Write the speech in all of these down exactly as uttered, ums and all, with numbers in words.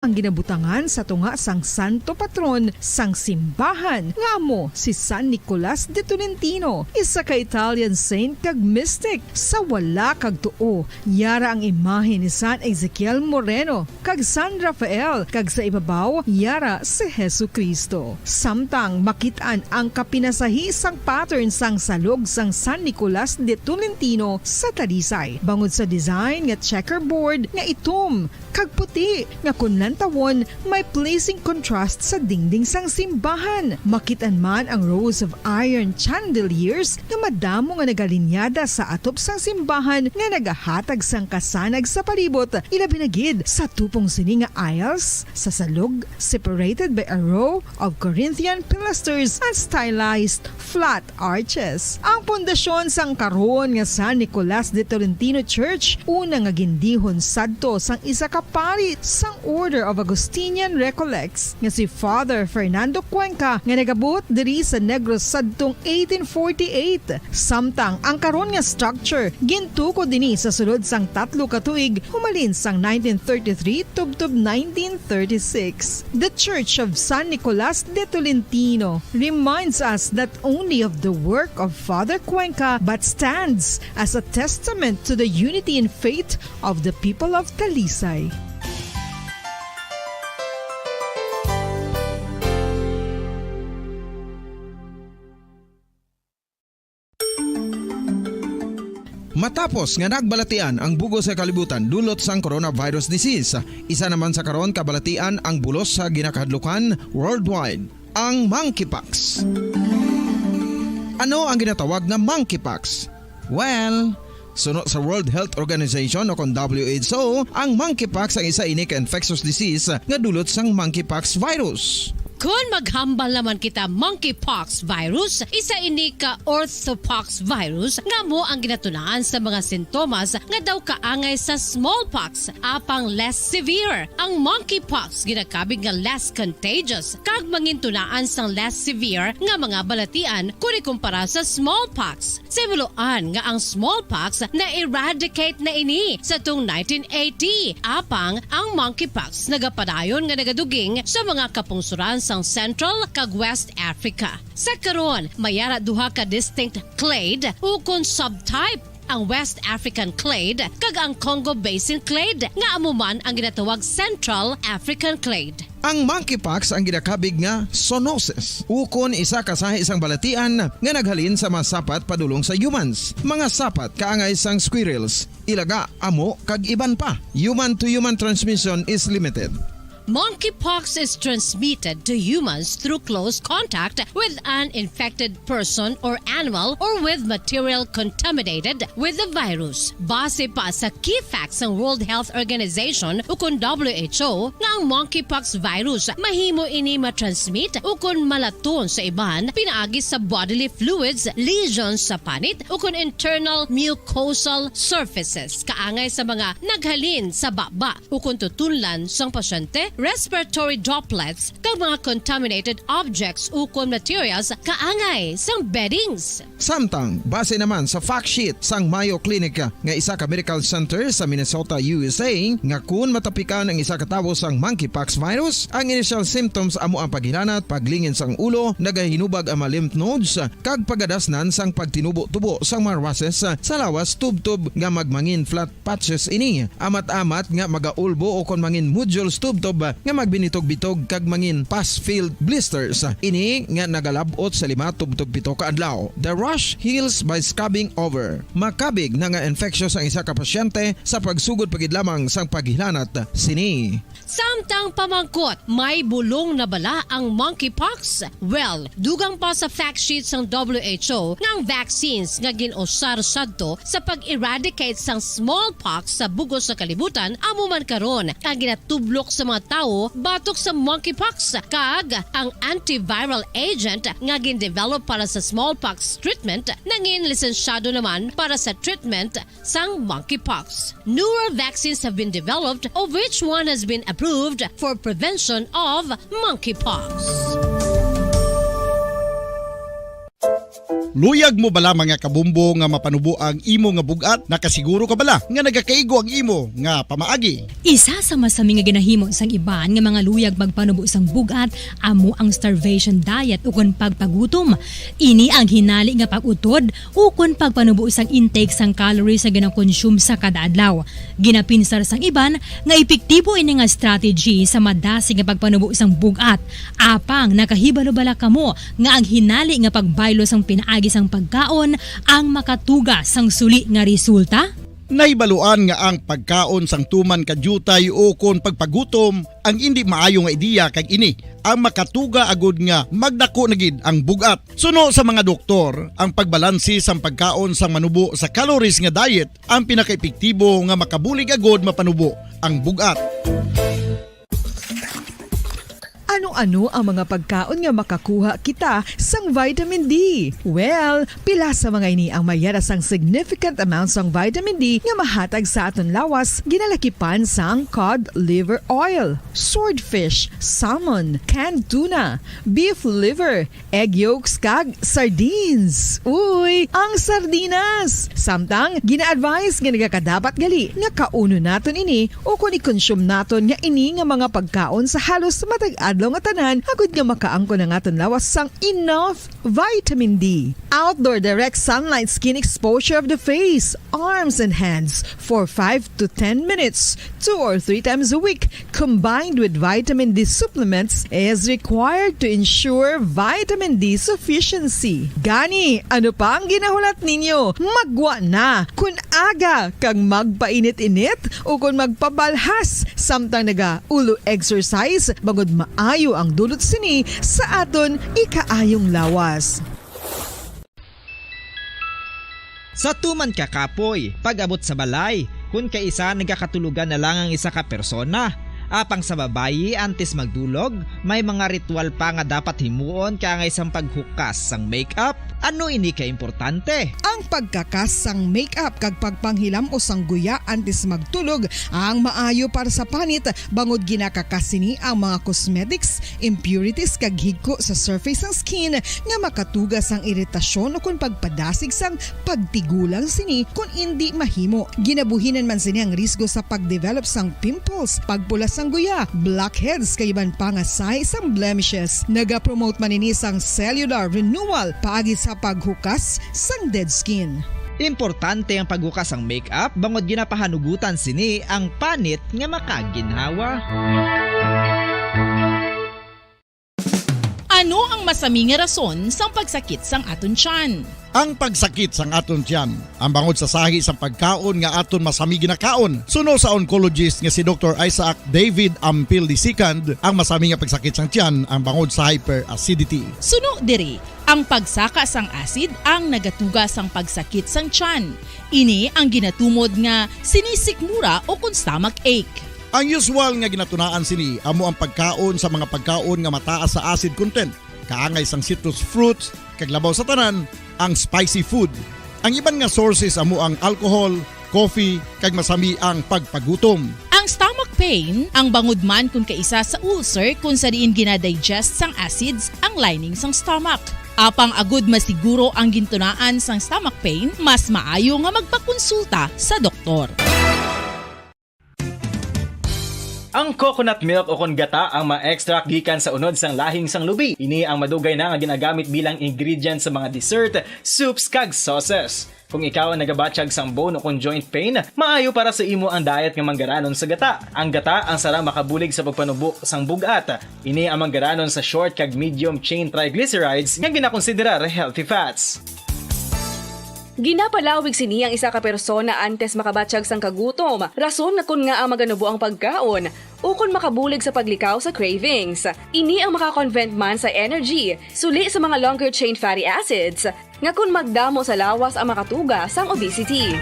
ang ginabutangan sa tunga sang santo patron sang simbahan, nga amo si San Nicolas de Tolentino, isa ka Italian saint kag mystic. Sa wala kag tuo, yara ang imahe ni San Ezekiel Moreno kag San Rafael, kag sa ibabaw, yara si Jesu-Cristo. Samtang makit-an ang kapinasahi sang pattern sang salog sang San Nicolas de Tolentino sa Talisay, bangod sa design nga checkerboard nga itom kag puti, nga kon lantawon, may pleasing contrast sa dingding sang simbahan. Makit-an man ang rows of iron chandeliers nga madamo nga nagalinyada sa atop sang simbahan nga nagahatag sang kasanag sa palibot, ilabi na gid sa tupong sini nga aisles sa salog, separated by a row of Corinthian pilasters and stylized flat arches. Ang pundasyon sang karon nga San Nicolas de Tolentino Church, una nga gindihon sadto sang isa ka pari sang Order of Augustinian Recollects, nga si Father Fernando Cuenca, nga nagabuot diri sa Negros sadtong eighteen forty-eight. Samtang ang karon nga structure gintukod ini sa sulod sang tatlo ka tuig, humalin sang nineteen thirty-three tubtob nineteen thirty-six. The Church of San Nicolas de Tolentino reminds us not only of the work of Father Cuenca, but stands as a testament to the unity in faith of the people of Talisay. Matapos nga nagbalatian ang bug-os nga kalibutan dulot sang coronavirus disease, isa naman sa karon kabalatian ang bulos sa ginakahadlukan worldwide, ang monkeypox. Ano ang ginatawag nga monkeypox? Well, suno sa World Health Organization o kon W H O, ang monkeypox ang isa ini ka infectious disease nga dulot sang monkeypox virus. Kon maghambal naman kita, monkeypox virus, isa ini ka orthopox virus nga amo ang ginatunaan sa mga sintomas nga daw kaangay sa smallpox, apang less severe. Ang monkeypox ginakabig nga less contagious kag mangintunaan sang less severe nga mga balatian kon ikumpara sa smallpox. Sa himuloan nga ang smallpox na-eradicate na ini sa tong nineteen eighty, apang ang monkeypox nagapadayon nga nagaduging sa mga kapungsoran sang Central kag West Africa. Sa karon, may ara duha ka distinct clade ukon subtype, ang West African clade kag ang Congo Basin clade, nga amo man ang ginatawag Central African clade. Ang monkeypox ang ginakabig nga zoonosis, ukon isa ka sahi sang balatian nga naghalin sa mga sapat padulong sa humans, mga sapat kaangay sang squirrels, ilaga, amo, kag iban pa. Human-to-human transmission is limited. Monkeypox is transmitted to humans through close contact with an infected person or animal or with material contaminated with the virus. Base pa sa key facts sang World Health Organization ukon W H O, nga ang monkeypox virus mahimo ini matransmit ukon malaton sa iban pinaagi sa bodily fluids, lesions sa panit, ukon internal mucosal surfaces, kaangay sa mga naghalin sa baba ukon tutunlan sang pasyente, respiratory droplets, kag mga contaminated objects ukon materials kaangay sang beddings. Samtang, base naman sa fact sheet sang Mayo Clinic nga isa ka medical center sa Minnesota, U S A, nga kun matapikan ang isa ka tawo sang monkeypox virus, ang initial symptoms amo ang paghilanat, paglingin sang ulo, nagahinubag ang mga lymph nodes, kag pagadasnan sang pagtinubo-tubo sang mga rushes sa lawas tubtob nga magmangin flat patches ini. Amat-amat nga magaulbo o kon mangin nodules tubtob nga magbinitog-bitog kag mangin pus-filled blisters. Ini nga nagalab-ot sa lima tubtob pito ka adlaw. The rash heals by scabbing over. Makabig na nga infectious ang isa ka pasyente sa pagsugod pa gid lamang sang paghilanat sini. Samtang pamangkot, may bulong na bala ang monkeypox? Well, dugang pa sa fact sheet sang W H O nga ang vaccines nga gin-usar sadto sa pag-eradicate sang smallpox sa bug-os nga kalibutan amo man karon ang ginatublok sa mga tawo batok sa monkeypox, kag ang antiviral agent nga gin-develop para sa smallpox treatment nangin lisensyado naman para sa treatment sang monkeypox. Newer vaccines have been developed, of which one has been approved for prevention of monkeypox. Luyag mo bala, mga kabombo, nga mapanubo ang imo nga bug-at? Nakasiguro ka bala nga nagakaigo ang imo nga pamaagi? Isa sa masami nga ginahimo sang iban nga mga luyag magpanubo sang bug-at amo ang starvation diet ukon pagpagutom. Ini ang hinali nga pag-utod ukon pagpanubo sang intake sang calories nga ginakonsume sa kada adlaw. Ginapinsar sang iban nga epektibo ini nga strategy sa madasig nga pagpanubo sang bug-at. Apang nakahibalo bala kamo nga ang hinali nga pagbaylo sang pinaagi sang pagkaon ang makatuga sang suli nga resulta? Nahibaluan nga ang pagkaon sang tuman ka diutay ukon pagpagutom ang indi maayo nga ideya, kag ini ang makatuga agud nga magdako na gid ang bug-at. Suno sa mga doktor, ang pagbalanse sang pagkaon sang manubo sa calories nga diet ang pinakaepektibo nga makabulig agud mapanubo ang bug-at. Ano-ano ang mga pagkaon nga makakuha kita sang vitamin D? Well, pila sa mga ini ang may yara sang significant amount sang vitamin D nga mahatag sa aton lawas, ginalakipan sang cod liver oil, swordfish, salmon, canned tuna, beef liver, egg yolks, kag sardines. Uy, ang sardinas! Samtang, gina-advise nga nagakadapat gali nga kaunon naton ini ukon i-consume naton nga ini nga mga pagkaon sa halos matag adlaw nga tanan, agud nga makaangkon ang aton lawas sang enough vitamin D. Outdoor direct sunlight skin exposure of the face, arms, and hands for five to ten minutes, two or three times a week, combined with vitamin D supplements, is required to ensure vitamin D sufficiency. Gani, ano pa ang ginahulat ninyo? Maggwa na! Kon aga kag magpainit-init ukon magpabalhas samtang naga-ulo exercise, bangod maayo ang dulot sini sa aton ikaayong lawas. Sa tuman ka kapoy, pag-abot sa balay, kun kaisa nagakatulogan na lang ang isa ka persona. Apang sa babayi, antes magdulog, may mga ritual pa nga dapat himuon kaangay sang paghukas sang makeup. Ano ini ka importante? Ang pagkakas sang makeup kag pagpanghilam-os sang guya antes magtulog ang maayo para sa panit, bangod ginakakas sini ang mga cosmetics, impurities, kag higko sa surface sang skin nga makatuga sang iritasyon ukon pagpadasig sang pagtigulang sini kon indi mahimo. Ginabuhinan man sini ang risgo sa pag-develop sang pimples, pagpula sang guya, blackheads, kag iban pa nga sahi sang blemishes. Nagapromote man ini sang cellular renewal paagi sa paghukas sang dead skin. Importante ang paghukas sang makeup bangod ginapahanugutan sini ang panit nga makaginhawa. Ano ang masami nga rason sang pagsakit sang aton tiyan? Ang pagsakit sang aton tiyan, ang bangod sa sahi sang pagkaon nga aton masami ginakaon. Suno sa oncologist nga si Doktor Isaac David Ampil the second, ang masami nga pagsakit sang tiyan ang bangod sa hyperacidity. Suno diri, ang pagsaka sang acid ang nagatuga sang pagsakit sang tiyan. Ini ang ginatumod nga sinisikmura ukon stomach ache. Ang usual nga ginatunaan sini amo ang pagkaon sa mga pagkaon nga mataas sa acid content, kaangay sang citrus fruits, kag labaw sa tanan, ang spicy food. Ang iban nga sources amo ang alcohol, coffee, kag masami ang pagpagutom. Ang stomach pain, ang bangod man kon kaisa sa ulcer kon sa diin gina-digest sang acids ang lining sang stomach. Apang agud masiguro ang gintunaan sang stomach pain, mas maayo nga magpakonsulta sa doktor. Ang coconut milk ukon gata ang ma-extract gikan sa unod sang lahing sang lubi. Ini ang madugay na nga ginagamit bilang ingredient sa mga dessert, soups, kag sauces. Kung ikaw ang nagabatyag sang bone ukon joint pain, maayo para sa imo ang diet nga manggaranon sa gata. Ang gata ang sarang makabulig sa pagpanubo sang bug-at. Ini ang manggaranon sa short kag medium chain triglycerides nga ginakonsiderar healthy fats. Ginapalawig sini ang isa ka persona antes makabatyag sang kagutom, rason nga kon ngaa maganubo ang pagkaon, ukon makabulig sa paglikaw sa cravings. Ini ang maka-convert man sa energy, suli sa mga longer chain fatty acids, nga kon magdamo sa lawas ang makatuga sang obesity.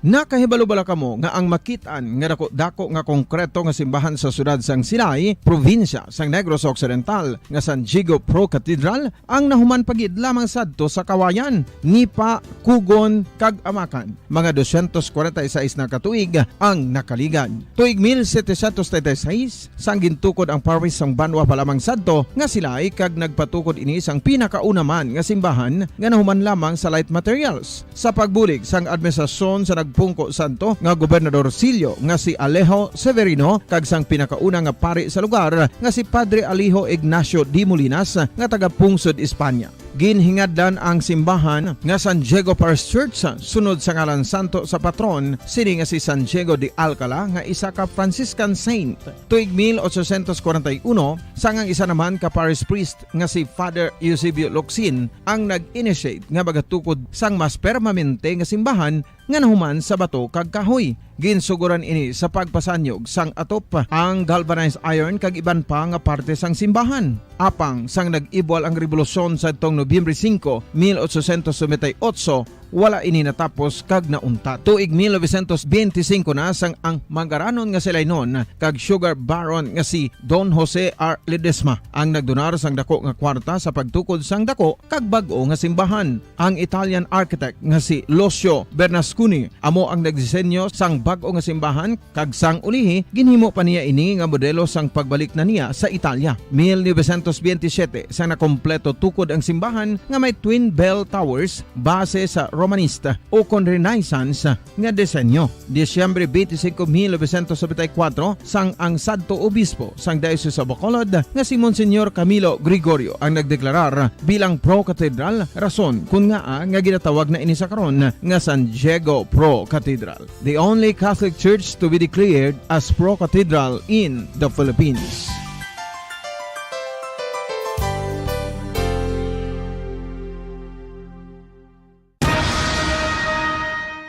Nakahibalo bala kamo nga ang makit-an nga dako-dako nga konkreto nga simbahan sa siyudad sang Silay, probinsya sang Negros Occidental, nga San Diego Pro Cathedral, ang nahuman pa gid lamang sadto sa kawayan, nipa, kugon, kag amakan? Mga dosyentos kwarenta y seis na ka tuig ang nakaligad. Tuig mil setecientos treinta y seis, sang gintukod ang parish sang banwa pa lamang sadto nga Silay, kag nagpatukod ini sang pinakauna man nga simbahan nga nahuman lamang sa light materials. Sa pagbulig sang administrasyon sa nagpungko sadto nga gobernador silyo nga si Alejo Severino kag sang pinakauna nga pari sa lugar nga si Padre Alejo Ignacio de Molinas nga taga Pungsod, Espanya. Ginhingadlan ang simbahan nga San Diego Parish Church sunod sa ngalan santo sa patron sini nga si San Diego de Alcala nga isa ka Franciscan saint. Tuig mil ochocientos kwarenta y uno, sang ang isa naman ka parish priest nga si Father Eusebio Locsin ang nag-initiate nga magatukod sang mas permanente nga simbahan nga nahuman sa bato kag kahoy. Ginsugoran ini sa pagpasanyog sang atop, ang galvanized iron kag iban pa nga parte sang simbahan. Apang sang nag-ibwal ang rebolusyon sadtong Nobyembre singko, mil ochocientos noventa y ocho, wala ini natapos kag nauntat. Tuig mil novecientos benti singko na sang ang mangaranon nga si Lainon kag sugar baron nga si Don Jose R. Ledesma ang nagdonar sang dako nga kwarta sa pagtukod sang dako kag bag-o nga simbahan. Ang Italian architect nga si Lucio Bernasconi amo ang nagdisenyo sang bag-o nga simbahan, kag sang ulihi ginhimo pa niya ini nga modelo sang pagbalik na niya sa Italia. Mil novecientos benti siyete, sang nakompleto tukod ang simbahan nga may twin bell towers base sa Romanista ukon Renaissance nga disenyo. Disyembre twenty-five, mil novecientos noventa y cuatro, sang ang sadto obispo sang Diocese of Bacolod nga si Monsignor Camilo Gregorio ang nagdeklarar bilang Pro Cathedral, rason kun ngaa nga ginatawag na ini sa karon nga San Diego Pro Cathedral, the only Catholic Church to be declared as Pro Cathedral in the Philippines.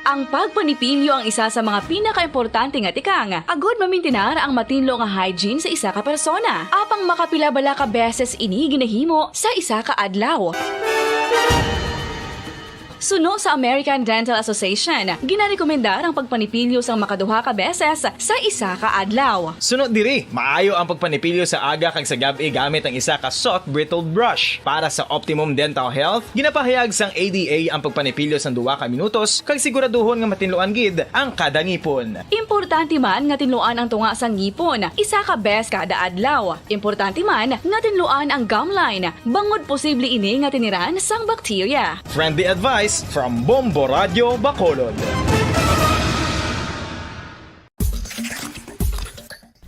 Ang pagpanipilyo ang isa sa mga pinakaimportante nga tikang agud mamintinar ang matinlo nga hygiene sa isa ka persona. Apang makapila bala ka beses ini ginahimo sa isa ka adlaw? Suno sa American Dental Association, ginarekomendar ang pagpanipilyo sang makaduha ka beses sa isa ka adlaw. Suno diri, maayo ang pagpanipilyo sa aga kag sa gab-i gamit ang isa ka soft bristled brush. Para sa optimum dental health, ginapahayag sang A D A ang pagpanipilyo sang duha ka minutos kag siguraduhon nga matinluan gid ang kada ngipon. Importante man nga tinluan ang tunga sang ngipon isa ka bes kada adlaw. Importante man nga tinluan ang gum line, bangod posible ini nga tiniran sang bakterya. Friendly advice from Bombo Radio Bacolod.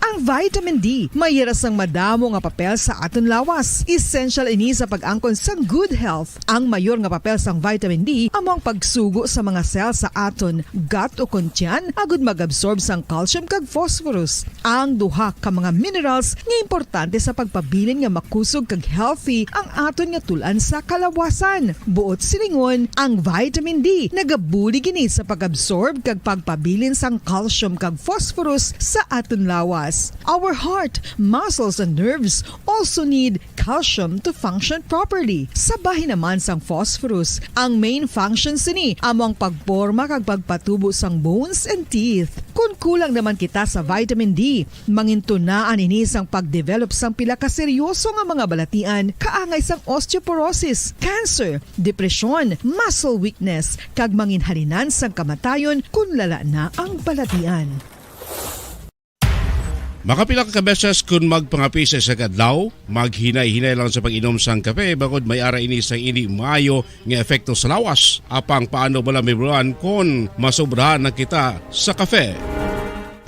Ang vitamin D may hira sang madamo nga papel sa aton lawas. Essential ini sa pag-angkon sang good health. Ang mayor nga papel sang vitamin D amo ang pagsugo sa mga cell sa aton gut ukon tiyan agud mag-absorb sang calcium kag phosphorus, ang duha ka mga minerals nga importante sa pagpabilin nga makusog kag healthy ang aton nga tul-an sa kalawasan. Buot silingon, ang vitamin D nagabulig ini sa pag-absorb kag pagpabilin sang calcium kag phosphorus sa aton lawas. Our heart, muscles, and nerves also need calcium to function properly. Sa bahin naman sang phosphorus, ang main function sini amo ang pagporma kag pagpatubo sang bones and teeth. Kon kulang naman kita sa vitamin D, mangintunaan ini sang pag-develop sang pila ka seryoso nga mga balatian, kaangay sang osteoporosis, cancer, depresyon, muscle weakness, kag manginhalinan sang kamatayon kon lala na ang balatian. Makapila ka beses kon magpangape sa isa ka adlaw, maghinay-hinay lang sa pag-inom sang kape, bangod may ara ini sang indi maayo nga epekto sa lawas. Apang paano bala mahibaluan kon masobrahan na kita sa kape?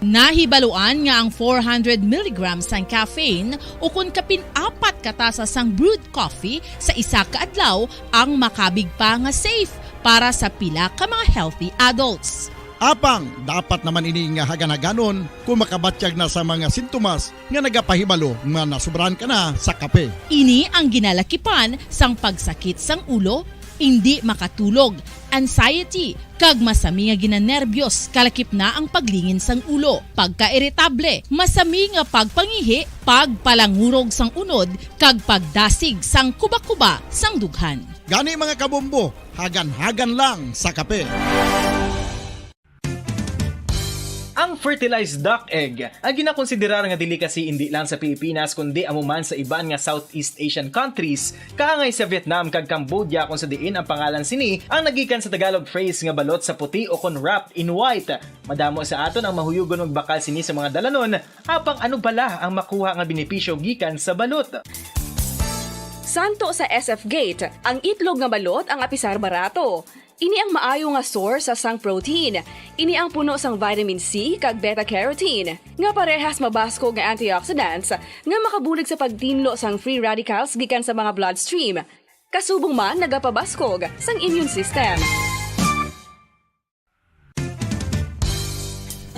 Nahibaluan nga ang four hundred milligrams sang caffeine ukon kapin apat ka tasa sang brewed coffee sa isa ka adlaw ang makabig pa nga safe para sa pila ka mga healthy adults. Apang dapat naman ini nga hagan-haganon kon makabatyag na sa mga sintomas nga nagapahibalo nga nasobrahan ka na sa kape. Ini ang ginalakipan sang pagsakit sang ulo, indi makatulog, anxiety, kag masami nga ginanerbyos kalakip na ang paglingin sang ulo, pagkairitable, masami nga pagpangihi, pagpalangurog sang unod, kag pagdasig sang kubakuba sang dughan. Gani, mga kabombo, hagan-hagan lang sa kape. Ang fertilized duck egg, ang ginakonsiderar nga delicacy indi lang sa Pilipinas kundi amo man sa iban nga Southeast Asian countries, kaangay sa Vietnam kag Cambodia, kung sa diin ang pangalan sini ang nagikan sa Tagalog phrase nga balot sa puti o kon wrapped in white. Madamo sa aton ang mahuyugon magbakal sini sa mga dalanon, apang ano bala ang makuha nga benepisyo gikan sa balot? Santo sa S F Gate, ang itlog nga balot ang apisar barato. Ini ang maayo nga source sa sang protein. Ini ang puno sang vitamin C kag beta-carotene, nga parehas mabaskog nga antioxidants nga makabulig sa pagtinlo sang free radicals gikan sa mga bloodstream. Kasubong man nagapabaskog sang immune system.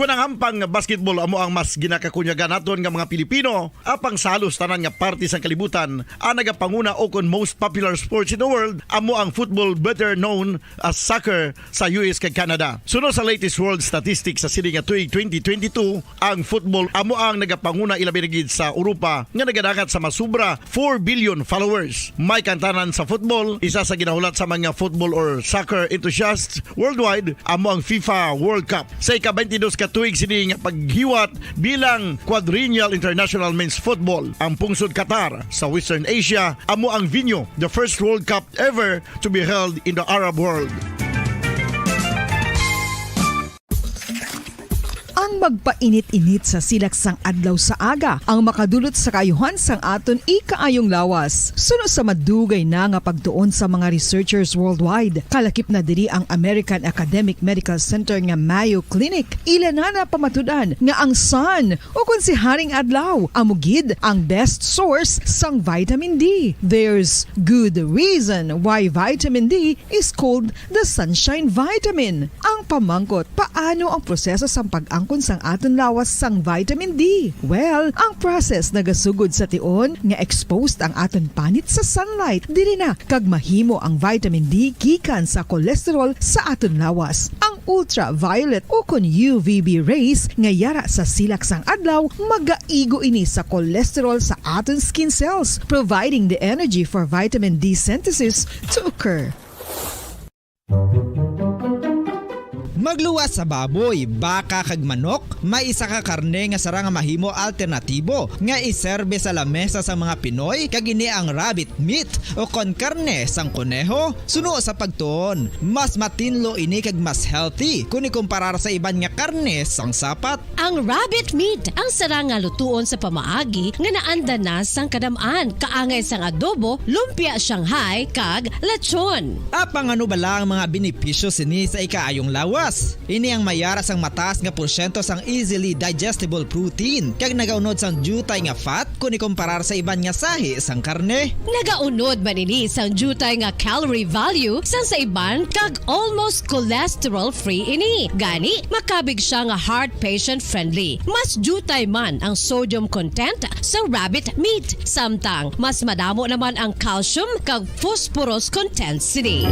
Kung ang hampang nga basketball amo ang mas ginakakunyagan naton nga mga Pilipino, apang sa halos tanan nga parte sang kalibutan, ang nagapanguna o kon most popular sports in the world amo ang football, better known as soccer, sa U S kag Canada. Suno sa latest world statistics sa sini nga tuig twenty twenty-two, ang football amo ang nagapanguna, ilabi na gid sa Europa nga nagadangat sa masubra four billion followers. May kantanan sa football, isa sa ginahulat sa mga football or soccer enthusiasts worldwide, amo ang FIFA World Cup. Sa ika-twenty-dos ka tuig sini nga paghiwat bilang quadrennial international men's football, ang pungsod Qatar sa Western Asia amo ang venue, the first World Cup ever to be held in the Arab world. Ang magpainit-init sa silak sang adlaw sa aga ang makadulot sa kaayuhan sang aton ikaayong lawas. Suno sa madugay na nga pagtuon sa mga researchers worldwide, kalakip na diri ang American Academic Medical Center nga Mayo Clinic. Ila na napamatud-an nga ang sun, o kon si Haring Adlaw, amo gid ang best source sang vitamin D. There's good reason why vitamin D is called the sunshine vitamin. Ang pamangkot, paano ang proseso sang pag-angkon sang aton lawas sang vitamin D? Well, ang process nagasugod sa tion nga exposed ang aton panit sa sunlight diri na, kag mahimo ang vitamin D gikan sa cholesterol sa aton lawas. Ang ultraviolet o kon U V B rays nga yara sa silak sang adlaw magaigo ini sa cholesterol sa aton skin cells, providing the energy for vitamin D synthesis to occur. Magluwas sa baboy, baka kag manok, may isa ka karne nga sarang nga mahimo alternatibo nga iserbe sa lamesa sang mga Pinoy, kag ini ang rabbit meat o kon karne sang koneho. Suno sa pagtuon, mas matinlo ini kag mas healthy kon ikumparar sa iban nga karne sang sapat. Ang rabbit meat ang sarang nga lutuon sa pamaagi nga naandan na sang kadam-an, kaangay sang adobo, lumpia Shanghai, kag lechon. Apang ano bala ang mga benepisyo sini sa ikaayong lawas? Ini ang mayara sang mataas nga porsyento sang easily digestible protein, kag nagaunod sang diutay nga fat kon ikumparar sa iban nga sahi sang karne. Nagaunod man ini sang diutay nga calorie value sang sa iban, kag almost cholesterol-free ini. Gani, makabig siya nga heart patient-friendly. Mas diutay man ang sodium content sa rabbit meat, samtang mas madamo naman ang calcium kag phosphorus content sini.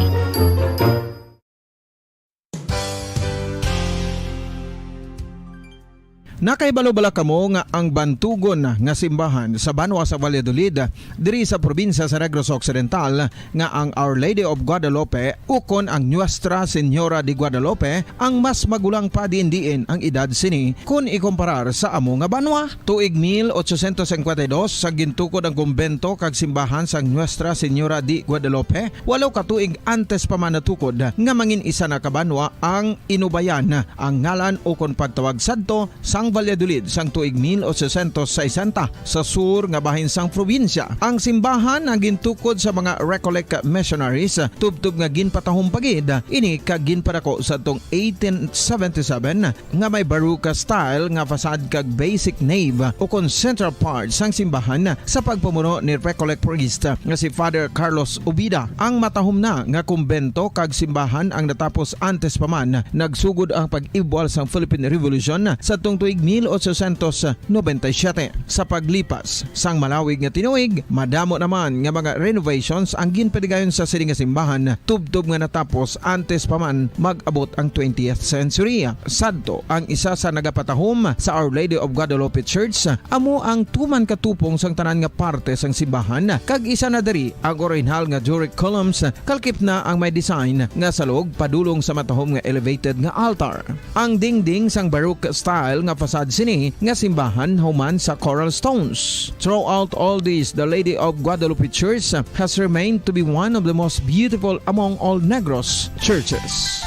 Nakahibalo bala kamo nga ang bantugon nga simbahan sa banwa sa Valladolid, diri sa probinsya sa Negros Occidental, nga ang Our Lady of Guadalupe ukon ang Nuestra Señora de Guadalupe ang mas magulang pa diin-diin ang edad sini kon ikumparar sa amo nga banwa? Tuig mil ochocientos cincuenta y dos, sa gintukod ang kumbento kag simbahan sang Nuestra Señora de Guadalupe, walo ka tuig antes pa man natukod nga mangin isa na ka banwa ang Inubayan, ang ngalan ukon pagtawag sadto sang Valladolid sang tuig mil ochocientos sesenta, sa sur nga bahin sang probinsya. Ang simbahan ang gintukod sa mga Recollect missionaries, tubtob nga ginpatahom pa gid ini kag ginpadako sadtong eighteen seventy-seven, nga may Baroque style nga facade kag basic nave ukon central part sang simbahan sa pagpamuno ni Recollect priest nga si Father Carlos Ubida. Ang matahom na nga kumbento kag simbahan ang natapos antes pa man nagsugod ang pag-ibwal sang Philippine Revolution sadtong tuig mil ochocientos noventa y siete. Sa paglipas sang malawig nga tinuig, madamo naman nga mga renovations ang ginpaligayon sa sini nga simbahan, tubtob nga natapos antes pa man mag-abot ang twentieth century. Sadto, ang isa sa nagapatahom sa Our Lady of Guadalupe Church amo ang tuman ka tupong sang tanan nga parte sang simbahan, kag isa na diri ang orihinal nga Doric columns, kalkip na ang may design nga salog padulong sa matahom nga elevated nga altar. Ang dingding sang Baroque style nga facade sini nga simbahan human sa coral stones. Throughout all this, the Lady of Guadalupe Church has remained to be one of the most beautiful among all Negros churches.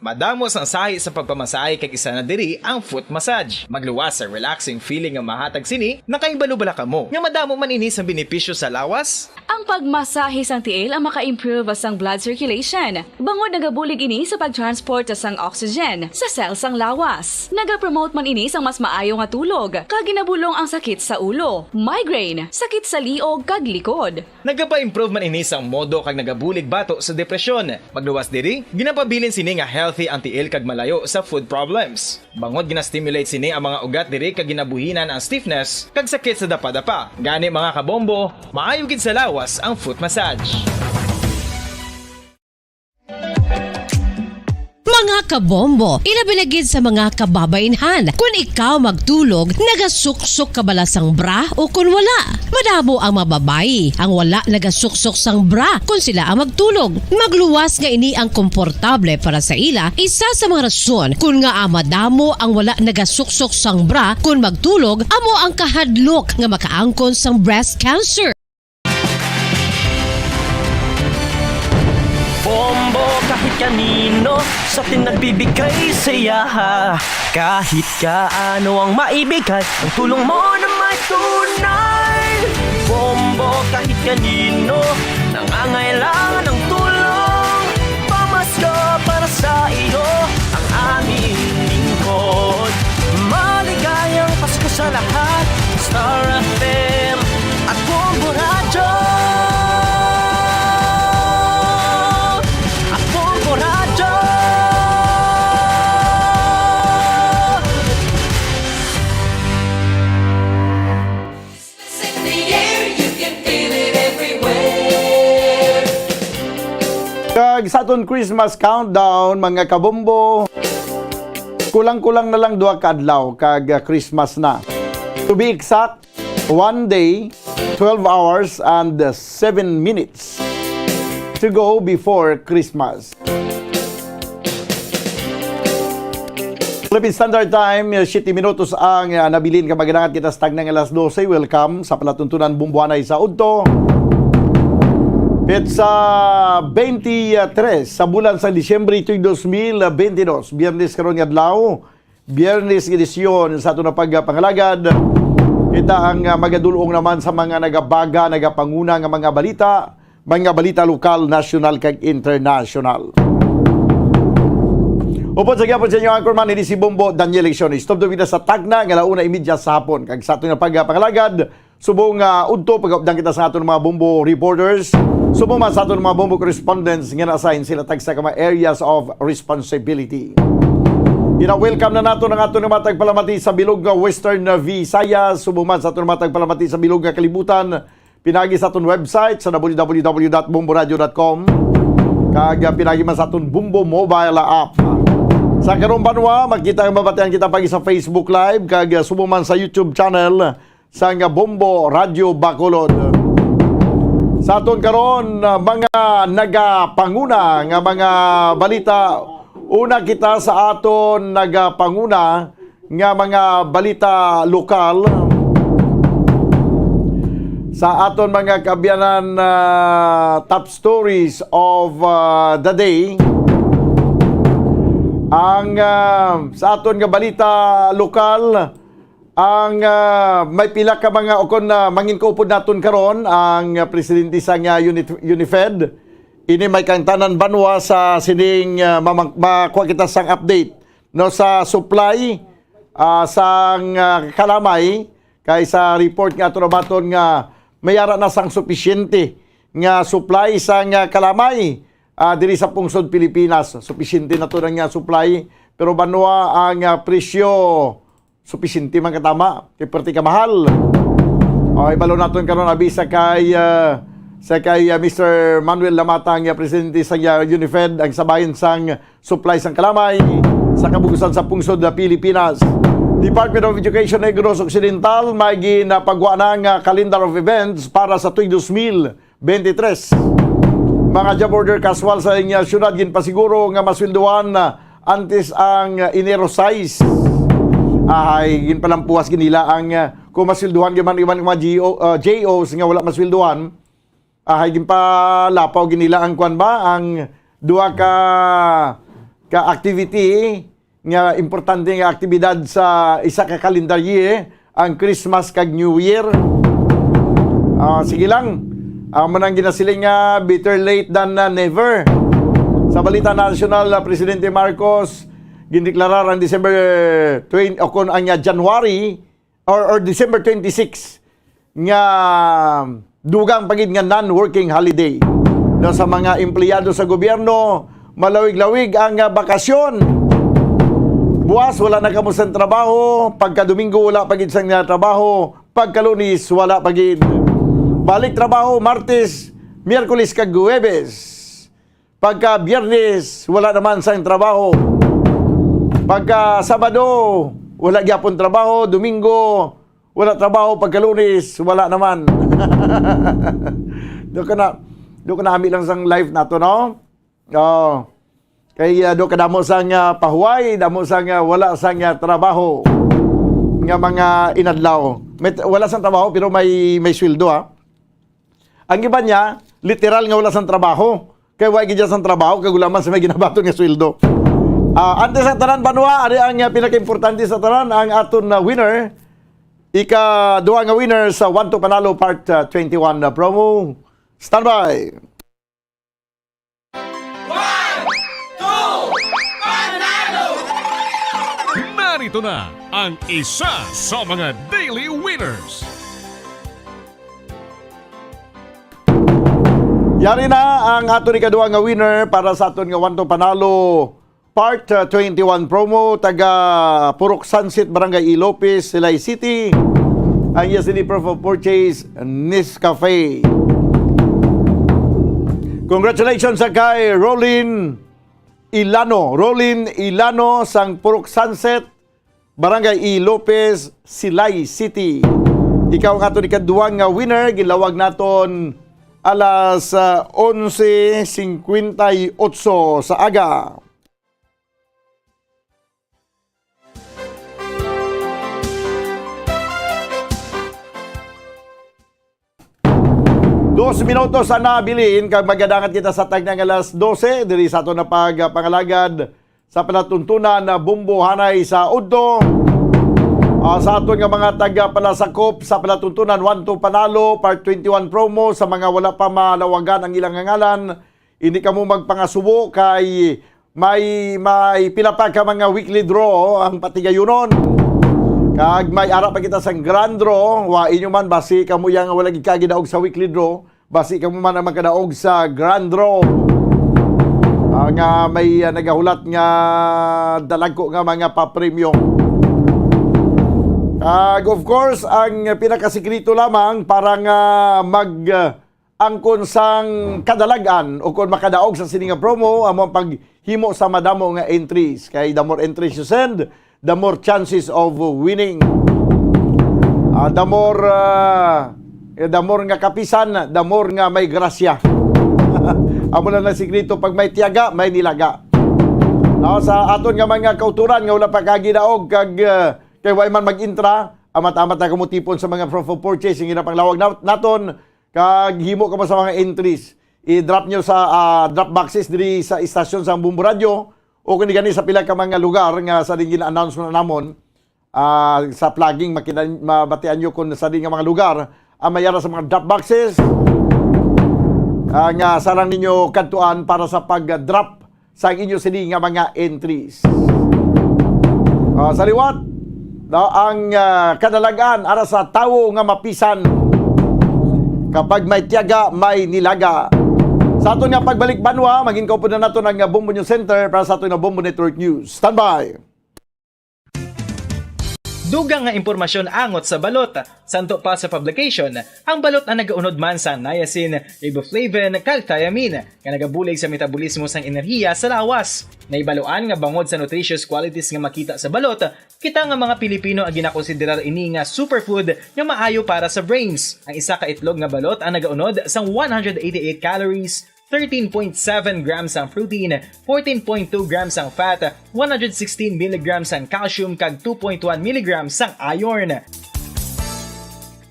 Madamo sang sahi sa pagpamasahe, kag isa na diri ang foot massage. Magluwas sa relaxing feeling nga mahatag sini. Nakahibalo bala kamo nga madamo man ini sang benepisyo sa lawas? Ang pagmasahe sang tiil ang maka-improve sang blood circulation, bangod nagabulig ini sa pag-transport sang oxygen sa cell sang lawas. Nagapromote man ini sang mas maayo nga tulog, kag ginabulong ang sakit sa ulo, migraine, sakit sa liog, kag likod. Nagapa-improve man ini sang modo kag nagabulig bato sa depresyon. Magluwas diri, ginapabilin sini nga healthy ang tiil kag malayo sa foot problems. Bangod gina-stimulate sini ang mga ugat diri kag ginabuhinan ang stiffness kag sakit sa dapadapa. Gani, mga kabombo, maayo gid sa lawas ang foot massage. Mga kabombo, ilabi na gid sa mga kababainhan. Kun ikaw magtulog, nagasuksok ka bala sang bra o kun wala? Madamo ang mga babayi ang wala nagasuksok sang bra kun sila ang magtulog. Magluwas nga ini ang komportable para sa ila, isa sa mga rason kun ngaa madamo ang wala nagasuksok sang bra kun magtulog amo ang kahadlok nga makaangkon sang breast cancer. Bombo kahit kanino sa atin nagbibigay saya. Kahit kaano ang maibigay, ang tulong mo na may tunay. Bombo kahit kanino nangangailangan ng tulong. Pamasko para sa iyo ang aming lingkod. Maligayang Pasko sa lahat. Star F M at Bombo Radyo. At Bombo Radyo. Christmas in the air, you can feel it everywhere. Kag sa aton Christmas countdown, mga kabombo, kulang-kulang na lang duha ka adlaw kag, ah, Christmas na. To be exact, one day, twelve hours, and, uh, seven minutes to go before Christmas. Philippine Standard Time, uh, siyete minutos ang, uh, nabilin ka maganangat kita sa tagna nga alas dose. Welcome sa palatuntunan Bombohanay sa udto. Petsa twenty-three sa bulan sa Disyembre, tuig dos mil bentidós. Biyernes karon nga adlaw. Biyernes, edisyon sa aton nga pagpangalagad. Kita ang, ah, magadul-ong naman sa mga nagabaga, nagapanguna nga mga balita, mga balita lokal, nasyonal, kag internasyonal. Upod sa gihapon sa inyo, anchorman, ini si Bombo Daniel Lecciones. Tubtob kita sa tagna nga alauna imedya sa hapon. Kag sa aton nga pagpangalagad, subong, ah, udto, pag-updan kita sa aton mga Bombo reporters. Subong man sa aton mga Bombo correspondents nga na-assign sila tagsa ka mga areas of responsibility. Gina-welcome na naton ang aton mga tagpalamati sa bilog nga Western Visayas, subong man sa aton mga tagpalamati sa bilog nga kalibutan, pinagi sa aton website sa W W W dot bombo radio dot com, kag, ah, pinagi man sa aton Bombo mobile app. Sa karong banwa, makita ang mabatian kita pagi sa Facebook Live, kag, ah, subong man sa YouTube channel sang Bombo Radyo Bacolod. Sa aton karon, ah, mga nagapanguna nga mga balita, una kita sa aton nagapanguna nga mga balita lokal. Sa aton mga kaabyanan, ah, top stories of, ah, the day, ang, ah, sa aton nga balita lokal, ang, ah, may pila ka mga ukon na mangin kaupod naton karon, ang, ah, presidente sa nga Uni-, UNIFED. Ini may kaangtanan banwa sa sining, ah, mamang-, makuha kita sang update, no, sa supply, ah, sang, ah, kalamay, kay sa report nga ato nabaton nga may ara na sang supisyente nga supply sang kalamay, ah, diri sa pungsod Pilipinas. Supisyente na to nga supply, pero banwa ang, ah, presyo, supisyente man katama, kay perti ka mahal. O, ibalo naton karon abi sa kay, ah, sa kay, ah, Mister Manuel Lamata, ang, ah, presidente sa, ah, UNIFED, ang sabayan sang supply sang kalamay sa kabug-usan sa pungsod na Pilipinas. Department of Education Negros Occidental may ginapagwa na nga calendar of events para sa tuig dos mil twenty-three. Mga job order casual sa inyong syudad ginpasiguro nga masweldohan antes ang Enero sais. Ay, ginpalampuas ginila ang, ah, kung masweldohan gyud man iban mga G O, ah, J Os nga wala masweldohan. Ahay, ginpalapaw ginila ang kwan ba, ang duha ka, ka activity nga importante nga aktibidad sa isa ka calendar year, ang Christmas kag New Year. Ah, sige lang. Amo nang ginasiling nga better late than, ah, never. Sa balita nasyonal, ah, Presidente Marcos gindeklarar ang December twenty, o kon ang, ah, January or, or December twenty-six nga dugang pa gid nga non-working holiday. No, sa mga empleyado sa gobyerno, malawig-lawig ang, ah, bakasyon. Buwas, wala na kamo sa trabaho. Pagka Domingo, wala pa gid sang trabaho. Pagka Lunes, wala pa gid. Balik trabaho, Martes, Miyerkules, kag Huwebes. Pagka Biyernes, wala naman sang trabaho. Pagka Sabado, wala gyapon trabaho. Domingo, wala trabaho. Pagka Lunes, wala naman. Do ka na, do ka na ami lang sang life nato, no? Oh. Kay, ah, do ka damo sang, ah, pahuway, damo sang, ah, wala sang, ah, trabaho nga mga inadlaw. May, wala sang trabaho pero may, may sweldo, ha. Ang iban niya, literal nga wala sang trabaho. Kay wa gid sang trabaho, kag wala man sa may ginabaton nga sweldo. Ah, antes sa tanan, banwa, ari ang, ah, pinakaimportante sa tanan, ang aton na winner. Ika-duha nga winner sa One to Panalo Part, ah, twenty-one na promo. Standby! One, two, Panalo! Narito na ang isa sa mga daily winners. Yari na ang aton ikaduha nga winner para sa aton nga One to Panalo Part, uh, twenty-one promo, taga Purok Sunset, Barangay E. Lopez, Silay City. Ang iya sini proof of purchase, Nescafe. Congratulations sa kay Rolin Ilano. Rolin Ilano sang Purok Sunset, Barangay E. Lopez, Silay City. Ikaw ang aton ikaduha nga winner, ginlawag naton alas, ah, onse cincuenta y ocho sa aga. Dos minutos ang nabilin kag magadangat kita sa tagna nga alas dose diri sa aton na pagpangalagad sa palatuntunan na Bumbo Hanay sa Udto. Ah, sa aton nga mga taga-palasakop sa palatuntunan, One to Panalo, Part twenty-one promo, sa mga wala pa malawagan ang ilang ngalan, hindi kamo magpangasubo kay may, may pila pa ka mga weekly draw ang patigayunon. Kag may ara pa kita sang grand draw. Wa inyo man, basi kamo yang wala gid ka gidaog sa weekly draw, basi kamo man ang magkadaog sa grand draw. Ah, nga may, ah, nagahulat nga dalagko nga mga papremyo. Kag of course, ang pinakasikreto lamang para nga mag, ah, angkon sang kadalag-an o kon makadaog sa sini nga promo, amo ang paghimo sa madamo nga entries. Kay the more entries you send, the more chances of winning. Ah, the more, ah, eh, the more nga kapisan, the more nga may grasya. Amo lang ang sikreto, pag may tiyaga, may nilaga. No, sa aton nga mga kauturan nga wala pa kagidaog kag, ah, kay way man mag-intra, amat-amat na kamo tipon sa mga proof of purchase, ang ginapang lawag na-, naton, kag himo ka mo sa mga entries. I-drop nyo sa, ah, drop boxes diri sa istasyon sa Bumbo Radyo o kung di gani sa pila ka mga lugar nga sa din gina-announce na namon, ah, sa plugging, makita, mabatian nyo kung sa din nga mga lugar ang may ara sa mga drop boxes, ah, nga sarang ninyo kadtuan para sa pag-drop sa inyo sini nga mga entries. Ah, sa liwat, no, ang, ah, kadalagan ara sa tawo nga mapisan. Kapag may tiyaga, may nilaga. Sa aton nga pagbalik banwa, mangin-upod na nato ang Bombo News Center para sa aton nga Bombo Network News. Standby! Dugang nga impormasyon angot sa balot. Santo pa sa publication, ang balot ang nagaunod man sa niacin, riboflavin, kag thiamine, nga nagabulig sa metabolismo sang enerhiya sa lawas. Nahibaluan nga bangod sa nutritious qualities nga makita sa balot, kita nga mga Pilipino ang ginakonsiderar ini nga superfood nga maayo para sa brains. Ang isa ka itlog nga balot ang nagaunod sang one hundred eighty-eight calories, thirteen point seven grams ang protein, fourteen point two grams ang fat, one hundred sixteen milligrams ang calcium, kag two point one milligrams ang iron.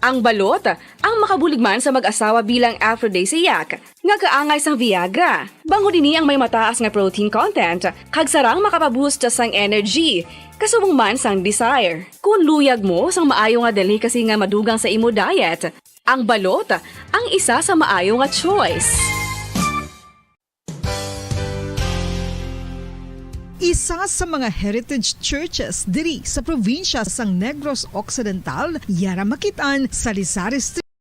Ang balot, ang makabulig man sa mag-asawa bilang aphrodisiac, nga kaangay sang Viagra. Bangod ini ang may mataas nga protein content, kag sarang makapaboost sang energy, kasubong man sang desire. Kung luyag mo sang maayo nga delicacy nga madugang sa imo diet, ang balot ang isa sa maayo nga choice. Isa sa mga heritage churches diri sa probinsya sang Negros Occidental, yara makit-an sa Lizares Street.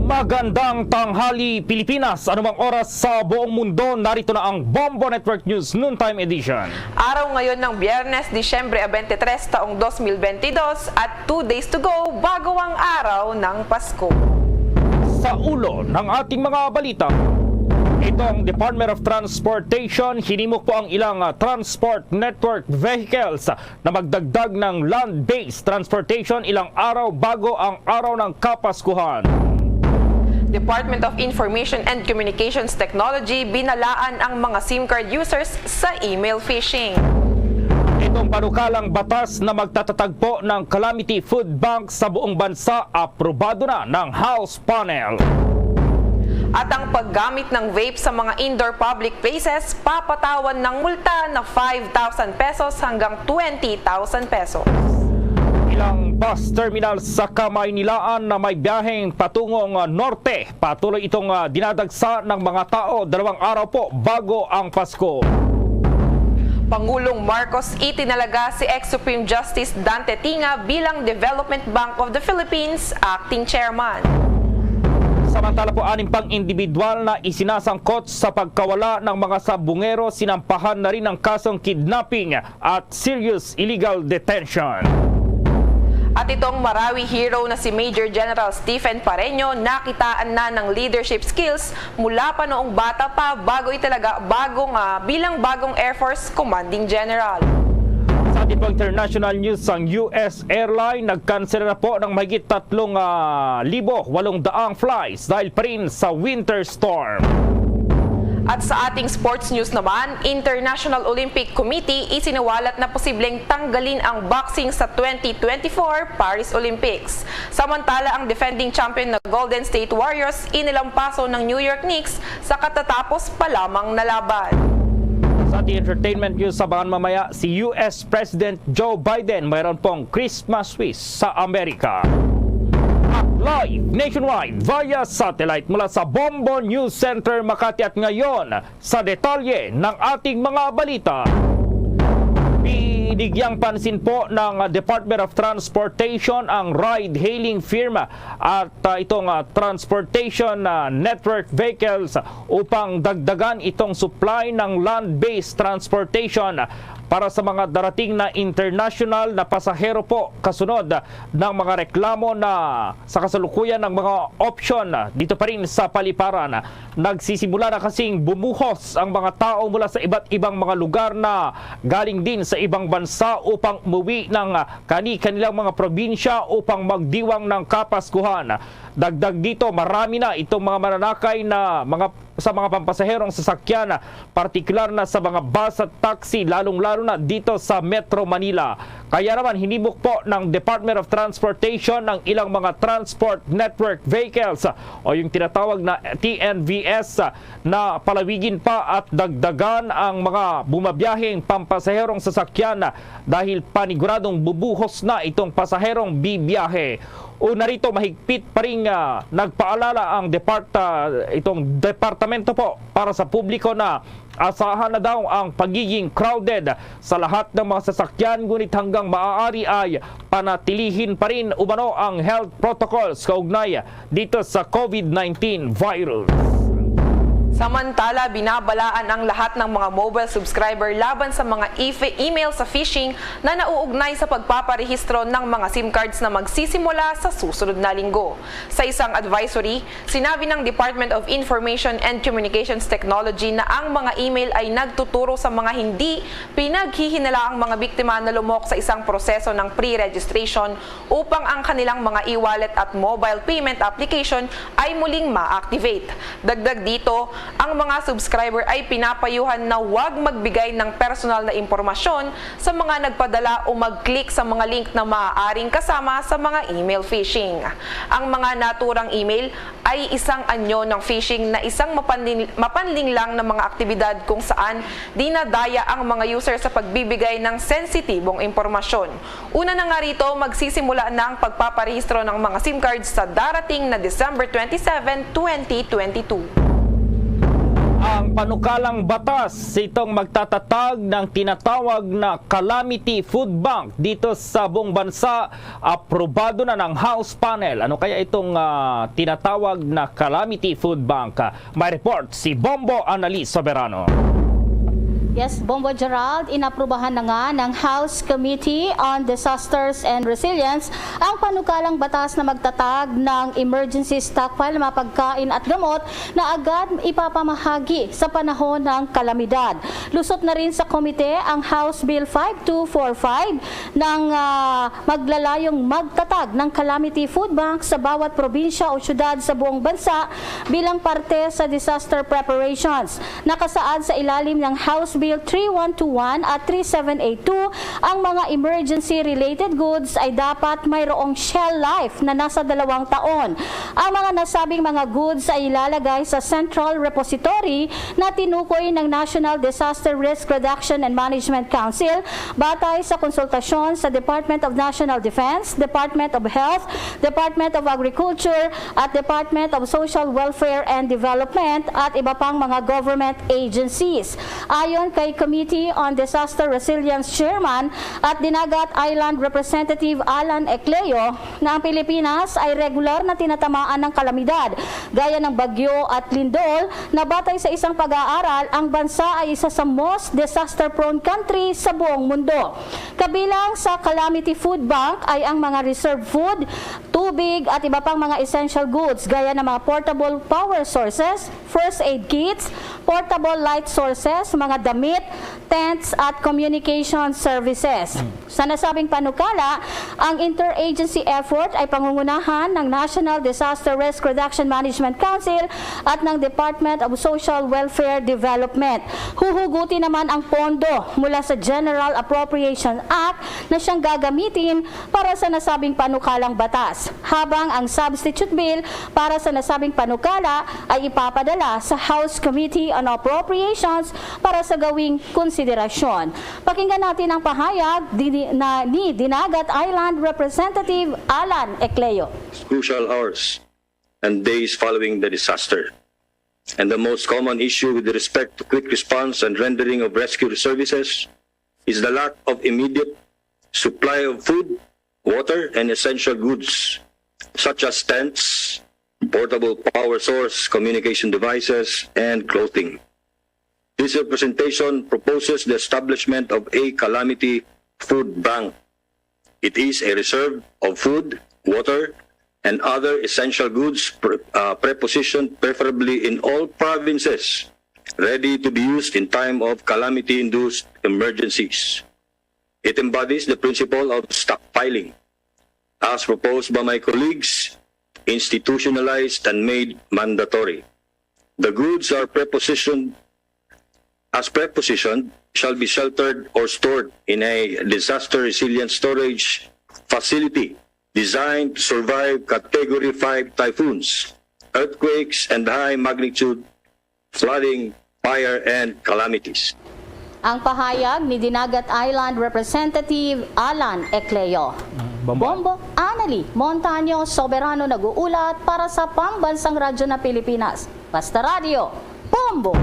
Magandang tanghali, Pilipinas. Anumang oras sa buong mundo, narito na ang Bombo Network News Noontime Edition. Araw ngayon ng Biyernes, Disyembre twenty-three, taong twenty twenty-two, at two days to go bago ang araw ng Pasko. Sa ulo ng ating mga balita, itong Department of Transportation, hinimok po ang ilang, ah, transport network vehicles na magdagdag ng land-based transportation ilang araw bago ang araw ng Kapaskuhan. Department of Information and Communications Technology binalaan ang mga SIM card users sa email phishing. Itong panukalang batas na magtatatag po ng Calamity Food Bank sa buong bansa, aprobado na ng House panel. At ang paggamit ng vape sa mga indoor public places, papatawan ng multa na five thousand pesos hanggang twenty thousand pesos. Ilang bus terminal sa Kamaynilaan na may biyaheng patungong, ah, norte. Patuloy itong, ah, dinadagsa ng mga tao. Dalawang araw po bago ang Pasko. Pangulong Marcos itinalaga si ex-Supreme Justice Dante Tinga bilang Development Bank of the Philippines Acting Chairman. Samantala po, anim pang individual na isinasangkot sa pagkawala ng mga sabungero sinampahan na rin ng kasong kidnapping at serious illegal detention. At itong Marawi hero na si Major General Stephen Pareño nakitaan na ng leadership skills mula pa noong bata pa bago italaga bagong, ah, bilang bagong Air Force Commanding General. Sa ating pang international news, ang U S airline nagkansela na po ng mahigit tatlong, ah, libo walong daang flights dahil pa rin sa winter storm. At sa ating sports news naman, International Olympic Committee isiniwalat na posibleng tanggalin ang boxing sa twenty twenty-four Paris Olympics. Samantala, ang defending champion na Golden State Warriors inilampaso ng New York Knicks sa katatapos pa lamang na laban. Sa ating entertainment news, abangan mamaya si U S President Joe Biden mayroon pong Christmas wish sa Amerika. At live nationwide via satellite mula sa Bombo News Center Makati at ngayon, sa detalye ng ating mga balita. Binigyang pansin po ng Department of Transportation ang ride-hailing firm at, ah, itong, ah, transportation, ah, network vehicles upang dagdagan itong supply ng land-based transportation para sa mga darating na international na pasahero po, kasunod ng mga reklamo na sa kasalukuyan ng mga opsyon dito pa rin sa paliparan. Nagsisimula na kasing bumuhos ang mga tao mula sa iba't ibang mga lugar na galing din sa ibang bansa upang umuwi ng kani-kanilang mga probinsya upang magdiwang ng Kapaskuhan. Dagdag dito, marami na itong mga mananakay na mga, sa mga pampasaherong sasakyan, partikular na sa mga bus at taxi, lalong-lalo na dito sa Metro Manila. Kaya naman, hinimok po ng Department of Transportation ang ilang mga transport network vehicles o yung tinatawag na T N V S na palawigin pa at dagdagan ang mga bumabiyaheng pampasaherong sasakyan dahil paniguradong bubuhos na itong pasaherong bibiyahe. Una rito, mahigpit pa rin, ah, nagpaalala ang depart-, ah, itong departamento po para sa publiko na asahan na daw ang pagiging crowded sa lahat ng mga sasakyan, ngunit hanggang maaari ay panatilihin pa rin umano ang health protocols kaugnay dito sa COVID nineteen virus. Samantala, binabalaan ang lahat ng mga mobile subscriber laban sa mga ife-, email sa phishing na nauugnay sa pagpaparehistro ng mga SIM cards na magsisimula sa susunod na linggo. Sa isang advisory, sinabi ng Department of Information and Communications Technology na ang mga email ay nagtuturo sa mga hindi pinaghihinalaang mga biktima na lumok sa isang proseso ng pre-registration upang ang kanilang mga e-wallet at mobile payment application ay muling ma-activate. Dagdag dito, ang mga subscriber ay pinapayuhan na huwag magbigay ng personal na impormasyon sa mga nagpadala o mag-click sa mga link na maaaring kasama sa mga email phishing. Ang mga naturang email ay isang anyo ng phishing na isang mapanlin-, mapanlinlang na mga aktibidad kung saan dinadaya ang mga user sa pagbibigay ng sensitibong impormasyon. Una na nga rito, magsisimula na ang pagpaparehistro ng mga SIM cards sa darating na December twenty-seven, twenty twenty-two. Ang panukalang batas itong magtatatag ng tinatawag na Calamity Food Bank dito sa buong bansa, aprobado na ng House panel. Ano kaya itong, ah, tinatawag na Calamity Food Bank? May report si Bombo Annalise Soberano. Yes, Bombo Gerald, inaprubahan na nga ng House Committee on Disasters and Resilience ang panukalang batas na magtatag ng emergency stockpile ng mga pagkain at gamot na agad ipapamahagi sa panahon ng kalamidad. Lusot na rin sa komite ang House Bill five two four five ng, ah, maglalayong magtatag ng Calamity Food Bank sa bawat probinsya o syudad sa buong bansa bilang parte sa disaster preparations. Nakasaad sa ilalim ng House Bill three one two one at three seven eight two, ang mga emergency-related goods ay dapat mayroong shelf life na nasa dalawang taon. Ang mga nasabing mga goods ay ilalagay sa central repository na tinukoy ng National Disaster Risk Reduction and Management Council batay sa konsultasyon sa Department of National Defense, Department of Health, Department of Agriculture, at Department of Social Welfare and Development at iba pang mga government agencies. Ayon kay Committee on Disaster Resilience Chairman at Dinagat Island Representative Alan Ecleo, na ang Pilipinas ay regular na tinatamaan ng kalamidad gaya ng bagyo at lindol na batay sa isang pag-aaral, ang bansa ay isa sa most disaster-prone country sa buong mundo. Kabilang sa Calamity Food Bank ay ang mga reserve food, tubig at iba pang mga essential goods gaya ng mga portable power sources, first aid kits, portable light sources, mga damit, tents at communication services. Sa nasabing panukala, ang interagency effort ay pangungunahan ng National Disaster Risk Reduction Management Council at ng Department of Social Welfare Development. Huhugutin naman ang pondo mula sa General Appropriation Act na siyang gagamitin para sa nasabing panukalang batas, habang ang substitute bill para sa nasabing panukala ay ipapadala sa House Committee on Appropriations para sa gawing konsiderasyon. Pakinggan natin ang pahayag di-, na ni Dinagat Island Representative Alan Ecleo. Crucial hours and days following the disaster. And the most common issue with respect to quick response and rendering of rescue services is the lack of immediate supply of food, water, and essential goods such as tents, portable power source, communication devices, and clothing. This representation proposes the establishment of a calamity food bank. It is a reserve of food, water, and other essential goods pre-, uh, prepositioned preferably in all provinces, ready to be used in time of calamity-induced emergencies. It embodies the principle of stockpiling, as proposed by my colleagues, institutionalized and made mandatory. The goods are prepositioned, as prepositioned, shall be sheltered or stored in a disaster resilient storage facility designed to survive Category five typhoons, earthquakes, and high magnitude flooding, fire, and calamities. Ang pahayag ni Dinagat Island Representative Alan Ecleo. Bombo. Bombo, Anali Montaño Soberano nag-uulat para sa Pambansang Radyo na Pilipinas. Basta Radyo, Bombo!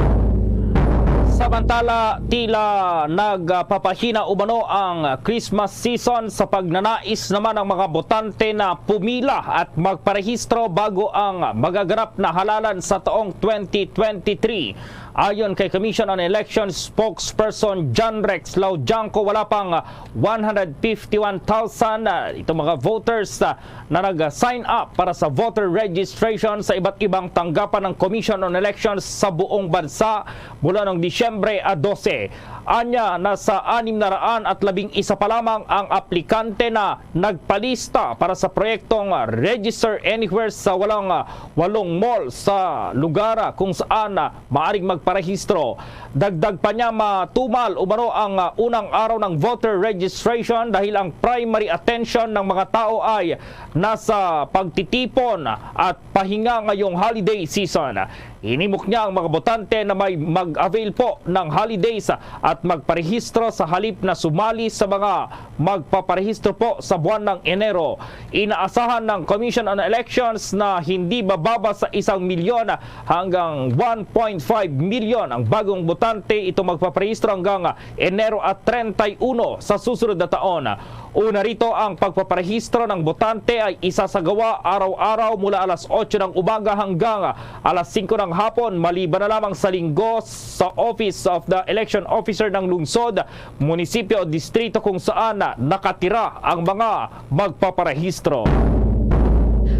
Samantala, tila nagpapahina umano ang Christmas season sa pagnanais naman ng mga botante na pumila at magparehistro bago ang magaganap na halalan sa taong twenty twenty-three. Ayon kay Commission on Elections spokesperson John Rex Laudianco, wala pang one hundred fifty-one thousand, ah, itong mga voters, ah, na nag-sign up para sa voter registration sa iba't ibang tanggapan ng Commission on Elections sa buong bansa mula noong Disyembre, ah, dose. Anya, nasa anim na raan at labing isa pa lamang ang aplikante na nagpalista para sa proyektong, ah, Register Anywhere sa walang, ah, walong mall sa lugar, ah, kung saan, ah, maaring magparehistro. Dagdag pa niya, matumal umano ang, ah, unang araw ng voter registration dahil ang primary attention ng mga tao ay nasa pagtitipon at pahinga ngayong holiday season. Hinimok niya ang mga botante na may mag-avail po ng holidays at magparehistro sa halip na sumali sa mga magpaparehistro po sa buwan ng Enero. Inaasahan ng Commission on Elections na hindi bababa sa isang milyon hanggang one point five million ang bagong botante itong magpaparehistro hanggang Enero at treinta y uno sa susunod na taon. Una rito ang pagpaparehistro ng botante ay isasagawa araw-araw mula alas otso ng umaga hanggang alas singko ng hapon, maliban na lamang sa Linggo sa Office of the Election Officer ng lungsod, munisipyo o distrito kung saan nakatira ang mga magpaparehistro.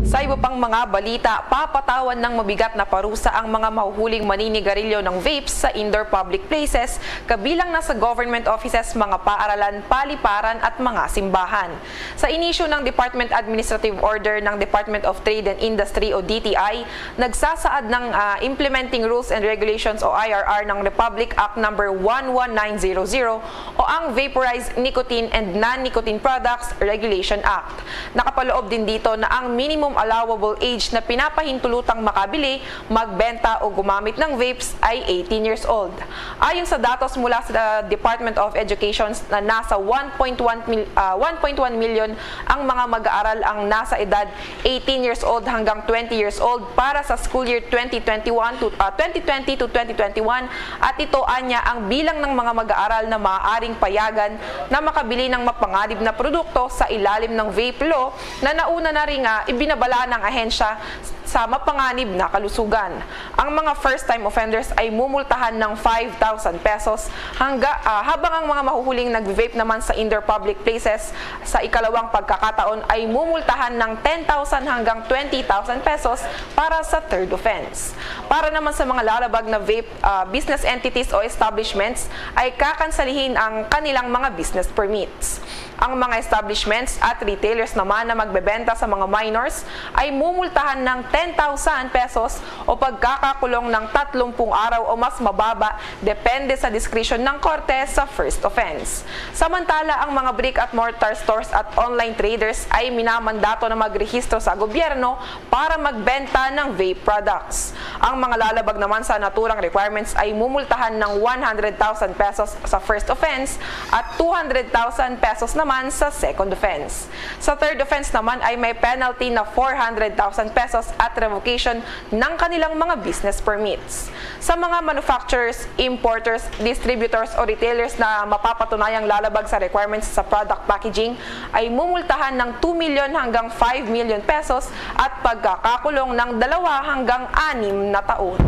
Sa iba pang mga balita, papatawan ng mabigat na parusa ang mga mahuhuling maninigarilyo ng vapes sa indoor public places, kabilang na sa government offices, mga paaralan, paliparan at mga simbahan. Sa inisyu ng Department Administrative Order ng Department of Trade and Industry o D T I, nagsasaad ng, ah, Implementing Rules and Regulations o I R R ng Republic Act Number one one nine zero zero o ang Vaporized Nicotine and Non-Nicotine Products Regulation Act. Nakapaloob din dito na ang minimum allowable age na pinapahintulutang makabili, magbenta o gumamit ng vapes ay eighteen years old. Ayon sa datos mula sa Department of Education na nasa one point one mil-, ah, one point one million ang mga mag-aaral ang nasa edad eighteen years old hanggang twenty years old para sa school year twenty twenty-one to, ah, twenty twenty to twenty twenty-one, at ito anya ang bilang ng mga mag-aaral na maaaring payagan na makabili ng mapanganib na produkto sa ilalim ng vape law na nauna na rin nga ibinabala ng ahensya sa mapanganib na kalusugan. Ang mga first-time offenders ay mumultahan ng five thousand pesos hangga, ah, habang ang mga mahuhuling nag-vape naman sa indoor public places sa ikalawang pagkakataon ay mumultahan ng ten thousand hanggang twenty thousand pesos para sa third offense. Para naman sa mga lalabag na vape, ah, business entities o establishments ay kakansalihin ang kanilang mga business permits. Ang mga establishments at retailers naman na magbebenta sa mga minors ay mumultahan ng ten thousand pesos o pagkakakulong ng tatlumpung araw o mas mababa, depende sa diskresyon ng korte sa first offense. Samantala, ang mga brick at mortar stores at online traders ay minamandato na magrehistro sa gobyerno para magbenta ng vape products. Ang mga lalabag naman sa naturang requirements ay mumultahan ng one hundred thousand pesos sa first offense at two hundred thousand pesos naman sa second offense. Sa third offense naman ay may penalty na four hundred thousand pesos at revocation ng kanilang mga business permits. Sa mga manufacturers, importers, distributors o retailers na mapapatunayang lalabag sa requirements sa product packaging, ay mumultahan ng two million hanggang five million pesos at pagkakakulong ng dalawa hanggang anim na taon.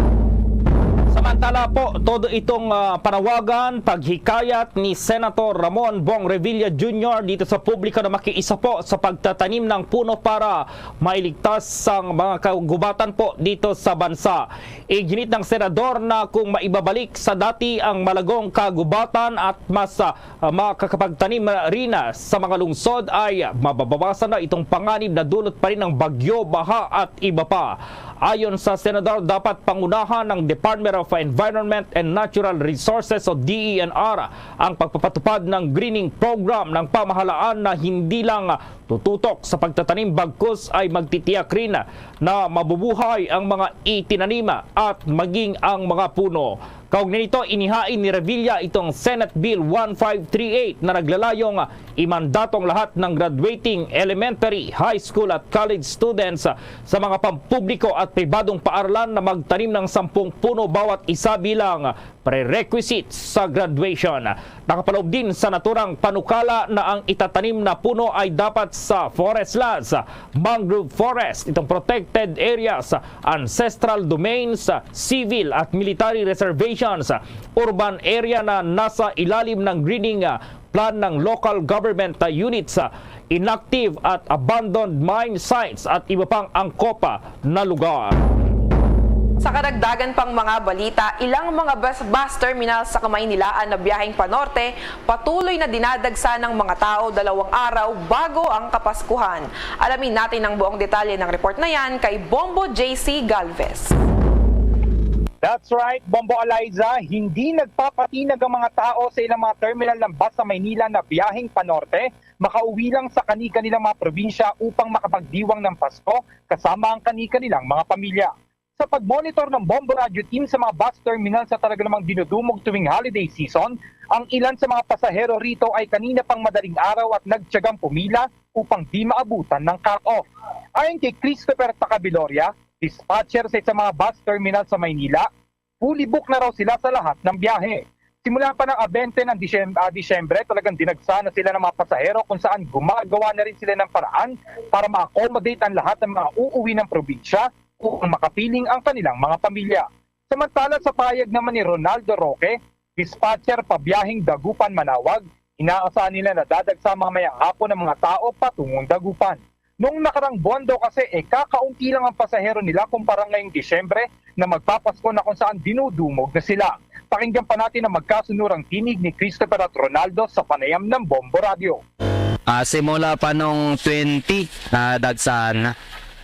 Samantala po, todo itong, ah, panawagan, paghikayat ni Senator Ramon Bong Revilla Junior dito sa publiko na makiisa po sa pagtatanim ng puno para mailigtas ang mga kagubatan po dito sa bansa. Iginit ng senador na kung maibabalik sa dati ang malagong kagubatan at mas, ah, makakapagtanim rin, ah, sa mga lungsod ay mababawasan na itong panganib na dulot pa rin ng bagyo, baha at iba pa. Ayon sa senador, dapat pangunahan ng Department of Environment and Natural Resources o D E N R ang pagpapatupad ng greening program ng pamahalaan na hindi lang tututok sa pagtatanim bagkus ay magtitiyak rin na mabubuhay ang mga itinanim at maging ang mga puno. Kaugnay nito, inihain ni Revilla itong Senate Bill one five three eight na naglalayong imandato ang lahat ng graduating elementary, high school at college students sa mga pampubliko at pribadong paaralan na magtanim ng sampung puno bawat isa bilang prerequisite sa graduation. Nakapaloob din sa naturang panukala na ang itatanim na puno ay dapat sa forest lands, mangrove forest, itong protected areas, ancestral domains, civil at military reservations, urban area na nasa ilalim ng greening, ah, plan ng local government, ah, units, ah, inactive at abandoned mine sites at iba pang angkop, ah, na lugar. Sa kadagdagan pang mga balita, ilang mga bus, bus terminal sa Kamaynilaan na biyaheng panorte patuloy na dinadagsa ng mga tao dalawang araw bago ang Kapaskuhan. Alamin natin ang buong detalye ng report na yan kay Bombo J C Galvez. That's right, Bombo Eliza, hindi nagpapatinag ang mga tao sa ilang mga terminal ng bus sa Maynila na biyaheng panorte, makauwi lang sa kani-kanilang mga probinsya upang makapagdiwang ng Pasko kasama ang kani-kanilang mga pamilya. Sa pagmonitor ng Bombo Radio Team sa mga bus terminal sa talaga namang dinudumog tuwing holiday season, ang ilan sa mga pasahero rito ay kanina pang madaling araw at nagtiyagang pumila upang di maabutan ng cut-off. Ayon kay Christopher Tacabiloria, dispatcher sa isang mga bus terminal sa Maynila, fully book na raw sila sa lahat ng biyahe. Simula pa ng abente ng Disyem- ah, Disyembre, talagang dinagsa na sila ng mga pasahero kung saan gumagawa na rin sila ng paraan para ma-accommodate ang lahat ng mga uuwi ng probinsya upang makapiling ang kanilang mga pamilya. Samantala, sa pahayag naman ni Ronaldo Roque, dispatcher pabiyaheng Dagupan Manawag, inaasahan nila na dadagsa mamayang hapon ang mga tao patungong Dagupan. Noong nakarang buwan daw kasi, eh, kakaunti lang ang pasahero nila kumpara ngayong Disyembre na magpapasko na kung saan dinudumog na sila. Pakinggan pa natin ang magkasunurang tinig ni Christopher at Ronaldo sa panayam ng Bombo Radio. Ah, simula pa nung twenty, ah, dagsahan na.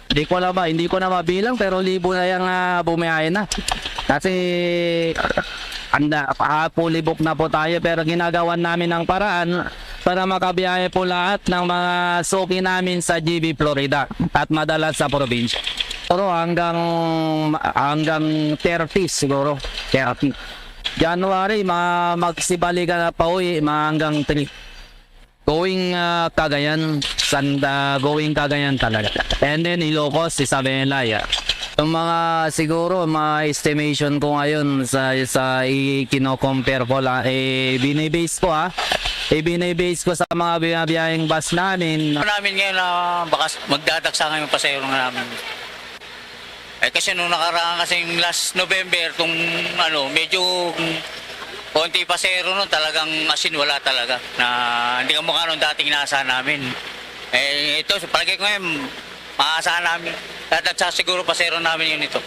Hindi ko na ba, hindi ko na mabilang pero libo na yung ah, bumiyahe na. Kasi anda, ah, fully book na po tayo pero ginagawan namin ng paraan para makabiyahe po lahat ng mga suki namin sa G B Florida at madalas sa probinsya. Pero hanggang hanggang thirty siguro, thirty. January, ma magsibali ka na pauwi, mga hanggang three. Going ah, Cagayan, Santa, going Cagayan talaga. And then Ilocos, Isabela, yeah. Yung mga siguro, mga estimation ko ngayon sa sa i-compare ko lang, eh, binibase ko ha. Ibinibase ko sa mga biyabiyahing bus namin. Ano namin ngayon na bakas magdadagsa ngayon pasahero namin. Eh kasi nung nakaraan kasing last November, kung ano, medyo kung konti pasahero nun, talagang asin wala talaga. Na hindi ka mukha nung dating nasa namin. Eh ito, sa palagay ko ngayon, maasa namin. Dadagsa siguro pasahero namin yun ito.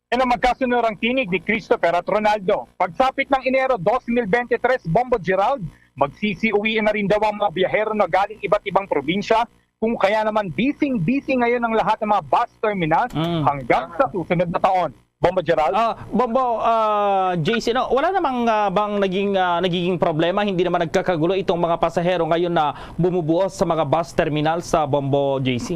Yan ang magkasunurang tinig ni Christopher at Ronaldo. Pagsapit ng Enero twenty twenty-three, Bombo Gerald, magsisiuwi na rin daw ang mga biyahero na galing iba't ibang probinsya, kung kaya naman busy-busy ngayon ang lahat ng mga bus terminals Mm. hanggang sa susunod na taon. Bombo Gerald? Ah, Bombo, ah, J C, no, wala namang ah, bang naging ah, nagiging problema, hindi naman nagkakagulo itong mga pasahero ngayon na bumubuo sa mga bus terminal sa Bombo J C?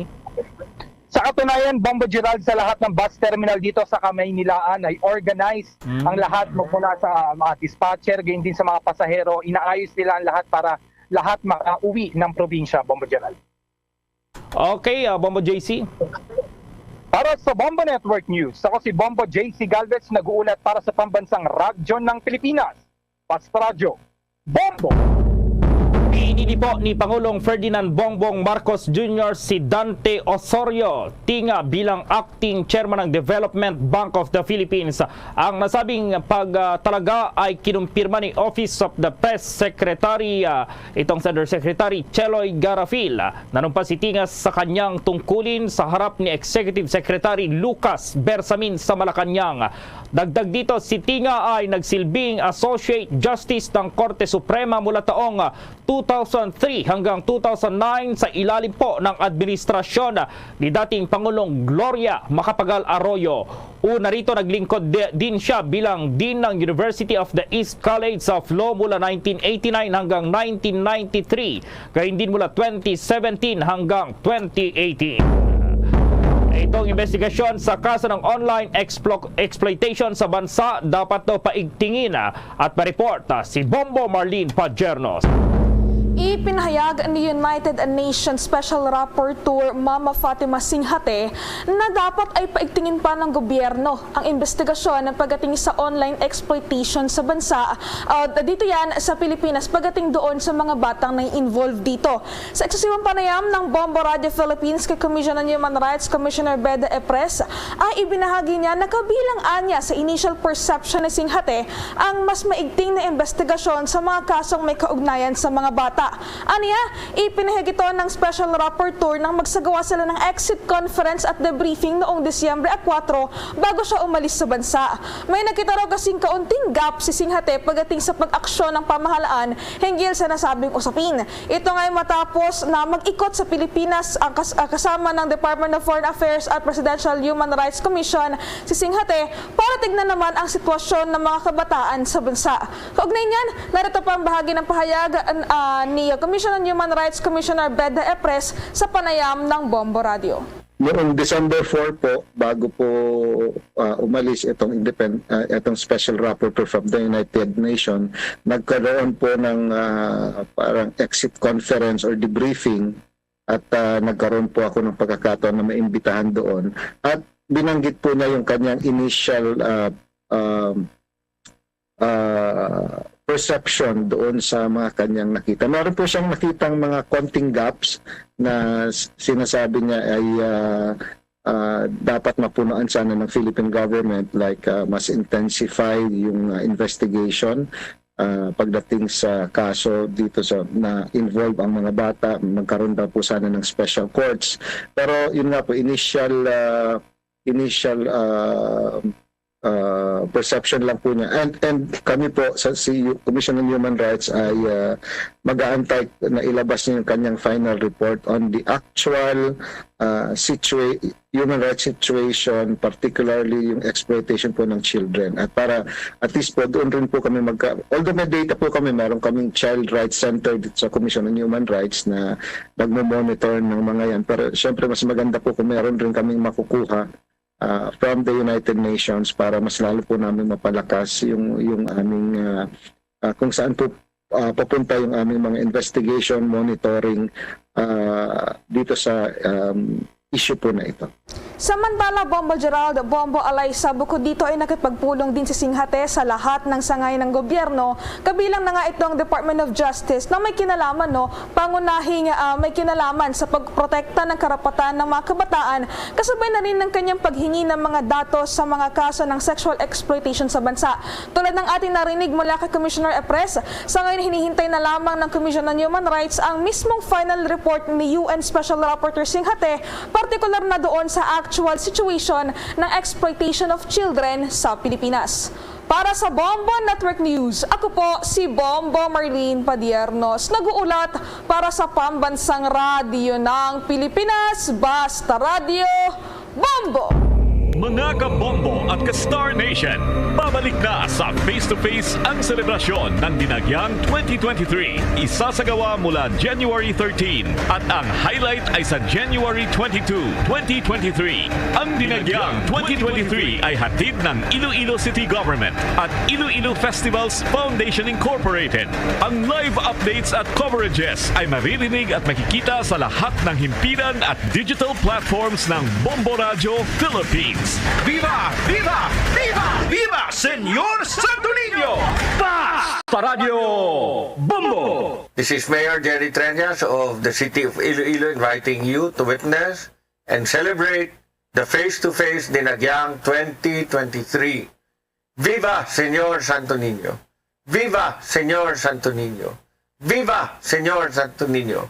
Sa katunayan, Bombo Gerald, sa lahat ng bus terminal dito sa Kamaynilaan ay organized Mm. ang lahat magmula sa ah, mga dispatcher, gayon din sa mga pasahero. Inaayos nila ang lahat para lahat makauwi ng probinsya, Bombo Gerald. Okay, ah, Bombo J C. Para sa Bombo Network News, ako si Bombo J C Galvez, nag-uulat para sa Pambansang Radyo ng Pilipinas, Basta Radyo, Bombo! Pinili po ni Pangulong Ferdinand Bongbong Marcos Junior si Dante Osorio Tinga bilang acting chairman ng Development Bank of the Philippines. Ang nasabing pagtalaga ay kinumpirma ni Office of the Press Secretary, ah, itong Undersecretary Cheloy Garafil. Nanumpa si Tinga sa kanyang tungkulin sa harap ni Executive Secretary Lucas Bersamin sa Malacañang. Dagdag dito, si Tinga ay nagsilbing Associate Justice ng Korte Suprema mula taong two thousand three hanggang two thousand nine sa ilalim po ng administrasyon ni dating Pangulong Gloria Macapagal Arroyo. Una rito, naglingkod di- din siya bilang Dean ng University of the East College of Law mula nineteen eighty-nine hanggang nineteen ninety-three, gayon din mula twenty seventeen hanggang twenty eighteen. Itong investigasyon sa kaso ng online explo-, exploitation sa bansa dapat daw paigtingin, ah, at ma-report, ah, si Bombo Marlene Padiernos. Ipinahayag ni United Nations Special Rapporteur Mama Fatima Singhate na dapat ay paigtingin pa ng gobyerno ang investigasyon pagdating sa online exploitation sa bansa, ah, dito yan sa Pilipinas, pagdating doon sa mga batang nai-involve dito. Sa eksklusibong panayam ng Bombo Radio Philippines kay Commission on Human Rights Commissioner Beda Epres, ay ibinahagi niya na kabilang anya sa initial perception ni Singhate ang mas maigting na investigasyon sa mga kasong may kaugnayan sa mga bata. Aniya, ipinahayag ito ng special rapporteur nang magsagawa sila ng exit conference at debriefing noong Disyembre a kuwatro bago siya umalis sa bansa. May nakita raw kasing kaunting gap si Singhate pagdating sa pag-aksyon ng pamahalaan hinggil sa nasabing usapin. Ito nga ay matapos na mag-ikot sa Pilipinas ang kas-, ah, kasama ng Department of Foreign Affairs at Presidential Human Rights Commission si Singhate para tignan naman ang sitwasyon ng mga kabataan sa bansa. Kaugnay niyan, narito pa ang bahagi ng pahayag, ah, ni Commission on Human Rights Commissioner Beda Epres sa panayam ng Bombo Radio. Noong December four po, bago po, ah, umalis itong independ-, ah, itong special rapporteur from the United Nations, nagkaroon po ng, ah, parang exit conference or debriefing at, ah, nagkaroon po ako ng pagkakataon na maimbitahan doon. At binanggit po niya yung kanyang initial, ah, um, ah, perception doon sa mga kanyang nakita. Meron po siyang nakitang mga konting gaps na s-, sinasabi niya ay, ah, ah, dapat mapunuan sana ng Philippine government, like, ah, mas intensify yung, ah, investigation, ah, pagdating sa kaso dito sa na involve ang mga bata, magkaroon daw po sana ng special courts. Pero yun nga po, initial, ah, initial, ah, ah, perception lang po niya. And, and kami po sa C U, Commission on Human Rights ay, ah, mag-aantay na ilabas niya yung kanyang final report on the actual, ah, situa-, human rights situation, particularly yung exploitation po ng children. At para at least po, doon rin po kami magka-, although may data po kami, meron kaming Child Rights Center dito sa Commission on Human Rights na nagmo-monitor ng mga yan. Pero siyempre, mas maganda po kung meron rin kaming makukuha, ah, from the United Nations para mas lalo po namin mapalakas yung, yung aming, ah, ah, kung saan po, ah, papunta yung aming mga investigation, monitoring, ah, dito sa, um, issue po na ito. Samantala, Bombo Gerald, Bombo Alaysa, bukod dito ay nakipagpulong din si Singhate sa lahat ng sangay ng gobyerno, kabilang na nga itong Department of Justice na may kinalaman, no, pangunahing, ah, may kinalaman sa pagprotekta ng karapatan ng mga kabataan, kasabay na rin ng kanyang paghingi ng mga datos sa mga kaso ng sexual exploitation sa bansa. Tulad ng ating narinig mula kay Commissioner Epres, sa ngayon hinihintay na lamang ng Commission on Human Rights ang mismong final report ni U N Special Rapporteur Singhate, partikular na doon sa actual situation ng exploitation of children sa Pilipinas. Para sa Bombo Network News, ako po si Bombo Marlene Padiernos, nag-uulat para sa Pambansang Radyo ng Pilipinas, Basta Radyo, Bombo! Mga ka-Bombo at ka-Star Nation, babalik na sa Face to Face ang selebrasyon ng Dinagyang twenty twenty-three. Isasagawa mula January thirteen at ang highlight ay sa January twenty-two, twenty twenty-three. Ang Dinagyang twenty twenty-three ay hatid ng Iloilo City Government at Iloilo Festivals Foundation Incorporated. Ang live updates at coverages ay maririnig at makikita sa lahat ng himpilan at digital platforms ng Bombo Radio Philippines. Viva! Viva! Viva! Viva Señor Santo Niño! Basta Radyo Bombo! This is Mayor Jerry Treñas of the City of Iloilo inviting you to witness and celebrate the Face to Face Dinagyang twenty twenty-three. Viva Señor Santo Niño! Viva Señor Santo Niño! Viva Señor Santo Niño!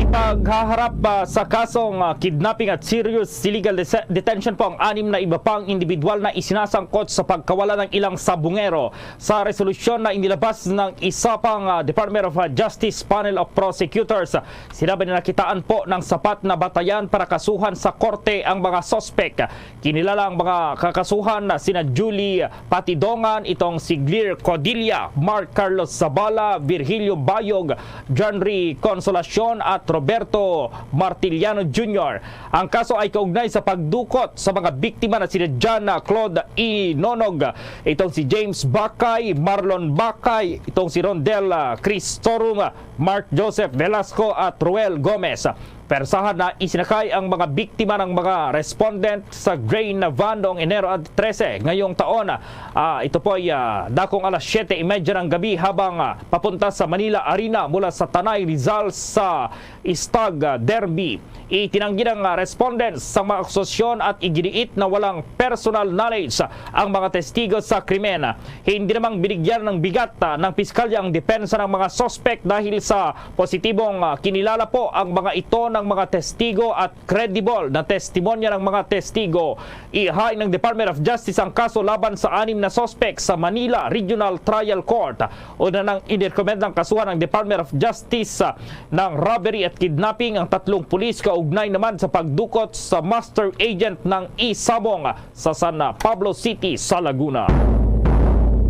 Ipaghaharap, ah, sa kasong, ah, kidnapping at serious illegal dese-, detention po ang anim na iba pang individual na isinasangkot sa pagkawala ng ilang sabungero. Sa resolusyon na inilabas ng isa pang, ah, Department of, ah, Justice Panel of Prosecutors, sinabi na nakitaan po ng sapat na batayan para kasuhan sa korte ang mga suspek. Kinilala ang mga kakasuhan na sina Julie Patidongan, itong si Glir Codilla, Mark Carlos Zabala, Virgilio Bayog, John Ray Consolacion at Roberto Martiliano Junior. Ang kaso ay kaugnay sa pagdukot sa mga biktima na sina John, ah, Claude Inonog, itong si James Bakay, Marlon Bakay, itong si Rondel, ah, Cristorum, Mark Joseph Velasco at Ruel Gomez. Persahan na isinakay ang mga biktima ng mga respondent sa grain na van noong Enero trese ngayong taon. Ah, ito po ay, ah, dakong alas siyete y media ng gabi habang, ah, papunta sa Manila Arena mula sa Tanay, Rizal sa Stag, ah, Derby. Itinanggi ng, ah, respondents sa mga akusasyon at iginiit na walang personal knowledge ang mga testigo sa krimen. Hindi namang binigyan ng bigat, ah, ng piskalya ang depensa ng mga suspect dahil sa positibong, ah, kinilala po ang mga ito ng mga testigo at credible na testimonya ng mga testigo. Ihain ng Department of Justice ang kaso laban sa anim na suspect sa Manila Regional Trial Court. Una nang inirekomenda ang kasuhan ng Department of Justice, ah, ng robbery at kidnapping ang tatlong pulis kaugnay naman sa pagdukot sa master agent ng e-sabong sa San Pablo City sa Laguna.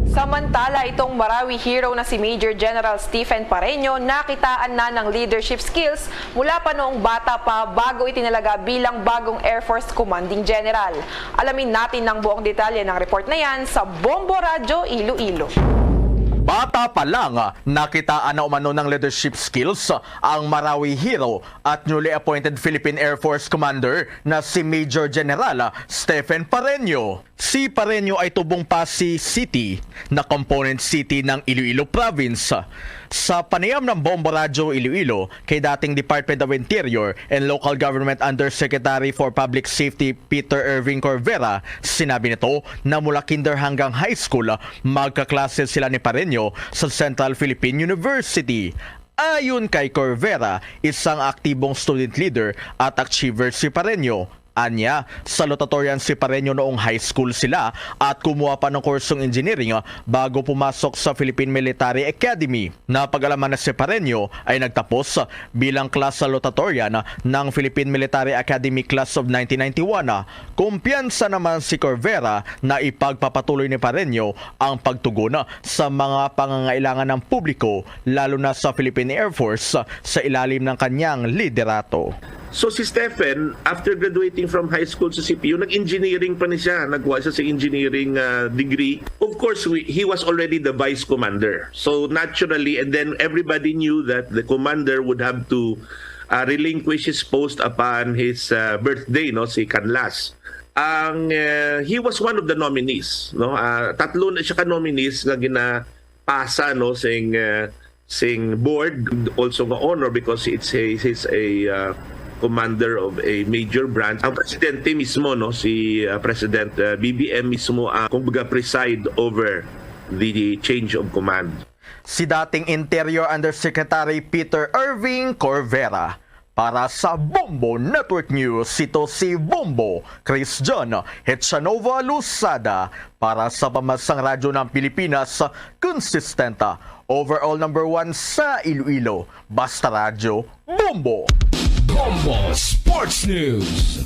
Samantala, itong Marawi hero na si Major General Stephen Pareño nakitaan na ng leadership skills mula pa noong bata pa bago itinalaga bilang bagong Air Force Commanding General. Alamin natin ang buong detalye ng report na yan sa Bombo Radyo Iloilo. Bata pa lang, nakitaan na umano ng leadership skills ang Marawi hero at newly appointed Philippine Air Force Commander na si Major General Stephen Pareño. Si Pareño ay tubong Passi City na component city ng Iloilo Province. Sa panayam ng Bombo Radyo Iloilo kay dating Department of Interior and Local Government Undersecretary for Public Safety Peter Irving Corvera, sinabi nito na mula kinder hanggang high school, magkaklase sila ni Pareño sa Central Philippine University. Ayon kay Corvera, isang aktibong student leader at achiever si Pareño. Anya, salutatorian si Pareño noong high school sila at kumuha pa ng kursong engineering bago pumasok sa Philippine Military Academy. Napag-alaman na si Pareño ay nagtapos bilang class salutatorian ng Philippine Military Academy Class of nineteen ninety-one. Kumpiyansa naman si Corvera na ipagpapatuloy ni Pareño ang pagtugon sa mga pangangailangan ng publiko, lalo na sa Philippine Air Force, sa ilalim ng kanyang liderato. So si Stephen, after graduating from high school sa C P U, nag-engineering pa ni siya. Nagkuha siya sa engineering ah, degree. Of course, we, he was already the vice commander. So naturally, and then everybody knew that the commander would have to ah, relinquish his post upon his ah, birthday, no, si Canlas. Ang ah, he was one of the nominees, no. Ah, tatlo na siya ka nominees nga ginapasa, no, sing ah, sing board, also nga honor because it's a, he's a uh, commander of a major branch. Ang presidente mismo, no, si uh, President uh, B B M mismo ang kumbaga preside over the change of command. Si dating Interior Undersecretary Peter Irving Corvera. Para sa Bombo Network News, ito si Bombo Christian Hechanova Losada. Para sa Pambansang Radyo ng Pilipinas, consistent, overall number one sa Iloilo. Basta Radyo, Bombo! Bombo Sports News.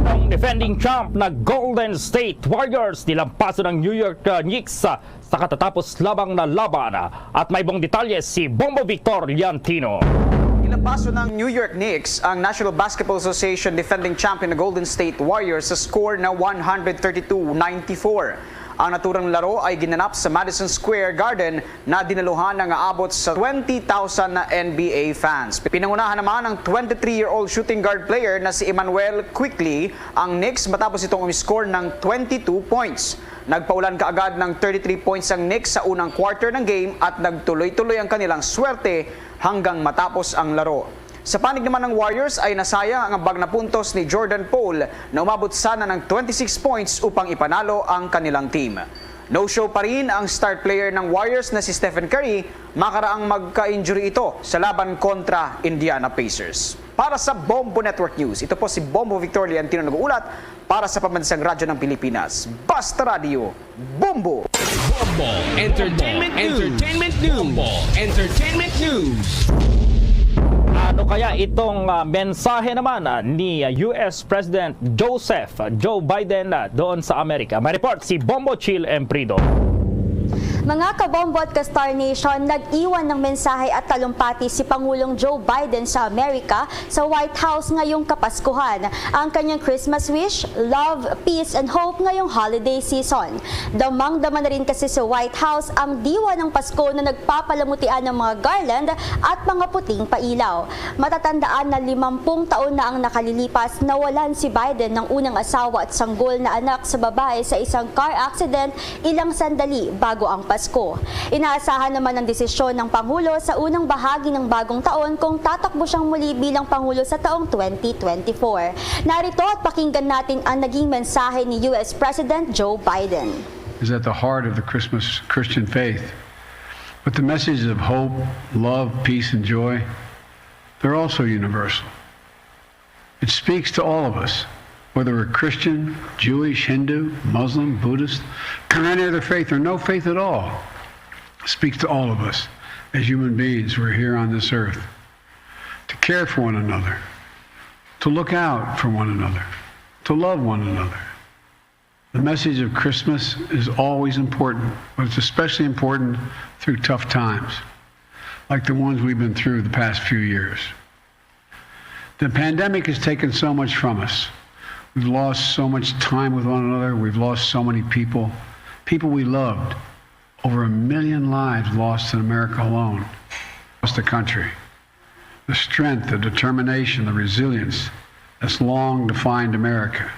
Itong defending champ na Golden State Warriors nilampaso ng New York uh, Knicks uh, sa katatapos lamang na laban. At may buong detalye si Bombo Victor Liantino. Nilampaso ng New York Knicks ang National Basketball Association defending champion na Golden State Warriors sa score na one hundred thirty-two ninety-four. Ang naturang laro ay ginanap sa Madison Square Garden na dinaluhan na nga abot sa twenty thousand na N B A fans. Pinangunahan naman ang twenty-three-year-old shooting guard player na si Immanuel Quickley ang Knicks matapos itong umiscore ng twenty-two points. Nagpaulan kaagad ng thirty-three points ang Knicks sa unang quarter ng game at nagtuloy-tuloy ang kanilang swerte hanggang matapos ang laro. Sa panig naman ng Warriors ay nasayang ang bag na puntos ni Jordan Poole na umabot sana ng twenty-six points upang ipanalo ang kanilang team. No-show pa rin ang star player ng Warriors na si Stephen Curry makaraang magka-injury ito sa laban kontra Indiana Pacers. Para sa Bombo Network News, ito po si Bombo Victor Liantino nag-uulat para sa Pambansang Radyo ng Pilipinas. Basta Radyo, Bombo! Bombo Entertainment News. Entertainment News. Bombo Entertainment News. Ano kaya itong ah, mensahe naman ah, ni ah, U S President Joseph Joe Biden ah, doon sa Amerika? May report si Bombo Chill Emprido. Mga kabombo at ka-Star Nation, nag-iwan ng mensahe at talumpati si Pangulong Joe Biden sa Amerika sa White House ngayong Kapaskuhan. Ang kanyang Christmas wish, love, peace, and hope ngayong holiday season. Damang-dama na rin kasi sa White House ang diwa ng Pasko na nagpapalamutian ng mga garland at mga puting pailaw. Matatandaan na limampung taon na ang nakalilipas, nawalan si Biden ng unang asawa at sanggol na anak sa babae sa isang car accident ilang sandali bago ang Pasko. Inaasahan naman ang desisyon ng Pangulo sa unang bahagi ng bagong taon kung tatakbo siyang muli bilang Pangulo sa taong twenty twenty-four. Narito at pakinggan natin ang naging mensahe ni U S President Joe Biden. Is at the heart of the Christmas Christian faith. But the messages of hope, love, peace, and joy, they're also universal. It speaks to all of us, whether we're Christian, Jewish, Hindu, Muslim, Buddhist, or any other faith, or no faith at all. It speaks to all of us as human beings who are here on this earth to care for one another, to look out for one another, to love one another. The message of Christmas is always important, but it's especially important through tough times, like the ones we've been through the past few years. The pandemic has taken so much from us. We've lost so much time with one another. We've lost so many people, people we loved. Over a million lives lost in America alone, across the country. The strength, the determination, the resilience that's long defined America.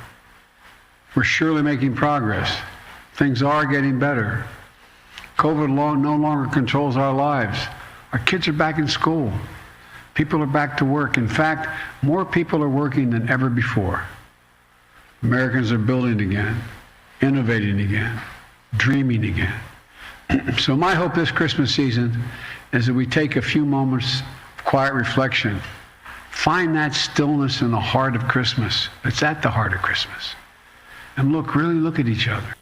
We're surely making progress. Things are getting better. COVID law no longer controls our lives. Our kids are back in school. People are back to work. In fact, more people are working than ever before. Americans are building again, innovating again, dreaming again. So, my hope this Christmas season is that we take a few moments of quiet reflection, find that stillness in the heart of Christmas. It's at the heart of Christmas. And look, really look at each other.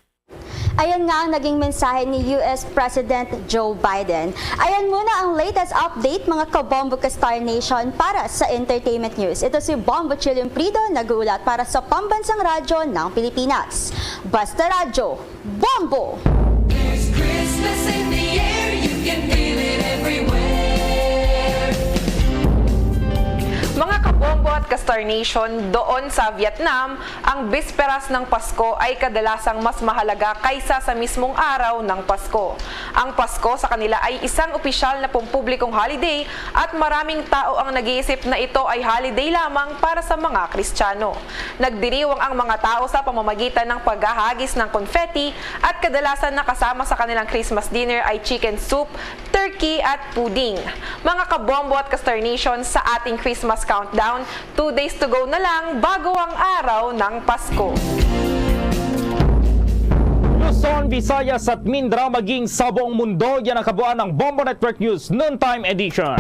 Ayan nga ang naging mensahe ni U S President Joe Biden. Ayan muna ang latest update, mga kabombo ka Star Nation, para sa entertainment news. Ito si Bombo Chilling Prido, nag-uulat para sa Pambansang Radyo ng Pilipinas. Basta Radyo, Bombo! There's Christmas in the air, you can feel it everywhere. Mga kabombo at ka-Star Nation, doon sa Vietnam, ang bisperas ng Pasko ay kadalasang mas mahalaga kaysa sa mismong araw ng Pasko. Ang Pasko sa kanila ay isang opisyal na pampublikong holiday at maraming tao ang nag-iisip na ito ay holiday lamang para sa mga Kristiyano. Nagdiriwang ang mga tao sa pamamagitan ng paghahagis ng konfeti at kadalasan nakasama sa kanilang Christmas dinner ay chicken soup, turkey at pudding. Mga kabombo at ka-Star Nation, sa ating Christmas countdown, two days to go na lang bago ang araw ng Pasko. Luzon, Visayas at Mindoro, maging sa buong mundo, yan ang kabuuan ng Bombo Network News Noontime Edition.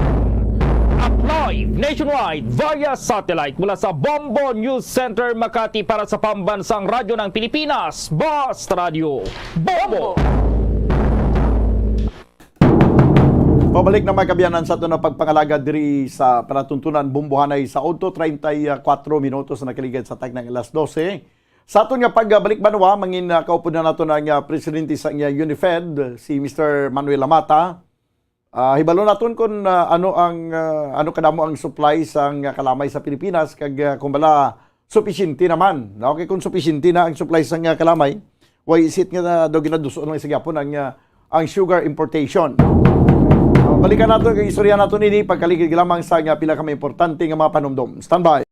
At live nationwide via satellite mula sa Bombo News Center, Makati, para sa Pambansang Radyo ng Pilipinas, Basta Radyo Bombo! Pabalik na, mga kaabyanan, sa aton nga pagpangalagad diri sa palatuntunan, Bombohanay sa Auto, treinta y cuatro minutos na nakaligad sa tagna nga alas dose. Sa aton nga pagbalik banwa, mangin, ah, kaupod na naton ang, ah, presidente sa, ah, UNIFED, si Mister Manuel Lamata. Ah, hibalo naton kung, ah, ano ang, ah, ano kadamo ang supply sang, ah, kalamay sa Pilipinas, kag, ah, kung bala supisyente naman, no? Kay kung supisyente na ang supply sang, ah, kalamay, why is it nga daw ginadus-on lang sa gihapon ang, ah, ang sugar importation? So, balikan nato kag istorya nato nini pagkaligid lamang sa, ah, pila ka mga importante nga mga panumdom. Standby.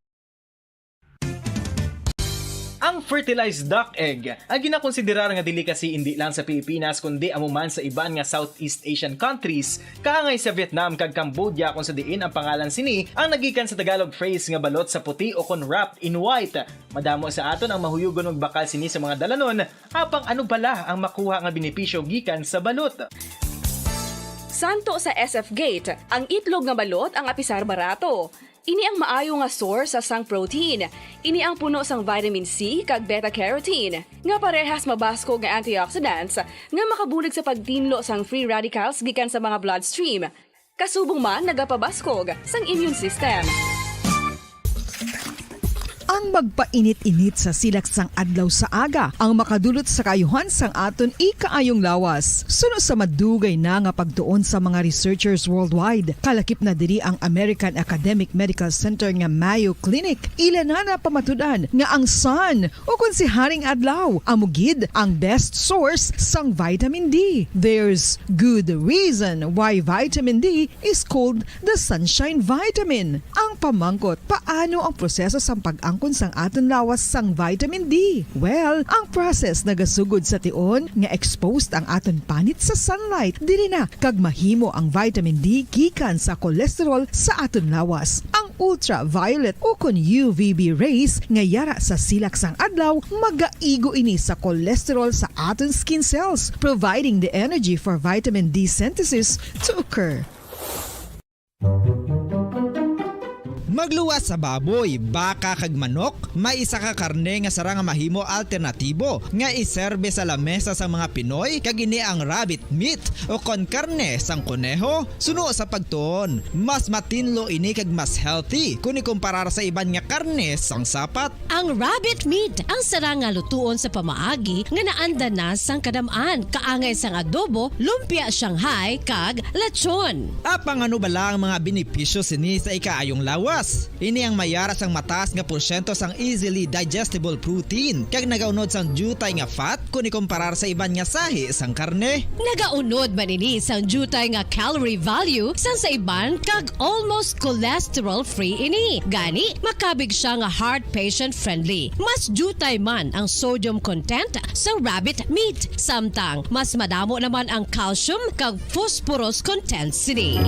Ang fertilized duck egg, ang ginakonsiderar nga delicacy indi lang sa Pilipinas kundi amo man sa iban nga Southeast Asian countries, kaangay sa Vietnam kag Cambodia, kung sa diin ang pangalan sini ang nagikan sa Tagalog phrase nga balot sa puti o kon wrapped in white. Madamo sa aton ang mahuyugon magbakal sini sa mga dalanon, apang ano bala ang makuha nga benepisyo gikan sa balot? Santo sa S F Gate, ang itlog nga balot ang apisar barato. Ini ang maayo nga source sang protein. Ini ang puno sang vitamin C kag beta-carotene, nga parehas mabaskog nga antioxidants nga makabulig sa pagtinlo sang free radicals gikan sa mga bloodstream. Kasubong man nagapabaskog sang immune system. Ang magpainit-init sa silak sang adlaw sa aga ang makadulot sa kaayuhan sang aton ikaayong lawas. Suno sa madugay na nga pagtuon sa mga researchers worldwide, kalakip na diri ang American Academic Medical Center nga Mayo Clinic. Ila na napamatud-an nga ang sun, o kon si Haring Adlaw, amo gid ang best source sang vitamin D. There's good reason why vitamin D is called the sunshine vitamin. Ang pamangkot, paano ang proseso sang pag-angkon sang aton lawas sang vitamin D? Well, ang process nagasugod sa tion nga exposed ang aton panit sa sunlight. Diri na kag mahimo ang vitamin D gikan sa cholesterol sa aton lawas. Ang ultraviolet o kon U V B rays nga yara sa silak sang adlaw magaigo ini sa cholesterol sa aton skin cells, providing the energy for vitamin D synthesis to occur. Magluwas sa baboy, baka, kag manok, may isa ka karne nga sarang nga mahimo alternatibo nga iserbe sa lamesa sang mga Pinoy, kag ini ang rabbit meat o kon karne sang koneho. Suno sa pagtuon, mas matinlo ini kag mas healthy kon ikumparar sa iban nga karne sang sapat. Ang rabbit meat ang sarang nga lutuon sa pamaagi nga naanda na sang kadam-an, kaangay sang adobo, lumpia Shanghai, kag lechon. Apang ano bala ang mga benepisyo sini sa ikaayong lawas? Ini ang mayara sang mataas nga porsyento sang easily digestible protein, kag nagaunod sang diutay nga fat kon ikumparar sa iban nga sahi sang karne. Nagaunod man ini sang diutay nga calorie value sang sa iban, kag almost cholesterol-free ini. Gani, makabig sia nga heart patient-friendly. Mas diutay man ang sodium content sang rabbit meat, samtang mas madamo naman ang calcium kag phosphorus content sini.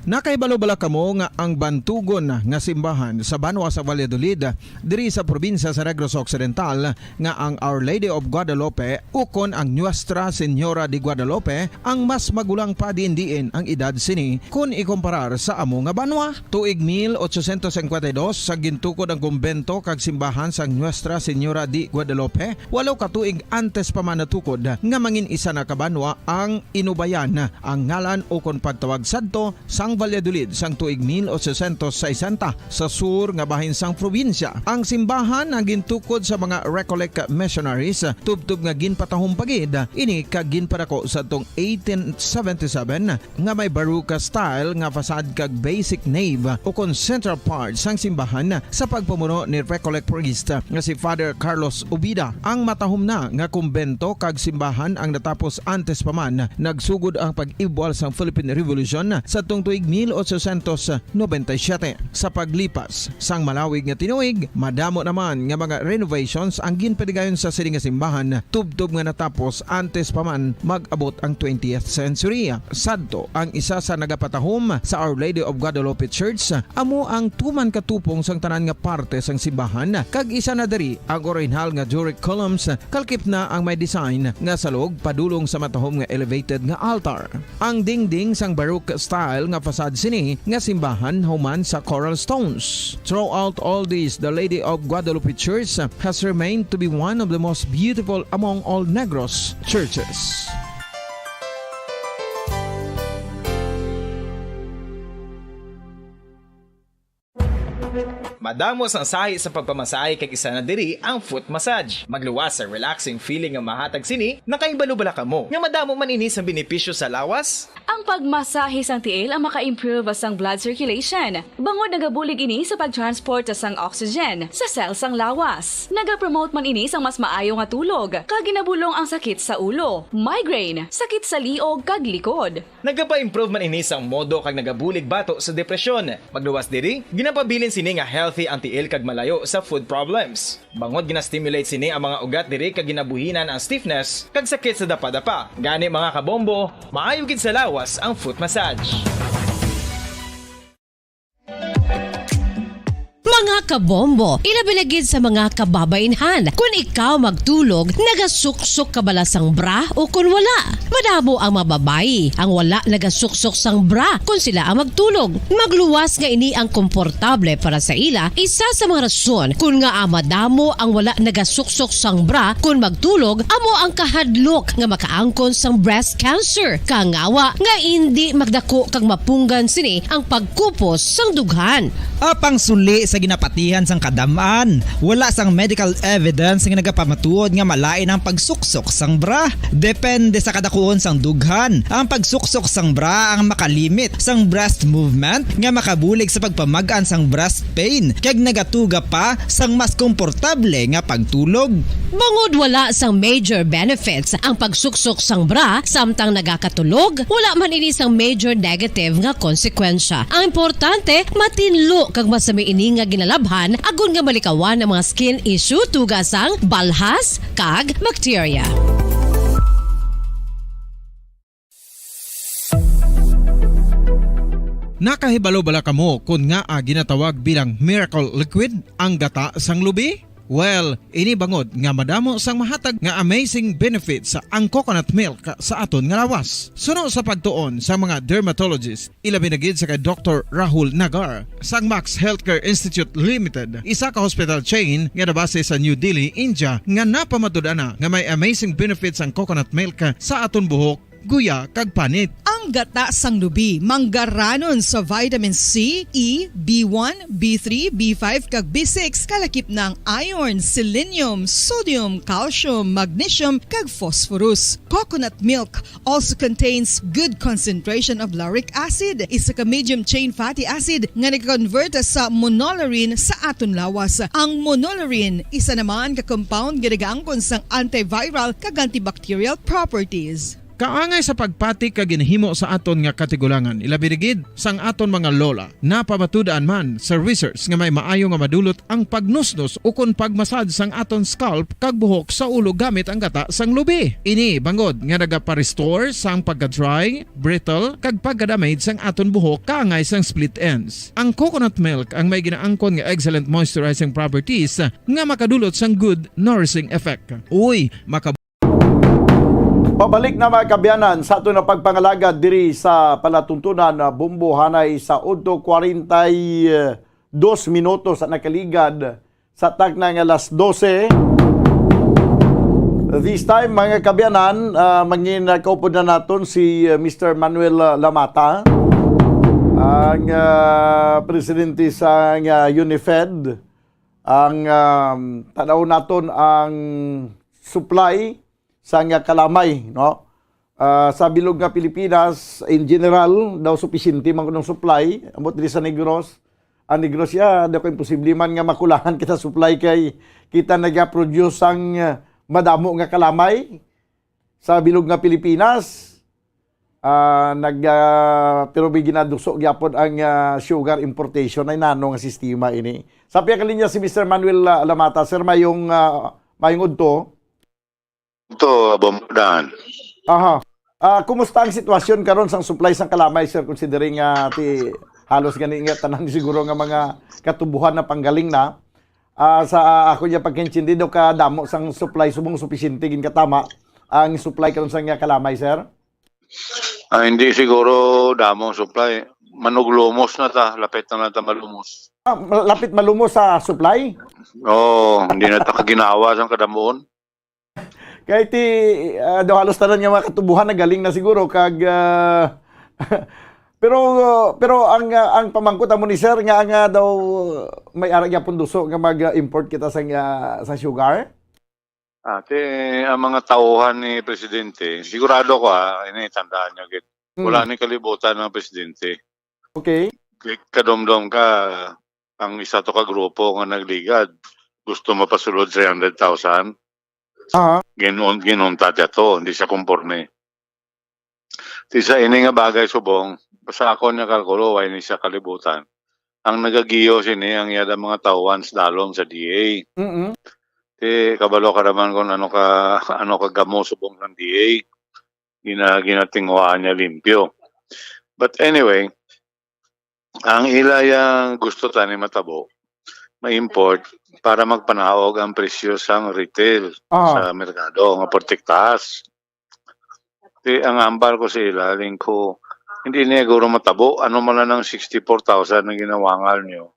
Nakahibalo bala kamo nga ang bantugon nga simbahan sa banwa sa Valladolid, diri sa probinsya sa Negros Occidental, nga ang Our Lady of Guadalupe ukon ang Nuestra Señora de Guadalupe ang mas magulang pa diin-diin ang edad sini kon ikumparar sa amo nga banwa? Tuig mil ochocientos cincuenta y dos, sa gintukod ang kumbento kag simbahan sang Nuestra Señora de Guadalupe, walo ka tuig antes pa man natukod nga mangin isa na ka banwa ang Inubayan, ang ngalan ukon pagtawag sadto sang Valladolid sang tuig mil ochocientos sesenta sa sur nga bahin sang probinsya. Ang simbahan ang gintukod sa mga Recollect missionaries, tubtob nga ginpatahom pa gid ini kag ginpadako sadtong eighteen seventy-seven, nga may Baroque style nga facade kag basic nave ukon central part sang simbahan sa pagpamuno ni Recollect priest nga si Father Carlos Ubida. Ang matahom na nga kumbento kag simbahan ang natapos antes pa man nagsugod ang pag-ibwal sang Philippine Revolution sadtong tuig mil ochocientos noventa y siete. Sa paglipas sang malawig nga tinuig, madamo naman nga mga renovations ang ginpadigayon sa sini nga simbahan, tubtob nga natapos antes pa man mag-abot ang twentieth century. Sadto, ang isa sa nagapatahom sa Our Lady of Guadalupe Church amo ang tuman katupong sang tanan nga parte sang simbahan, kag isa na diri ang orihinal nga Doric columns, kalkip na ang may design nga salog padulong sa matahom nga elevated nga altar. Ang dingding sang Baroque style nga facade sini nga simbahan human sa coral stones. Throughout all this, the Lady of Guadalupe Church has remained to be one of the most beautiful among all Negros churches. Madamo sang sahi sa pagpamasahe, kag isa na diri ang foot massage. Magluwas sa relaxing feeling nga mahatag sini. Nakahibalo bala kamo nga madamo man ini sang benepisyo sa lawas? Ang pagmasahe sang tiil ang maka-improve sang blood circulation, bangod nagabulig ini sa pag-transport sang oxygen sa cell sang lawas. Nagapromote man ini sang mas maayo nga tulog, kag ginabulong ang sakit sa ulo, migraine, sakit sa liog, kag likod. Nagapa-improve man ini sang modo kag nagabulig bato sa depresyon. Magluwas diri, ginapabilin sini nga healthy ang tiil kag malayo sa foot problems. Bangod gina-stimulate sini ang mga ugat diri kag ginabuhinan ang stiffness kag sakit sa dapadapa. Gani, mga kabombo, maayo gid sa lawas ang foot massage. Mga kabombo, ilabi na gid sa mga kababainhan. Kun ikaw magtulog, nagasuksok ka bala sang bra o kun wala? Madamo ang mga babayi ang wala nagasuksok sang bra kun sila ang magtulog. Magluwas nga ini ang komportable para sa ila, isa sa mga rason kun ngaa madamo ang wala nagasuksok sang bra kun magtulog, amo ang kahadlok nga makaangkon sang breast cancer. Kangawa nga indi magdako kag mapunggan sini ang pagkupos sang dughan. Apang suli sa ginapatihan sang kadam-an, wala sang medical evidence nga nagapamatuod nga malain ang pagsuksok sang bra. Depende sa kadakuon sang dughan, ang pagsuksok sang bra ang makalimit sang breast movement nga makabulig sa pagpamag-an sang breast pain kag nagatuga pa sang mas komportable nga pagtulog. Bangod wala sang major benefits ang pagsuksok sang bra samtang nagakatulog, wala man ini sang major negative nga konsekwensya. Ang importante, matinlo kag masami ini nga ginalabhan agod nga malikawan ang mga skin issue tuga sang balhas kag bakterya. Nakahibalo bala kamo kon ngaa ginatawag bilang miracle liquid ang gata sang lubi? Well, ini bangod nga madamo sang mahatag nga amazing benefits ang coconut milk sa aton nga lawas. Suno sa pagtuon sa mga dermatologist, ilabi na gid sa kay Doktor Rahul Nagar sang Max Healthcare Institute Limited, isa ka hospital chain nga nabase sa New Delhi, India, nga napamatud-an na nga may amazing benefits ang coconut milk sa aton buhok, guya, kag panit. Ang gata sang lubi manggaranon sa vitamin C, E, B one, B three, B five, kag B six, kalakip na ang iron, selenium, sodium, calcium, magnesium, kag phosphorus. Coconut milk also contains good concentration of lauric acid, isa ka medium chain fatty acid nga nag-convert sa monolaurin sa aton lawas. Ang monolaurin isa naman ka compound nga nagaangkon sang antiviral kag antibacterial properties. Kaangay sa pagpati kag ginhimo sa aton nga katigulangan, ilabi na gid sang aton mga lola. Napamatud-an man sa research nga may maayo nga madulot ang pagnusnos ukon pagmasad sang aton scalp kag buhok sa ulo gamit ang gata sang lubi. Ini bangod nga nagapa-restore sang pagka-dry, brittle, kag pagka-damage sang aton buhok kaangay sang split ends. Ang coconut milk ang may ginaangkon nga excellent moisturizing properties nga makadulot sang good nourishing effect. Uy, maka Pabalik na, mga kaabyanan, sa aton nga pagpangalagad diri sa palatuntunan, ah, Bombo, hanay sa udto kwarenta y dos minutos ang nakaligad sa takna nga alas dose. This time, mga kaabyanan, ah, mangin-, ah, kaupod na naton si, ah, Mister Manuel, ah, Lamata, ang, ah, presidente sa, ah, UNIFED. Ang, um, tan-aw naton ang supply sang, ah, kalamay, no? Ah, sa bilog nga Pilipinas, in general, daw supisyente man kuno ang supply, ambot diri sa Negros. Ang Negros, ya, daw kay imposible man nga makulangan kita supply kay kita naga-produce sang, ah, madamo nga kalamay sa bilog nga Pilipinas. Ah, nag, ah, pero may ginaduso gyapon ang, ah, sugar importation. Ay, nano nga sistema ini? Sa pihak linya si Mister Manuel, ah, Lamata. Sir, mayong, ah, mayong udto. Ito, Bombo Dan. Aha. Ah, kumusta ang sitwasyon karon sang supply sang kalamay, sir, considering nga ti halos gani nga tanan siguro nga mga katubuhan na panggaling na? Ah, sa, ah, ako niya pagkaintindi daw kadamo sang supply subong supisyente gid katama ang supply karon sang, ah, kalamay, sir? Ah, hindi siguro damo ang supply. Manuglumos na ta, lapit na lang ta malumos. Ah, ma-, lapit malumos sa supply? Oo, hindi na ta kaginawa sang kadamuon. Kay ti, ah, daw halos tanan nga mga katubuhan nagaling na siguro kag, ah, pero, pero ang, ah, ang pamangkot amo ni sir nga, nga daw may ara gyapon duso nga mag-import kita sang, ah, sang sugar? Ate, ang mga tauhan ni Presidente, sigurado ko, ha, ini tandaan niyo gid. Mm. Wala ni kalibutan ang Presidente. Okay. Kay kadomdom ka, ang isa to ka grupo nga nagligad, gusto mapasulod three hundred thousand. Aha. Ginun-, ginuntat niya to, hindi siya konporme. Ti sa ini nga bagay subong, sa akon nga kalkulo, wala ni siya kalibutan. Ang nagagiyo sini ang iya mga tauhan sa dalom sa D A. Mm-mm. Ti kabalo ka naman kung ano ka, ano ka gamo subong ng D A. Gina-, ginatinguhaan niya limpyo. But anyway, ang ila yang gusto tani matabo, ma-import para magpanaog ang presyo sang retail Ah. sa merkado nga portik taas. Ti ang ambal ko sa ila, lingko, hindi niya guro matabo. Ano man lang ang sixty-four thousand na ginawangal niyo?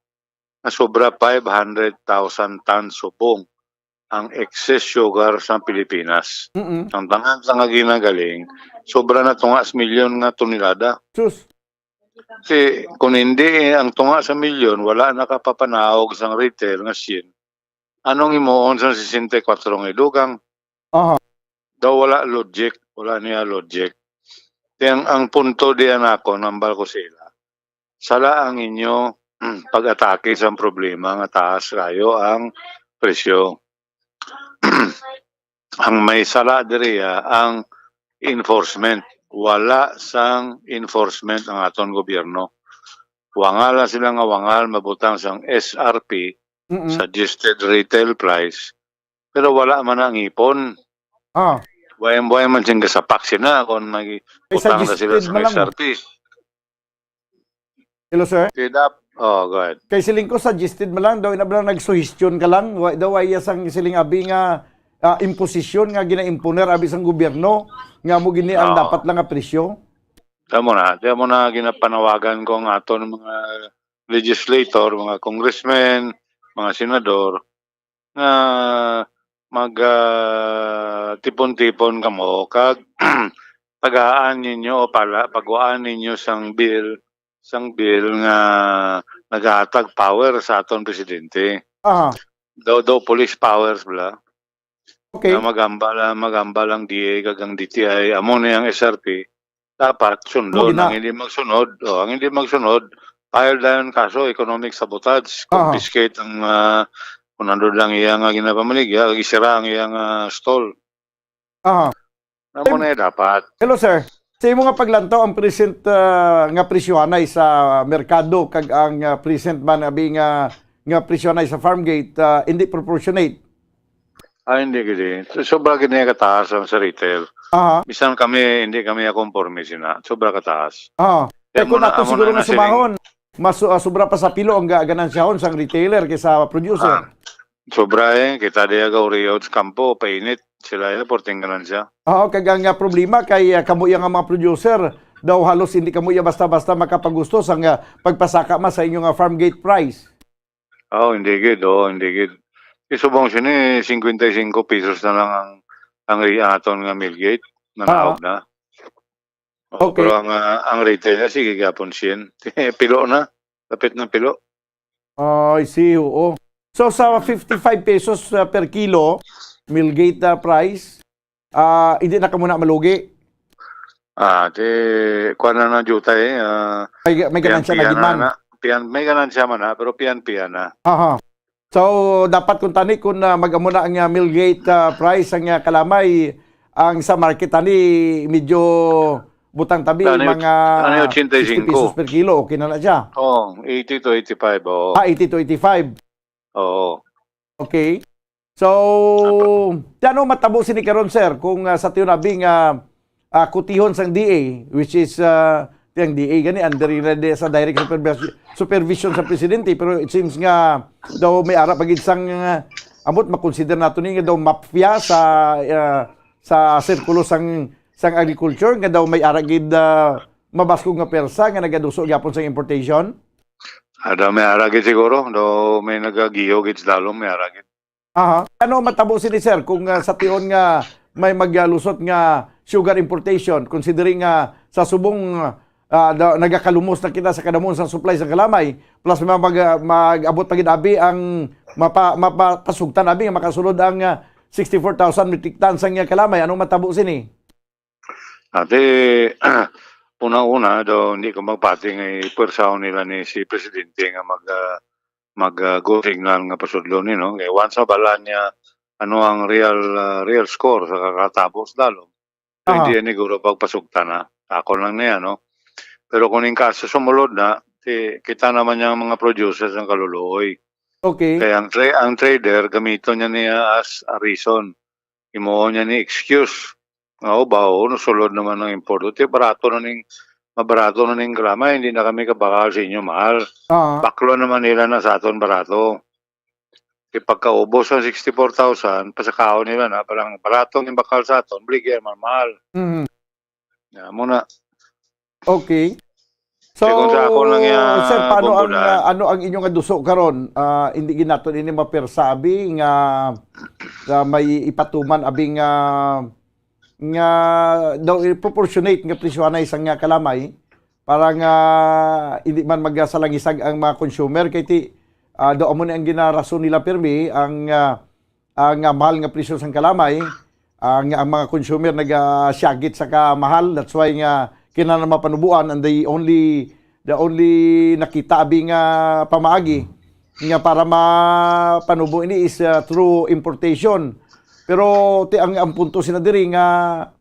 Na sobra five hundred thousand tons subong ang excess sugar sa Pilipinas. Mm-mm. Ang tanan sa nga ginagaling, sobra na tunga sa milyon nga tonelada. Sus. Kasi kung hindi ang tunga sa milyon, wala nakapapanaog sang retail nga siyam. Anong himuon sa sesenta y kuwatro nga idugang? Aha. Daw wala logic, wala niya logic. Kaya ang, ang punto diyan ako, nambal ko sila. Sala ang inyo pag-atake sa problema nga taas kayo ang presyo. Ang may sala diriya ang enforcement. Wala sang enforcement ang aton gobyerno. Wangal lang sila nga wangal mabutang sang S R P, Mm-mm. suggested retail price, pero wala man ang ipon. Ah. Buhay-buhay man sing gasapak sila kung may Ay, utang na sila suggested sa man lang. S R P. Hello, sir? Kaya dap-, oh, go ahead. Kay siling ko, suggested man lang daw, ina ba lang nagsuhestyon ka lang? Wa daw, ay sang siling abi nga ah, imposisyon nga ginaimponer abi sang gobyerno nga mo gini ang Oo. dapat lang nga presyo? Tama na, tama na, ginapanawagan ko ang aton mga legislator, mga congressmen, mga senador, nga mag, ah, tipon-tipon kamo kag tagaan ninyo o pala, paguaan ninyo sang bill, sang bill nga nagahatag power sa aton presidente. Aha. Daw, daw police powers bala. Okay. Nga magambal, ah, magambal ang D A kag ang D T I, amo ni ang S R P. Dapat sundon. Amo gina. Ang hindi magsunod, oh, ang hindi magsunod, file dayon kaso, economic sabotage, Aha. confiscate ang, ah, kung ano lang iya nga ginapamaligya, isira ang iya nga stall. Aha. Amo Em, na dapat. Hello, sir. Sa imo nga paglantaw, ang present, ah, nga presyohanay sa merkado kag ang, ah, present man abi nga, nga presyohanay sa farm gate, ah, hindi proportionate? Ah, hindi gid eh. So, sobra gid niya kataas ang sa retail. Aha. Bisan kami, hindi kami konforme sina. Sobra kataas. Aha. Kaya Eh, kung mo na, ato amo siguro na nga na sining sumahon, mas, ah, sobra pa sa pilo ang ga-, ganansyahon sang retailer kaysa producer. Ah, sobra eh. Kita diya ga uriyaw sa kampo, painit. Sila yung porting ganansya. Oo, kag ang, ah, problema kay, ah, kamo iya nga mga producer, daw halos hindi kamo iya basta-basta makapagusto sang, ah, pagpasaka man sa inyo nga farm gate price. Oh, hindi gid, oh, hindi gid. Isubong sini, cincuenta y cinco pesos na lang ang, ang ri-, aton nga mill gate, nga Ah. naog na. Oh, Okay. pero ang, ah, ang retail niya, sige gyapon, siyam. Pilo na. Lapit na pilo. I see, oo. So, sa fifty-five pesos, ah, per kilo, mill gate, ah, price, ah, hindi na kamo na malugi? Ah, di, kuwan na ng jutay, eh, ah, May, may ganansya na piyan-piyan gid man. na, piyan-, may ganansya man na, pero piyan-piyan na. Aha. So, dapat kung tani, kung, ah, mag-amo na ang, ah, mill gate, ah, price, ang, ah, kalamay, ang sa market, tani, medyo butang tabi, Ano yung, mga ano yung ochenta y cinco? sixty pesos per kilo, okay na na siya. Oh, eighty to eighty-five, oo. Ah, eighty to eighty-five. Oo. Okay. So, Apa- ti ano matabo sini karon, sir, kung, ah, sa tiyon abi nga, ah, kutihon sang D A, which is, ah, ti ang D A gani under ira di sa direct supervis-, supervision sa presidente, pero it seems nga daw may ara pa gid sang, ah, ambot makonsider nato ni nga daw mafia sa, ah, sa sirkulo sang, sang agriculture nga daw may ara gid, ah, mabaskog nga pwersa nga nagaduso gyapon sang importation? Ah, daw may ara gid siguro, daw may nagagiyo gid sa dalom, may ara gid. Aha. Ano matabo sini, sir, kung, ah, sa tion nga may maglusot nga sugar importation, considering nga sa subong, ah, da-, nagakalumos na kita sa kadamon sa supply sa kalamay, plus ma-, mag-, ah, mag-abot pa gid abi ang mapa-, mapapasugtan abi nga makasulod ang, ah, sixty-four thousand metric tons ang, ah, kalamay. Anong matabo sini? Ate, una-una daw, hindi ko magpati nga ipwersahon nila ni si Presidente nga mag, ah, mag, ah, go signal nga pasudlon ni, no? Kay once mabalaan niya ano ang real, ah, real score sa kakatabo sa dalom, Aha. pwede yan siguro pagpasugtan na. Ako lang niya, no? Pero kung in kaso sumulod na, ti-, kita naman niya ang mga producers ang kaluluoy. Okay. Kaya ang tra-, ang trader, gamiton niya niya as a reason. Himuon niya ni excuse. Nga, "O, ba, o, nasulod naman ang importo. Ti, barato na ning, mabarato na ning grama, hindi na kami kabakal sa inyo, mahal. Ah. Baklo naman nila na sa aton barato." Di pagkaubos ang sixty-four thousand, pasakaon nila na, parang barato ang bakal sa aton, baligya man mahal. Mhm. Ya, mo na. Okay. So, Kaya kung sa ako lang ya, sir, paano ang Bombolan. ah, ano ang inyong duso karon? Ah, hindi gid naton ini mapersa abi nga, nga may ipatuman abi nga nga daw i-, proportionate nga presyohanay sang nga kalamay para nga hindi man magasalangisag ang mga consumer kay ti ah, daw amo ni ang ginarason nila pirmi ang ah, ang ah, mahal nga presyo sang kalamay, ah, nga ang mga consumer nagasyagit sa kamahal. That's why nga kinahanglan mapanubuan, and the only the only nakita abi nga pamaagi nga para mapanubo ini is ah, through importation. Pero ti ang, ang punto sina diri nga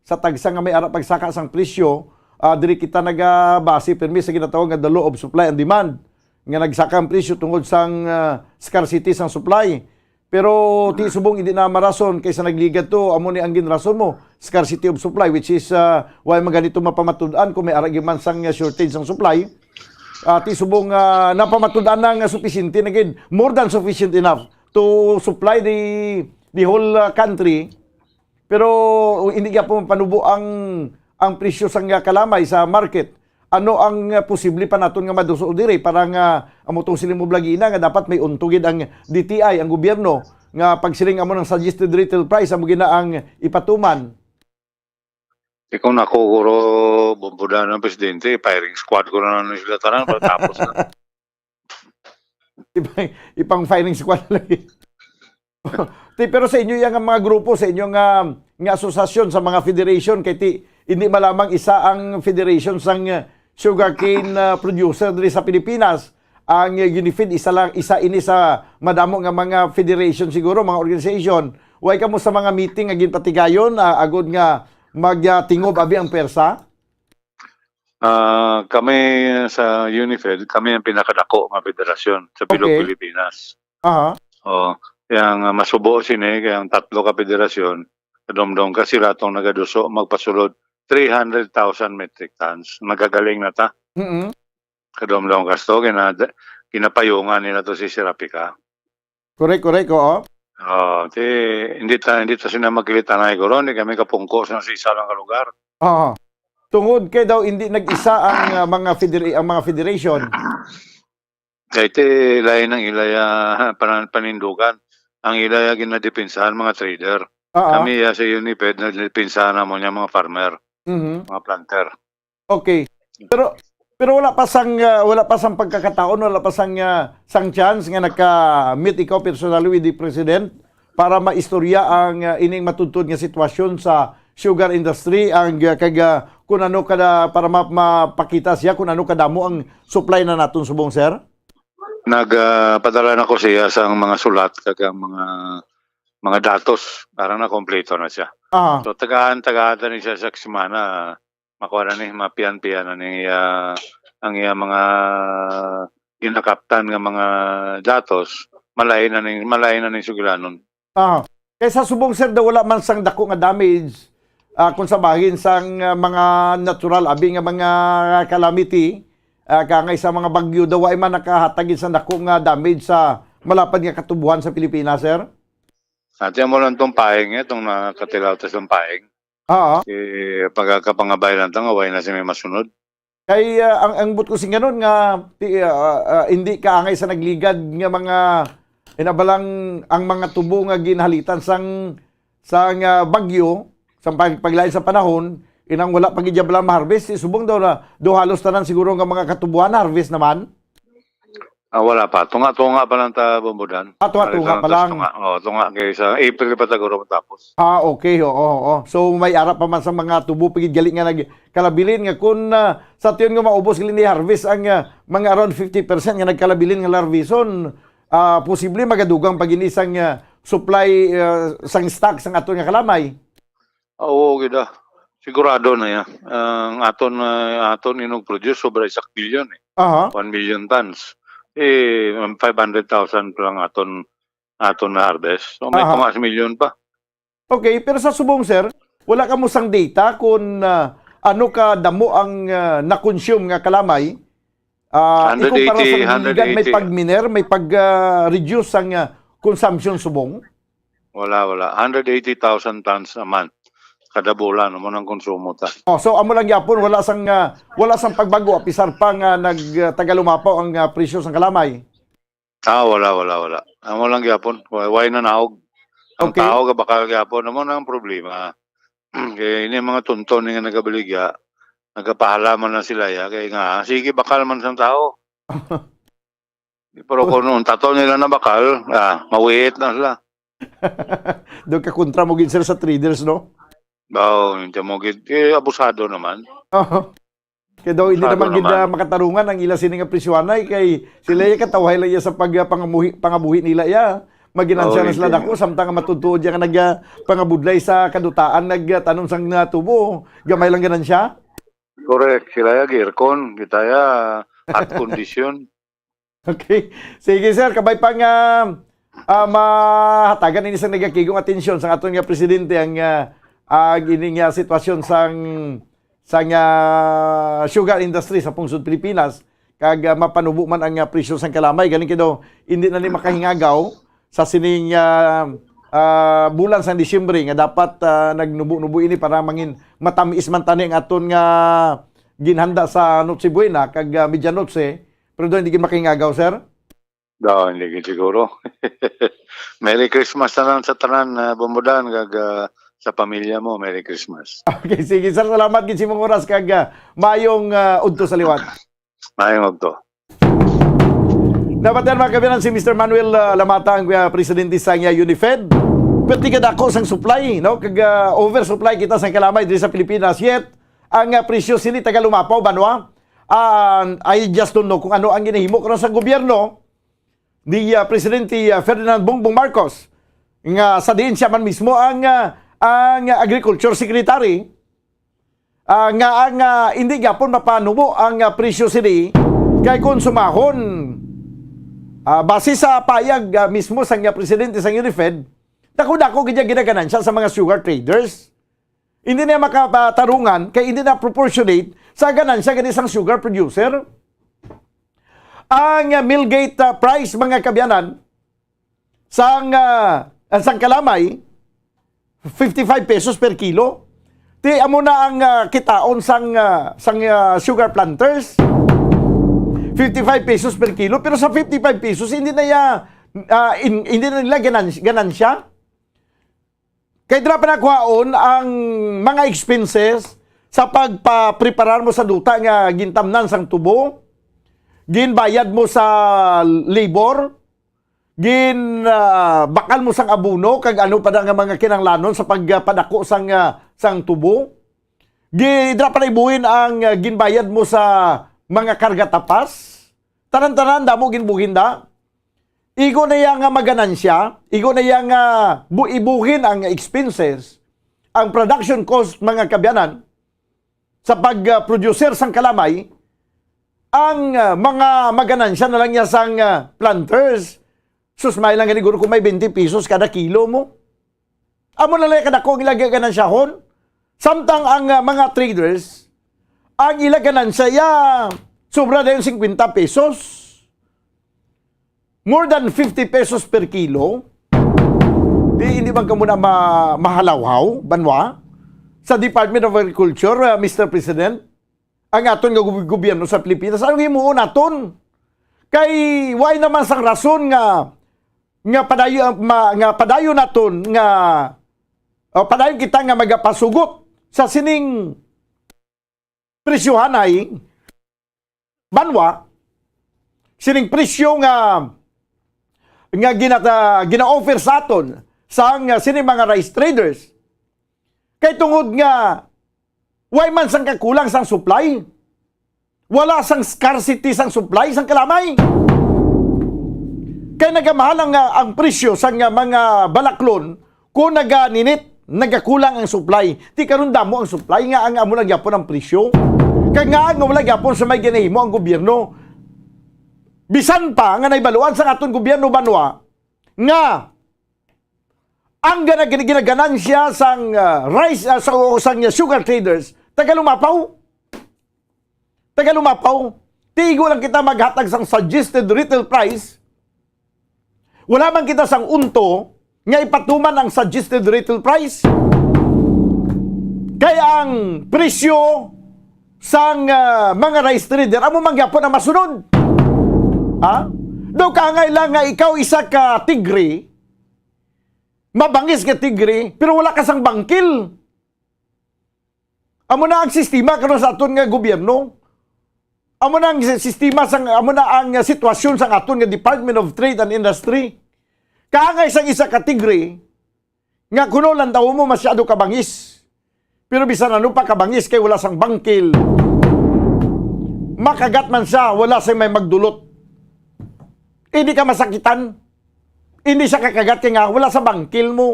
sa tagsa nga may ara pagsaka sang presyo, ah, diri kita nagabase pirmi sa ginatawag nga the law of supply and demand, nga nagsaka ang presyo tungod sang ah, scarcity sang supply. Pero ti subong hindi na marason kay sa nagligad to, amo ni ang ginrason mo, scarcity of supply, which is ah, why man ganito mapamatud-an kung may ara gyud man sang ah, shortage sang supply. Ah, ti subong ah, napamatud-an na nga sufficient na gid, more than sufficient enough to supply the the whole ah, country. Pero hindi gyapon panubo ang ang presyo sang ah, kalamay sa market. Ano ang ah, posible pa naton nga maduso diri para nga amo tong siling mo blagina nga dapat may unto gid ang D T I, ang gobyerno, nga pagsiling amo ng suggested retail price amo gina ang ipatuman? Di kung ako guro, Bombolan ang presidente, firing squad ko na lang sila tanan para tapos na. Ipang, ipang firing squad lagi. Ti, pero sa inyo yang mga grupo, sa inyo nga, nga asosasyon sa mga federation, kay ti, hindi malamang isa ang federation sang ah, sugarcane ah, producer diri sa Pilipinas. Ang ah, UNIFED, isa lang, isa ini sa madamo nga mga federation siguro, mga organization. Way kamo sa mga meeting nga ginpatigayon ah, agod nga magtingob abi ang pwersa? Ah, kami sa UNIFED, kami ang pinakadako nga federasyon sa bilog Okay. Pilipinas. Aha. Oh, yang ah, masubo sini kay ang tatlo ka federasyon, kadumdom ka sila tong nagaduso magpasulod three hundred thousand metric tons. Magagaling na ta. Mm. Kadumdom ka to, gina, ginapayungan nila to si Serapika. Correct, correct, oo. Oh, ti hindi ta hindi ta sila magkilitanay guro, hindi kami kapungko sa isa lang ka lugar. Oo. Tungod kay daw hindi nag-isa ang ah, mga federa- ang mga federation. Kay ti lain ang ilaya panan panindugan. Ang ilaya ginadepensahan mga trader. Oo. Kami ya sa UNIFED nagdepensahan namo niya mga farmer, Mhm. mga planter. Okay. Pero pero wala pa sang ah, wala pa sang pagkakataon, wala pa sang ah, sang chance nga nagka-meet ikaw personally with the president para maistorya ang ah, ining matudtod nga sitwasyon sa sugar industry, ang ah, kag ah, kung ano kada para ma- mapakita siya kung ano kadamo ang supply na naton subong, sir? Nagpadala na ko siya sa mga sulat kag ang mga mga datos para na kompleto na siya. Ah, So tagaan tagaan ta ni siya sa semana, makuha na ni mapian-pian na ni ah, ang iya mga ginakaptan nga mga datos, malay na ning malay na ning sugilanon. ah. Kay sa subong, sir, daw wala man sang dako nga damage ah, kung sa bahin sang ah, mga natural abi nga mga calamity, ah, kangay sa mga bagyo daw wala man nakahatag sa dako nga damage sa malapad nga katubuhan sa Pilipinas, sir? Ati mo lang tong paing, eh, tong nakatilaw ta sa paing. Oo. Si pagkakapangabay lang ta nga way na si may masunod. Kay ah, ang ang but ko singanon nga ti- ah, ah, hindi kaangay sa nagligad nga mga inabalang ang mga tubo nga ginhalitan sang sang ah, bagyo, sang pag, paglain sa panahon, inang wala pa gid bala ma-harvest, si subong daw na do halos tanan siguro nga mga katubuan harvest naman. Ah, wala pa. Tunga-tunga pa lang ta bumbudan. Ah, tunga-tunga Ari pa lang. Tunga. Oh, tunga kay sa April pa taguro matapos. Ah, okay. Oo, oo. So, may ara pa man sa mga tubo pigid gali nga nagkalabilin nga kun ah, sa tion nga maubos gali ni harvest ang ah, mga around fifty percent nga nagkalabilin nga larvison, ah, posible magadugang pa gini sang ah, supply ah, sang stock sang aton nga kalamay. Oo, gid ah. Sigurado na ya. Ang aton ah, aton inog produce sobra isa ka bilyon eh. Aha. One million tons. Eh, five hundred thousand pa lang aton aton na harvest. So may Aha. tunga sa milyon pa. Okay, pero sa subong, sir, wala kamo sang data kung ah, ano ka damo ang ah, na-consume nga kalamay? Ah, ikumpara sa Hundred eighty, nagligad, may hundred eighty. pag-miner, may pag-reduce sang ah, consumption subong? Wala, wala. Hundred eighty thousand tons a month. Kada bulan, amo nang konsumo ta. Oh, so amo lang gyapon, wala sang, ah, wala sang pagbago, apisar pa nga nag, ah, tagalumapaw ang, ah, presyo sang kalamay. Ah, wala, wala, wala. Amo lang gyapon. Wa-, way na naog. Ang Okay. tao gabakal gyapon. Amo na ang problema. Kaya ini mga tunton nga nagabaligya, nagapahalaman na sila ya. Kaya nga, sige, bakal man sang tao. Pero kung untaton nila na bakal, ah, mawiit na sila. Doon ka kontra mo gid, sir, sa traders, no? Bao, hindi mo gid. Eh, abusado naman. Kaya daw, hindi Abusado naman gid, naman. ah, makatarungan ang ila sini nga presyohanay kay sila ya katawhay lang ya sa pag, ah, pangamuhi, pangabuhi nila ya. Maginansya Oo, na sila hindi. dako, samtang ang matutuod ya nga nag, ah, pangabudlay sa kadutaan, nagtanom sang, ah, tubo. Gamay lang ganansya. Correct. Sila ya, aircon. Kita ya, hot condition. Okay. Sige, sir. Kabay pa nga, ah, mahatagan ini sang nagakigong atensyon sang aton nga presidente ang, ah, ang ini nga sitwasyon sang, sang, ah, sugar industry sa pungsod Pilipinas. Kag, ah, mapanubo man ang, ah, presyo sang kalamay. Galing kay daw, hindi na ni makahingagaw sa sining, ah, ah, bulan sang Disyembre nga dapat, ah, nagnubo-nubo ini para mangin matamis man tani ang aton nga ginhanda sa Noche Buena kag, ah, Medianoche. Pero daw hindi gid makahingagaw, sir? Daw, hindi gid siguro. Merry Christmas na lang sa tanan, ah, Bombodan, kag, ah, sa pamilya mo, Merry Christmas. Okay, sige, sir. Salamat gid sa imong oras kag, ah, maayong, ah, udto sa liwat. Maayong udto. Nabatian, mga kaabyanan, si Mister Manuel, ah, Lamata, ang, ah, presidente sa, ah, Unifed. Perti kadako sang supply, no? Kag, ah, oversupply kita sa kalamay diri sa Pilipinas. Yet, ang, ah, presyo sini tagalumapaw, banwa. Ah, I just don't know kung ano ang ginahimo karon sa gobyerno ni, ah, Presidente, ah, Ferdinand Bongbong Marcos, nga sa diin siya man mismo ang, ah, ang Agriculture Secretary, ah, nga ang, ah, hindi gyapon mapanubo ang, ah, presyo sini kay konsumahon. Ah, base sa payag, ah, mismo sang, ah, presidente sang Unifed, dako-dako gid ang ginaganansya sa mga sugar traders. Hindi na makapatarungan kay hindi na proportionate sa ganansya gani sang sugar producer. Ang, ah, mill gate, ah, price, mga kaabyanan, sang, ah, sang kalamay, fifty-five pesos per kilo. Ti amo na ang, ah, kitaon sang, ah, sang, ah, sugar planters. Fifty-five pesos per kilo, pero sa fifty-five pesos hindi na ya, ah, in-, hindi na nila ganan-, ganansya. Kay dira pa nakuhaon ang mga expenses sa pagpapreparar mo sa duta nga gintamnan sang tubo, ginbayad mo sa labor, gin, ah, bakal mo sang abono, kag ano pa na nga mga kinahanglanon sa pagpadako sang, ah, sang tubo. Gi-, dira pa na ibuhin ang, ah, ginbayad mo sa mga karga tapas. Tanan-tanan damo ginbuhin da. Igo na iya nga maganansya, igo na iya nga bu-, ibuhin ang expenses, ang production cost, mga kaabyanan, sa pag, ah, producer sang kalamay, ang, ah, mga maganansya na lang niya sang, ah, planters. Sus, may lang gani guro kung may twenty pesos kada kilo mo. Amo na lang kadako ang ila gaganansyahon. Samtang ang, ah, mga traders, ang ila ganansya, ya, sobra dayon fifty pesos. More than fifty pesos per kilo. Di, hindi man kamo na ma-, mahalawhaw, banwa? Sa Department of Agriculture, ah, Mister President, ang aton nga gob-, gobyerno sa Pilipinas, anong himuon naton? Kay, why naman sang rason nga, nga padayo, ma-, nga padayon naton nga, o padayon kita nga magapasugot sa sining presyohanay, banwa, sining presyo nga, nga ginata-, gina-offer sa aton sang, ah, sining mga rice traders. Kay tungod nga, way man sang kakulang sang supply, wala sang scarcity sang supply sang kalamay. Kay nagamahal ang, ah, ang presyo sang, ah, mga balaklon kung naganinit, nagakulang ang supply. Ti karon damo ang supply, nga ang amo lang gyapon ang presyo. Kag nga, nga wala gyapon sa may ginahimo ang gobyerno. Bisan pa nga nahibaluan sang aton gobyerno, banwa, nga ang gana-, gina-, ginaganansya sang, ah, rice, ah, sa, o sang, ah, sugar traders, tagalumapaw. Tagalumapaw. Ti igo lang kita maghatag sang suggested retail price. Wala man kita sang unto nga ipatuman ang suggested retail price. Kay ang presyo sang, ah, mga rice trader amo man gyapon ang masunod. Ha? Daw kaangay lang nga ikaw isa ka tigre, mabangis nga tigre, pero wala ka sang bangkil. Amo na ang sistema karon sa aton nga gobyerno. Amo na ang si-, sistema sang, amo na ang, uh, sitwasyon sang aton nga Department of Trade and Industry. Kaangay sang isa ka tigre nga kuno lantaw mo masyado kabangis. Pero bisan ano pa kabangis kay wala sang bangkil. Makagat man siya, wala sang may magdulot. Hindi ka masakitan. Hindi siya kakagat kay nga wala sa bangkil mo.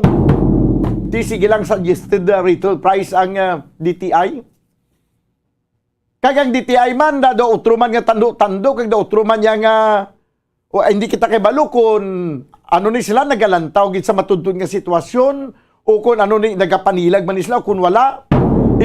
Di sige lang suggested, uh, retail price ang, uh, D T I. Kag ang D T I man, da, da utro man nga tando-tando, kag da utro man niya nga, o, hindi kita kay balo kung ano ni sila nagalantaw gid sa matudtod nga sitwasyon, o kung ano ni nagapanilag man ni sila, o kung wala.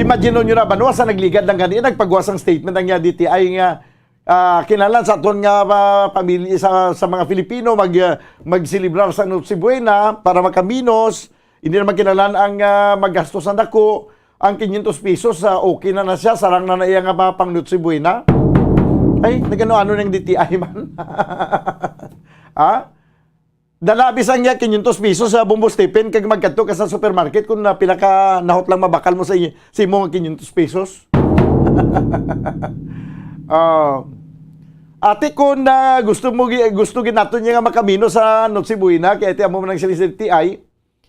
Imagine nyo na, banwa sa nagligad lang gani, nagpagawa sang statement ang, uh, D T I nga, ah, kinahanglan sa aton nga, ah, pamilya sa, sa mga Filipino mag, ah, magselebrar sa Noche Buena para makaminos. Hindi naman kinahanglan ang, ah, maggastos ang dako. Ang quinientos pesos, ah, okay na na siya. Sarang na na iya nga mga pang Noche Buena. Ay, nagano-ano ng D T I man. Ha? Dala bisan nga quinientos pesos sa Bombo Stephen kag magkadto ka sa supermarket kung na pila ka nahot lang mabakal mo sa, i-, sa imo nga quinientos pesos. Ah, ate, kung na gusto mo gi-, gusto gid naton niya nga makamino sa Noche Buena, kay ate amo man ang siling sa D T I,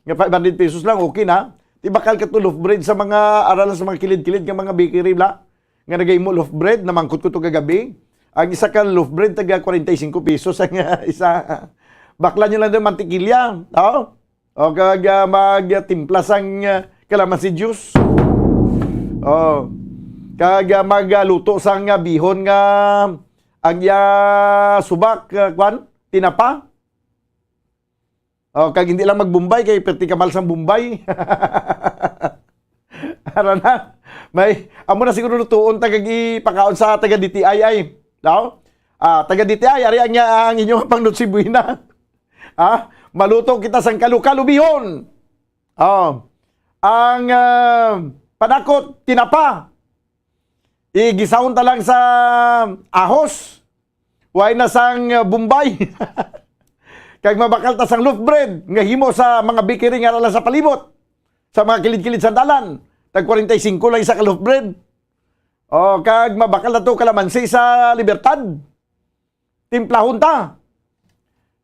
nga five hundred pesos lang, okay na. Di bakal ka to loaf bread sa mga aral sa mga kilid-kilid nga mga bakery, bla? Nga nagahimo loaf bread, namangkot ko to kagabi. Ang isa ka loaf bread, taga forty-five pesos ang, ah, isa. Bakla nyo lang din mantikilya, oh? O kag, ah, magtimpla sang, ah, kalamansi juice. Oh. Kag, ah, magluto sang, ah, bihon nga ang iya subak, ah, kwan, tinapa. Oh, kag hindi lang magbombay kay perti ka mahal sang bombay. Ara na. May, amo na siguro lutuon ta kag ipakaon sa taga D T I ay. Daw? Ah, taga D T I, ari ang, ang inyong pang Noche Buena. Ah, maluto kita sang kalu-kalu bihon. Oh. Ang, ah, panakot, tinapa. Igisahon ta lang sa ahos. Way na sang, uh, bombay. Kag mabakal ta sang loaf bread nga himo sa mga bakery nga ara lang sa palibot, sa mga kilid-kilid sang dalan. Tag forty-five lang isa ka loaf bread. O, kag mabakal na to kalamansi sa Libertad. Timplahon ta.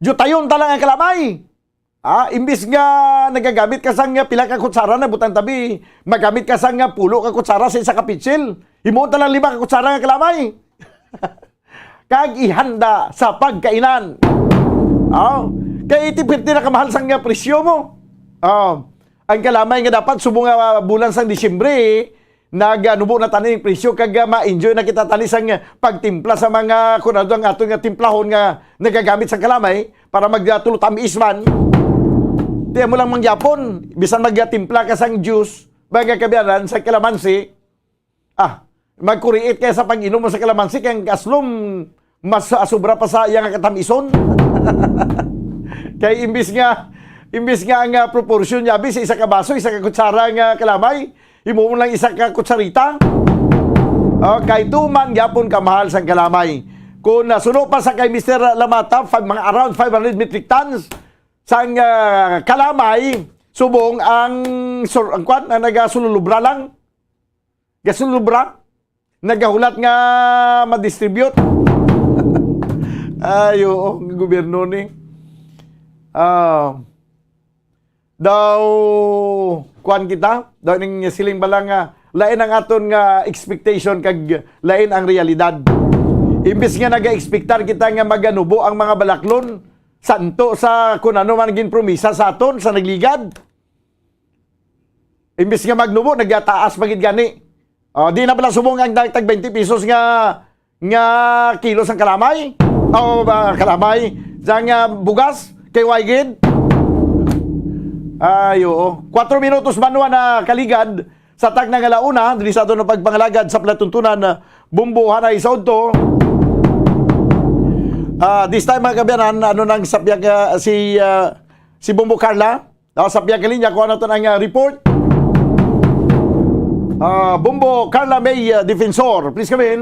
Jutayon ta lang ang kalamay. Ah, imbis nga nagagamit ka sang pila ka kutsara na butang tabi, magamit ka sang pulo ka kutsara sa isa ka pitsil. Himuon ta lang lima ka kutsara nga kalamay. Kag ihanda sa pagkainan. Oh, kay iti pirti na kamahal sang presyo mo. Oh, ang kalamay nga dapat subong nga bulan sang Disyembre, naganubo na tani ang presyo kag, ah, ma-enjoy na kita tani sang pagtimpla sa mga kun ano ang aton nga timplahon nga nagagamit sang kalamay para magtulo tamis man. Di mo lang mangyapon, bisan magtimpla ka sang juice, mga kabiyanan, sa kalamansi, ah, magkuriit kay sa pag-inom mo sa kalamansi kay ang aslom mas, ah, sobra pa sa iya nga katamison. Kay imbis nga, imbis nga ang, ah, proportion niya, abi, sa isa ka baso, isa ka kutsara nga kalamay, imo mo lang isa ka kutsarita. Oh, kay tuman gyapon kamahal sang kalamay. Kung nasuno pa sa kay Mister Lamata, five, mga around five hundred metric tons sang, ah, kalamay, subong ang sur-, ang kwan, ang nagasululubra lang. Gasulubra. Nagahulat nga ma-distribute. Ay, oo, ang gobyerno ni. Ah, daw, kuwan kita, daw ning siling bala nga, lain ang aton nga expectation kag lain ang realidad. Imbis nga naga-expectar kita nga maganubo ang mga balaklon, santo sa kun ano man ginpromisa sa aton sa nagligad. Imbis nga magnubo, nagataas pa gid gani. Oh, di na pala subong ang tag twenty pesos nga, nga kilo sang kalamay. O, ba, kalamay. Sang, ah, bugas, kay way gid. Ay, oo. Kwatro minutos man na kaligad sa tag na nga launa, diri sa aton pagpangalagad sa palatuntunan, ah, Bumbo, Hanay sa Udto. Ah, this time, mga kaabyanan, ano nang sapyag, ah, si, ah, si Bombo Carla? Ah, sapyag ka linya, kuha naton ang, ah, report. Ah, Bombo Carla May, ah, Defensor, please come in.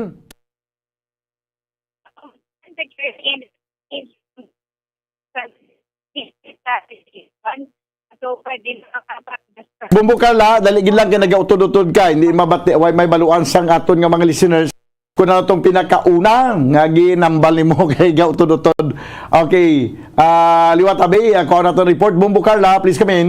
So, pwede na kapag Bombo Carla, dali gid lang kay nagautod-utod ka, hindi mabati, way may baluan sang aton nga mga listeners. Kung ano tong pinakauna nga ginambal nimo kay gautod-utod. Okay. Ah, liwat abi, ah, kuha naton report. Bombo Carla, please come in.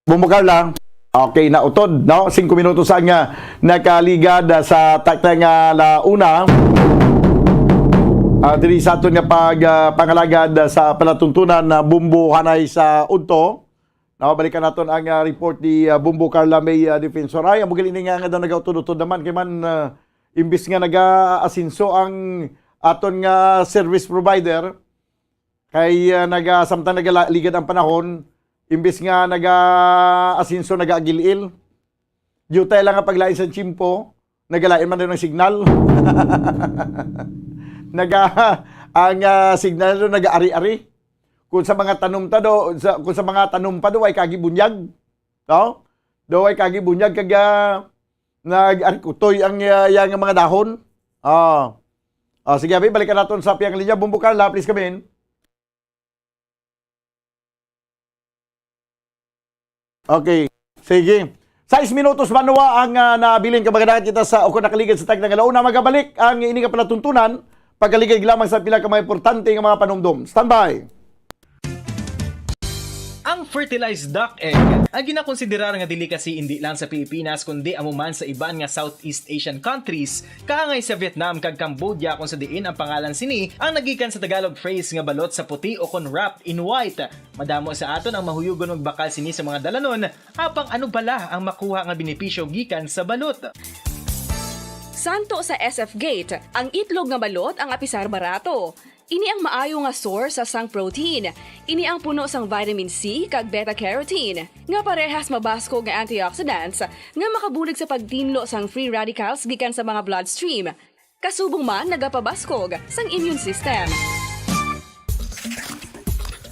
Bombo Carla. Okay, nautod, no? Singko minutos ang, ah, nakaligad, ah, sa takna nga la una. Ah, diri sa aton nga pag, ah, pangalagad, ah, sa palatuntunan na Bombo hanay sa udto. No, balikan naton ang, ah, report ni, ah, Bombo Carla May, ah, Defensor. Ay, amo gali ni nga, nga daw nagautod-utod naman kay man, ah, imbis nga naga-asenso ang aton nga service provider, kay, ah, naga-, samtang nagaligad ang panahon, imbis nga naga-asenso, nagaagil-il. Diutay lang ang paglain sa tiyempo, nagalain man daw ang signal. Naga-, ang, ah, signal daw nagaari-ari. Kung sa mga tanom ta do, sa, kung sa mga tanom pa do, ay kagi bunyag. No? Do ay kagi bunyag kag, ah, nag-arikutoy ang, ah, iya nga mga dahon. Ah. Ah, sige, abi, balikan naton sa piyang linya. Bombo Carla, please come in. Okay. Sige. Sais minutos man wa ang, ah, nabilin, kamag-anan, kita sa ukon nakaligad sa tagna nga la una. Magabalik ang ini nga palatuntunan pagkaligad lamang sa pila ka mga importante nga mga panumdom. Standby. Ang fertilized duck egg ang ginakonsiderar nga delicacy indi lang sa Pilipinas kundi amo man sa iban nga Southeast Asian countries, kaangay sa Vietnam kag Cambodia, kung sa diin ang pangalan sini ang nagikan sa Tagalog phrase nga balot sa puti o kon wrapped in white. Madamo sa aton ang mahuyugon magbakal sini sa mga dalanon, apang ano bala ang makuha nga benepisyo gikan sa balot? Santo sa S F Gate, ang itlog nga balot ang apisar barato. Ini ang maayo nga source sang protein. Ini ang puno sang vitamin C kag beta carotene, nga parehas mabaskog nga antioxidants nga makabulig sa pagtinlo sang free radicals gikan sa mga bloodstream. Kasubong man nagapabaskog sang immune system.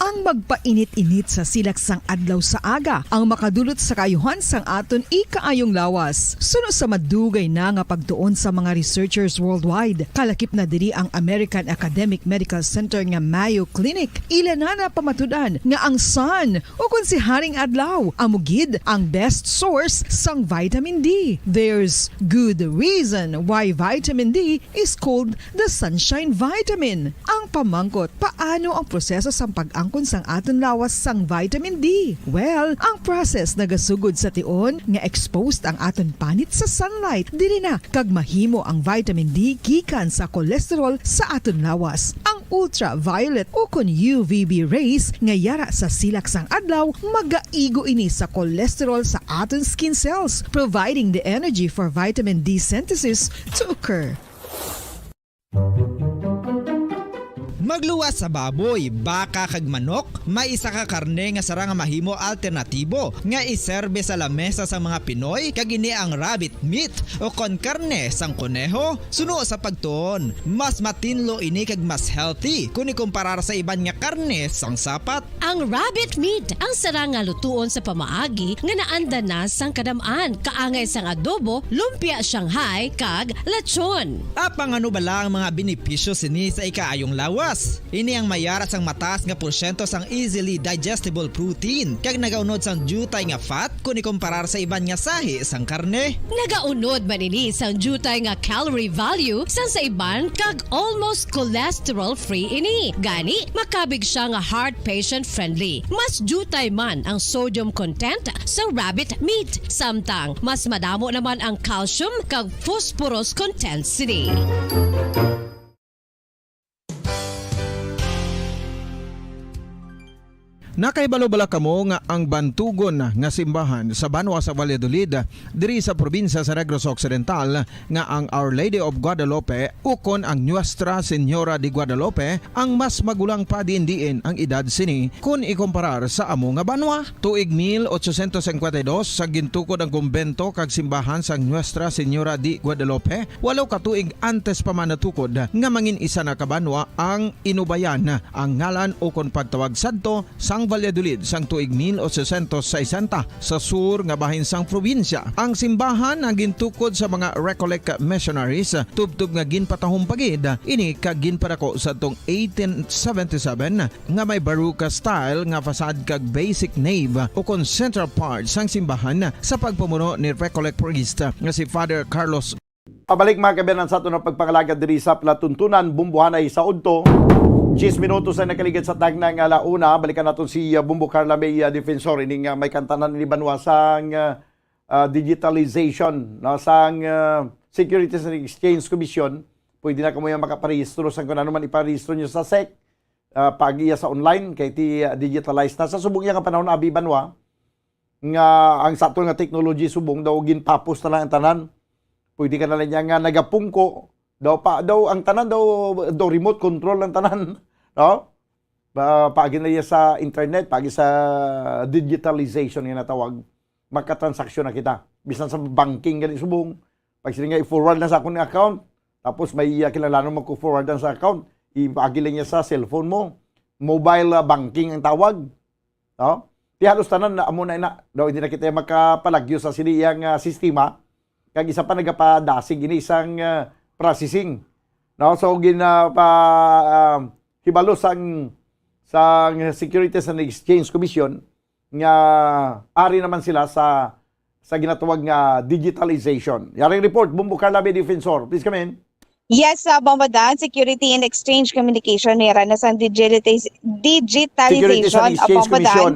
Ang magpainit-init sa silak sang adlaw sa aga ang makadulot sa kaayuhan sang aton ikaayong lawas. Suno sa madugay na nga pagtuon sa mga researchers worldwide, kalakip na diri ang American Academic Medical Center nga Mayo Clinic. Ila na napamatud-an nga ang sun, o kon si Haring Adlaw, amo gid ang best source sang vitamin D. There's good reason why vitamin D is called the sunshine vitamin. Ang pamangkot, paano ang proseso sang pag-angkon sang aton lawas sang vitamin D? Well, ang process nagasugod sa tion nga exposed ang aton panit sa sunlight, diri na kag mahimo ang vitamin D gikan sa cholesterol sa aton lawas. Ang ultraviolet o kon U V B rays nga yara sa silak sang adlaw magaigo ini sa cholesterol sa aton skin cells, providing the energy for vitamin D synthesis to occur. Magluwas sa baboy, baka kag manok, may isa ka karne nga sarang nga mahimo alternatibo nga iserbe sa lamesa sang mga Pinoy, kag ini ang rabbit meat o kon karne sang koneho. Suno sa pagtuon, mas matinlo ini kag mas healthy kon ikumparar sa iban nga karne sang sapat. Ang rabbit meat ang sarang nga lutuon sa pamaagi nga naanda na sang kadam-an, kaangay sang adobo, lumpia Shanghai, kag lechon. Apang ano bala ang mga benepisyo sini sa ikaayong lawas? Ini ang mayara sang mataas nga porsyento sang easily digestible protein kag nagaunod sang diutay nga fat kon ikumparar sa iban nga sahi sang karne. Nagaunod man ini sang diutay nga calorie value sang sa iban kag almost cholesterol-free ini. Gani, makabig sia nga heart patient-friendly. Mas diutay man ang sodium content sang rabbit meat, samtang mas madamo naman ang calcium kag phosphorus content sini. Nakahibalo bala kamo nga ang bantugon nga simbahan sa banwa sa Valladolid, diri sa probinsya sa Negros Occidental, nga ang Our Lady of Guadalupe ukon ang Nuestra Señora de Guadalupe ang mas magulang pa diin-diin ang edad sini kon ikumparar sa amo nga banwa? Tuig mil ochocientos cincuenta y dos, sa gintukod ang kumbento kag simbahan sang Nuestra Señora de Guadalupe, walo ka tuig antes pa man natukod nga mangin isa na ka banwa ang Inubayan, ang ngalan ukon pagtawag sadto sang Valladolid sang tuig mil ochocientos sesenta, sa sur nga bahin sang probinsya. Ang simbahan ang gintukod sa mga Recollect missionaries, tubtob nga ginpatahom pa gid ini kag ginpadako sadtong eighteen seventy-seven, nga may Baroque style nga facade kag basic nave ukon central part sang simbahan sa pagpamuno ni Recollect priest nga si Father Carlos. Pabalik, mga kaabyanan, sa aton nga pagpangalagad diri sa palatuntunan, Bumbuhanay sa Udto. Diyes minutos ang nakaligid sa tagna nga ala una. Balikan naton si, uh, Bumbo Carla May, uh, Defensor, ining, uh, may kantanan ni banwa sang, uh, uh, digitalization, no, sang, uh, Securities and Exchange Commission. Pwede na kamo nga makaparehistro sang kung ano man iparehistro nyo sa sec, uh, pag-iya sa online, kay ti, uh, digitalized na. Sa subong iya nga panahon, abi banwa, nga ang sa aton nga technology subong daw ginpapos na lang ang tanan. Pwede ka na lang niya nga nagapungko. Daw pa, daw ang tanan daw, daw remote control ang tanan. No? Ba, paagi na iya sa internet, paagi sa digitalization nga natawag, makatransaksyon na kita. Bisan sa banking gani subong, pag sila nga i-forward na sa akong account, tapos may, uh, kinahanglan mo ko forward sa account, ipaagi lang niya sa cellphone mo. Mobile, uh, banking ang tawag. No? Ti halos tanan na amo na ina. Daw hindi na kita makapalagyo sa sini iyang, ah, sistema. Kag isa pa nagapadasig ini sang, ah, processing. No? So, gina-, pa, ah, hibalo sang, sang Securities and Exchange Commission nga ari naman sila sa, sa ginatawag nga digitalization. Yaring report, Bumbo Carla May Defensor. Please come in. Yes, uh, Bombo Dan, Security and Exchange Communication, nira na sang digitaliz-, digitalization, Securities and Exchange Commission.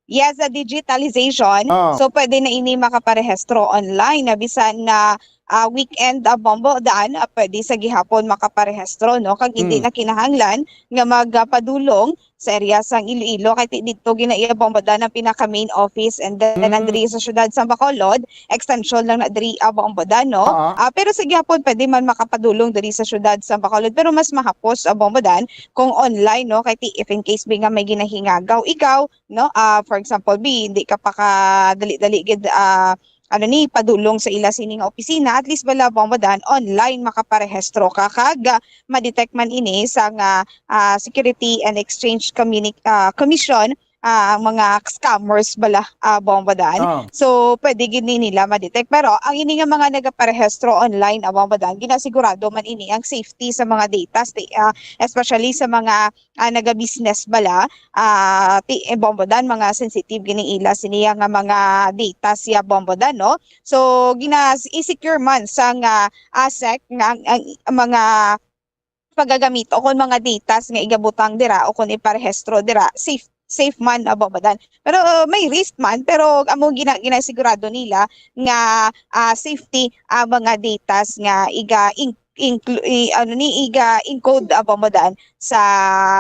Yes, sa digitalization. Ah. So, pwede na ini makaparehistro online na bisan na, ah, weekend, ah, Bombo Dan, ah, pwede sa gihapon makaparehistro, no? Kag hindi Hmm. na kinahanglan nga magpadulong sa area sang Iloilo. Kay ti-, dito ginaiya Bombo Dan ang pinaka main office, and then Hmm. ang diri sa siyudad sa Bacolod, extension lang na diri, ah, Bombo Dan, no? Ah. Ah, pero sa gihapon, pwede man makapadulong diri sa siyudad sa Bacolod, pero mas mahapos, ah, Bombo Dan, kung online, no? Kay ti-, if in case, bi, nga may ginahingagaw ikaw, no? Ah, for example, bi, hindi ka pa ka dali-dali gid, ah, ano ni, padulong sa ila sini nga opisina, at least bala, Bombo Dan, online makaparehistro ka kag, ah, ma-detect man ini sa nga, ah, Security and Exchange Communi-, ah, Commission, ah, ang mga scammers bala, ah, Bombo Dan. Ah. So, pwede gid ni nila ma-detect. Pero ang ini nga mga nagaparehistro online, ah, Bombo Dan, ginasigurado man ini ang safety sa mga data, sti-, ah, especially sa mga, ah, naga-business bala, ah, ti-, eh, Bombo Dan, mga sensitive gini ila siniya nga mga data siya, Bombo Dan, no? So, gina-, i-secure man sa nga, ah, sec nga ang, ang mga pagagamit o kon mga datas nga igabutang dira o kon iparehistro dira, safe, safe man, ah, Bombo Dan. Pero, uh, may risk man, pero amo gina-, ginasigurado nila nga, ah, safety ang mga datas nga iga-, in-, inclu-, i-, ano ni, iga-encode, ah, Bombo Dan, sa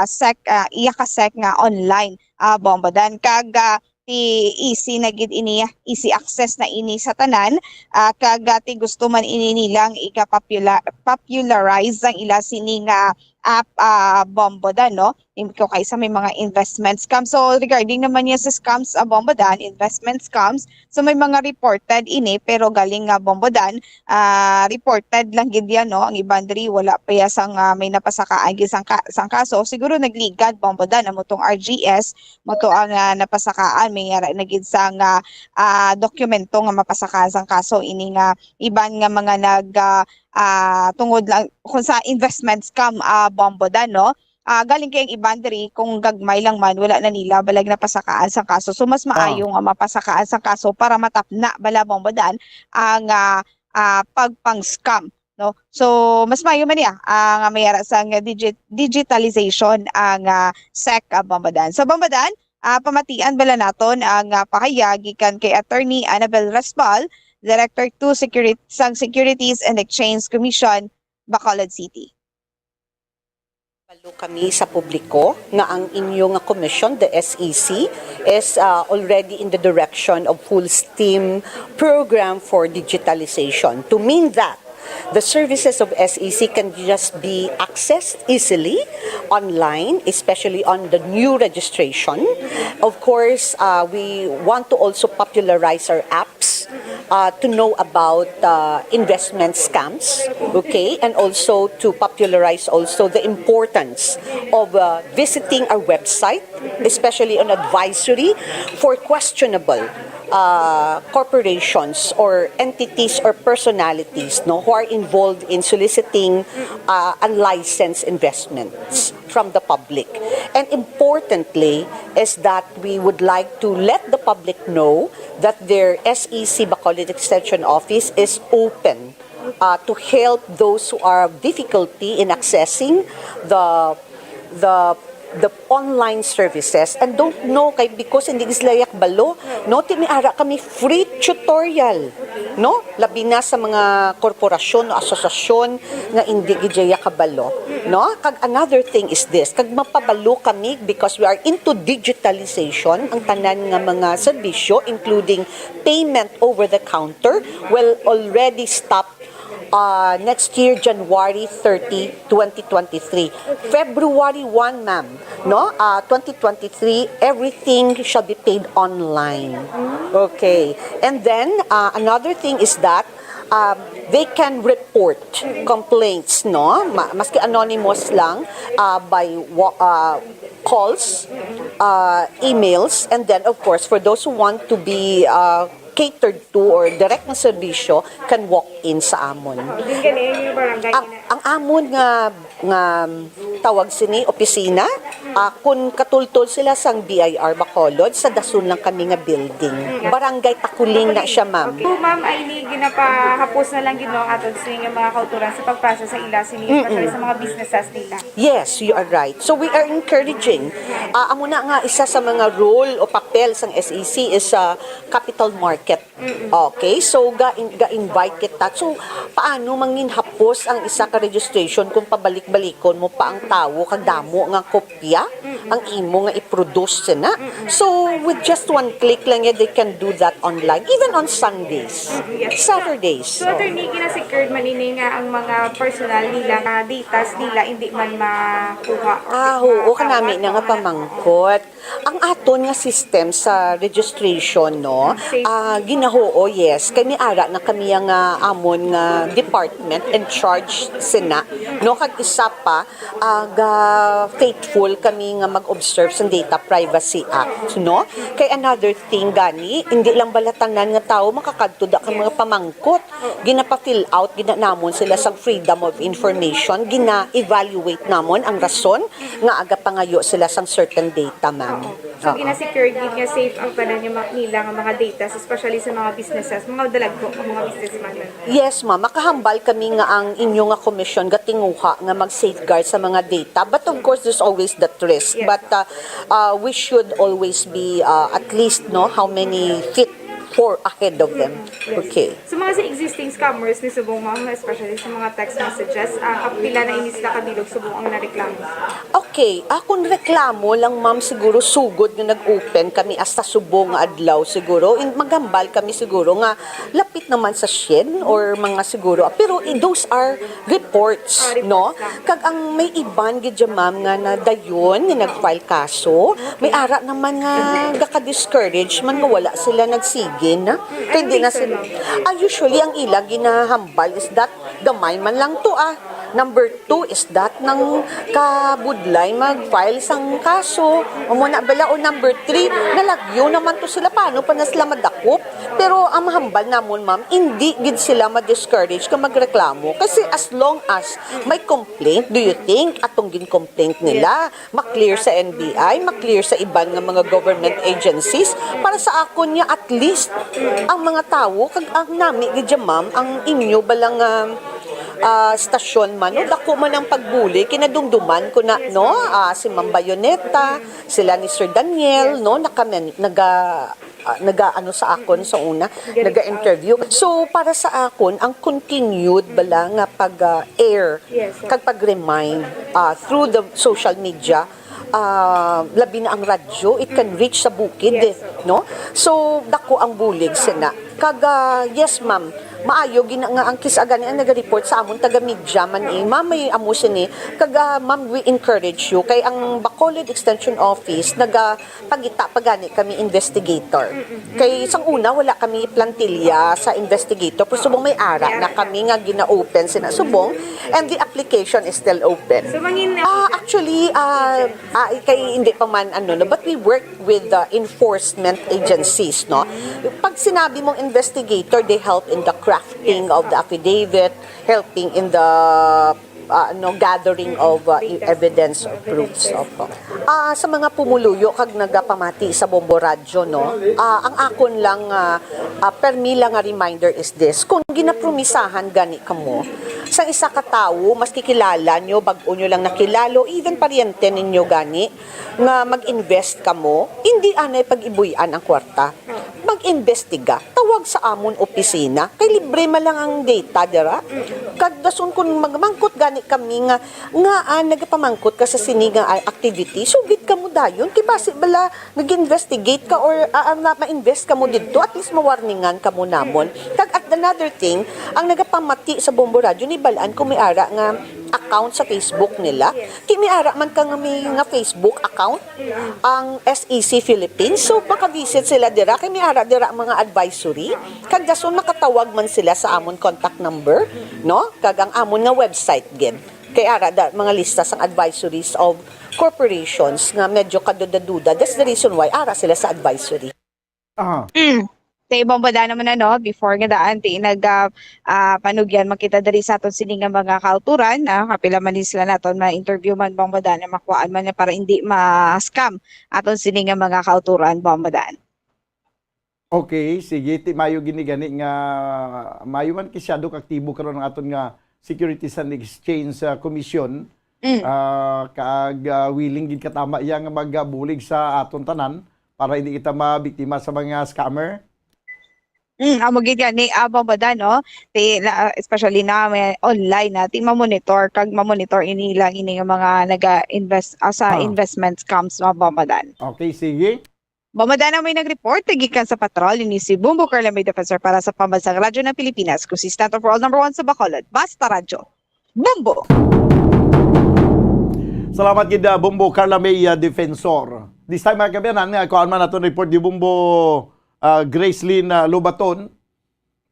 sec, ah, iya ka sec nga online, ah, Bombo Dan. Kag, ah, ti easy na gid ini, easy access na ini sa tanan, ah, kag, ah, ti gusto man ini nilang ika-popula-, popularize ang ila sini nga app, ah, Bombo Dan, no? Im-, ko kaysa may mga investment scam. So, regarding naman niya sa scams, ah, Bombo Dan, investment scams, so may mga reported ini, pero galing nga Bombo Dan, ah, reported lang gid yan, no? Ang iban diri, wala pa ya sang, ah, may napasakaan gid sang ka-, sang kaso. Siguro nagligad, Bombo Dan, amo tong R G S, mo to ang, ah, napasakaan, may yara na gid sang, ah, ah, dokumento nga mapasakaan sang kaso. Ini nga iban nga mga nag, ah, ah, tungod lang kung sa investment scam, ah, Bombo Dan, no? Ah, galing kay ang iban diri, kung gagmay lang man, wala na nila balag napasakaan sang kaso. So, mas Ah. maayo nga mapasakaan sang kaso para matapna bala, Bombo Dan, ang, ah, ah, pagpang-scam, no? So, mas maayo man niya, ah, nga may ara sang digi-, digitalization ang, ah, sec, ah, Bombo Dan. So, Bombo Dan, ah, pamatian bala naton ang, ah, pahayag gikan kay Attorney Annabel Raspal, Director two Security, sang Securities and Exchange Commission, Bacolod City. Kabalo kami sa publiko nga ang inyo nga commission, the S E C, is, uh, already in the direction of full steam program for digitalization. To mean that, the services of S E C can just be accessed easily online, especially on the new registration. Of course, uh, we want to also popularize our apps, uh, to know about, uh, investment scams, okay, and also to popularize also the importance of, uh, visiting our website, especially on advisory for questionable, uh, corporations or entities or personalities, no, who are involved in soliciting, uh, unlicensed investments from the public. And importantly is that we would like to let the public know that their S E C Bacolod Extension Office is open, uh, to help those who are difficulty in accessing the the the online services and don't know kay because hindi sila kabalo, no? Ti may ara kami free tutorial, no? Labi na sa mga korporasyon o asosasyon nga hindi gid kabalo, no? Kag another thing is this, kag mapabalo kami because we are into digitalization, ang tanan nga mga serbisyo, including payment over the counter, will already stop, uh, next year, January thirty, twenty twenty-three. February one, ma'am, no? Uh, twenty twenty-three, everything shall be paid online. Okay. And then, uh, another thing is that, um, they can report complaints, no? Ma- maski anonymous lang, uh, by wa- uh, calls, uh, emails, and then, of course, for those who want to be, uh, catered to or direct na serbisyo, can walk in sa amon. Din gani yung barangay Ang, na ang amon nga nga tawag sini opisina, ah, kun katultol sila sang B I R Bacolod, sa dason lang kami nga building. Barangay Takuling na siya, ma'am. Okay. So, ma'am, ay ini ginapahapos na lang gid, no, aton sini nga mga kautoran sa pagprosesa sa ila sini, especially sa mga businesses nila. Yes, you are right. So we are encouraging. Ah, amo na nga isa sa mga role o papel sang S E C is, ah, capital market. Okay, so ga ga-invite kita. So paano manginhapos ang isa ka registration kung pabalik-balikon mo pa ang tawo kag damo nga kopya ang imo nga i-produce na? So with just one click lang yan, they can do that online, even on Sundays, Yes. Saturdays. So, attorney, gina-secured man ini nga ang mga personal nila nga datas nila hindi man makuha or Ah, oo, maawat kanami na nga mga pamangkot. Ang aton nga system sa registration, no, Safe. ah, ginahuo, yes. Kay may ara na kami nga amon nga department in charge sina, no, kag isa pa, ah, ga faithful kami nga mag-observe sa Data Privacy Act, no? Kay another thing gani, hindi lang bala tanan nga tawo makakadto da ka mga pamangkot. Ginapa-fill out gid namon sila sang freedom of information, gina-evaluate namon ang rason nga agapangayo sila sang certain data, ma'am. So, Oo. gina-secure gid nga safe ang tanan nga ma-, nila nga mga data, especially sa mga businesses, mga dalagko, mga businessman. Yes, ma'am. Makahambal kami nga ang inyo nga komisyon gatinguha nga mag-safeguard sa mga data. But of course, there's always that risk. Yes. But, uh, uh, we should always be, uh, at least, no, how many feet four ahead of them. Yes. Okay. So, mga sa existing scammers ni subong, ma'am, especially sa mga text messages, ah, kapila na ini sila kabilog subong ang nareklamo? Okay, ah, kung reklamo lang, ma'am, siguro sugod nga nag-open kami hasta subong nga adlaw siguro, in, maghambal kami siguro nga lapit naman sa syen or mga siguro, pero, eh, those are reports, Ah, reports no? lang. Kag ang may iban gid dyan, ma'am, nga nadayon nga nag-file kaso, may ara naman nga gaka-discourage man nga wala sila nagsigi na. Kay Ano di na reason, sila, ma'am? Ah, usually ang ila ginahambal is that gamay man lang to, ah. Number two is that nang kabudlay mag-file sang kaso. O mo na bala, o number three, nalagyo naman to sila. Paano pa na sila madakop? Pero ang mahambal namon, ma'am, hindi gid sila ma-discourage ka magreklamo. Kasi as long as may complaint, do you think atong gin-complaint nila, ma-clear sa N B I, ma-clear sa iban nga mga government agencies? Para sa akon niya, at least ang mga tawo, kag ang nami gid dyan, ma'am, ang inyo bala nga, ah, stasyon man, no? Dako man ang pagbuli, kinadumduman ko na, no? Ah, si Ma'am Bayoneta, sila ni Sir Daniel, no? Nakamen-, naga-, ah, naga-ano sa akon sa una, naga-interview. So, para sa akon, ang continued bala nga pag-air, kag pag-remind, ah, through the social media, ah, labi na ang radyo, it can reach sa bukid, eh, no? So, dako ang bulig sina. Kag, ah, yes, ma'am, maayo gina nga ang kis-a gani ang naga-report sa amon taga-media man, eh, ma'am, may amo sini. Kag, ah, ma'am, we encourage you kay ang Bacolod Extension Office naga pagita pa gani kami investigator. Kay sang una wala kami plantilla sa investigator, pero subong may ara na kami nga gina-open sina subong, and the application is still open. So, mangin-, ah, actually, ah, ah, kay hindi pa man ano, no, but we work with the enforcement agencies, no. Pag sinabi mong investigator, they help in the crafting of the affidavit, helping in the ah, ano, gathering of, ah, evidence or proofs. Opo. Ah, sa mga pumuluyo kag nagapamati sa Bombo Radyo, no, ah, ang akon lang, ah, ah, permi lang nga reminder is this: kung ginapromisahan gani kamo sa isa ka tawo, maski kilala nyo, bag-o nyo lang nakilalo, even paryente ninyo gani, nga mag-invest kamo, hindi anay pag-ibuy-an ang kwarta. Mag-imbestiga, tawag sa amon opisina, kay libre man lang ang data dira. Kag dason, kung magmangkot gani kami nga, nga, ah, nagapamangkot ka sa sini nga, ah, activity, sugid kamo dayon, kay basi bala nag-investigate ka or, ah, ah, na ma-invest kamo didto, at least mawarningan kamo namon. Kag at another thing, ang nagapamati sa Bombo Radyo, ni balaan kung may ara nga account sa Facebook nila. Ti may ara man ka nga may nga Facebook account ang S E C Philippines. So, maka-visit sila dira. Kay may ara dira ang mga advisory. Kag dason makatawag man sila sa amon contact number, no? Kag ang amon nga website gid. Kay ara da, mga lista sang advisories of corporations nga medyo kaduda-duda. That's the reason why ara sila sa advisory. Aha. Mm. Sa ibang bada naman, ano, before nga daan, ti nag, ah, ah, panugyan man kita diri sa aton sini nga mga kautoran, ah, kapila man ni sila naton ma-interview man, bang bada na makuhaan man niya para hindi ma-scam aton sini nga mga kautoran, bang bada. Okay, sige, ti mayo gini gani nga mayo man kisyado ka aktibo karon ang aton nga Securities and Exchange, ah, Commission. Mm. Ah, kag, ah, willing gid katama iya nga magabulig sa aton tanan para hindi kita mabiktima sa mga scammer. Mm, amo gid gani, ah, Bombo Dan, no? Ti, la-, especially na may online na, ti mamonitor, kag mamonitor ini lang ini nga mga naga-invest, ah, sa Ah. investment scams, no, Bombo Dan? Okay, sige. Bombo Dan ang may nag-report, gikan sa patrol, ini si Bombo Carla May Defensor para sa Pambansang Radyo ng Pilipinas, consistent overall number one sa Bacolod. Basta Radyo. Bombo! Salamat gid, ah, Bombo Carla May, ah, Defensor. This time, mga kaabyanan, nga kuhaan man naton report ni Bombo, ah, Gracelyn, ah, Lobaton.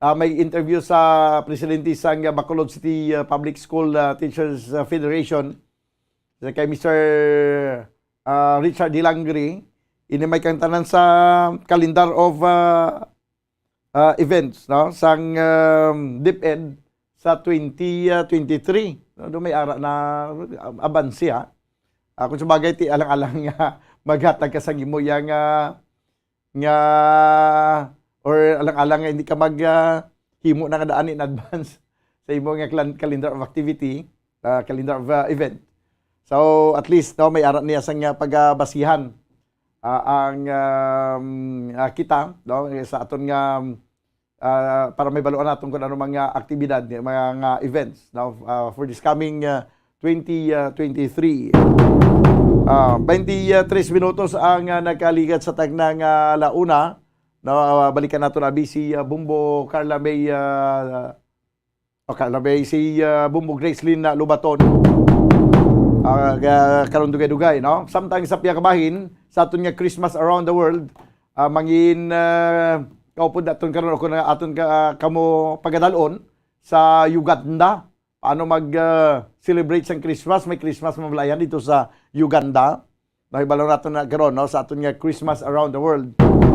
Ah, may interview sa presidente sang, ah, Bacolod City, ah, Public School, ah, Teachers, ah, Federation. Sa kay Mister, ah, Richard Hilangre, ini may kang tanan sa calendar of, ah, ah, events, no, sang, um, DepEd sa twenty, ah, twenty-three. No, do may ara na, ah, abanse, ha. Ah, kung sa bagay, ti alang-alang nga maghatag ka sa imo yang, ah, nga, or alang-alang nga hindi ka mag, ah, himo na nga daan in advance sa imo nga clan-, calendar of activity, ah, calendar of, ah, event. So, at least, no, may ara niya sang, ah, pagabasihan, ah, ang, um, ah, kita, no, sa aton nga, ah, para may baluan naton kung ano mga aktibidad, mga, nga events, no, ah, for this coming, ah, twenty, ah, twenty-three. Ah, twenty-three minutos ang, ah, nagkaligat sa tagna nga alauna. No, ah, balikan nato na abi si, ah, Bombo Carla May, ah, o Carla May, si, ah, Bombo Gracelyn, ah, Lobaton. Ah, ga-, karon dugay-dugay, no? Samtang sa pihak bahin, sa aton nga Christmas Around the World, ah, mangin, ah, kaupod naton karon, o kung aton ka, ah, kamo pagadalon sa Uganda, paano mag, ah, celebrate sang Christmas? May Christmas mabalayan dito sa Uganda. Nahibalo nato na karon, no, sa aton nga Christmas Around the World.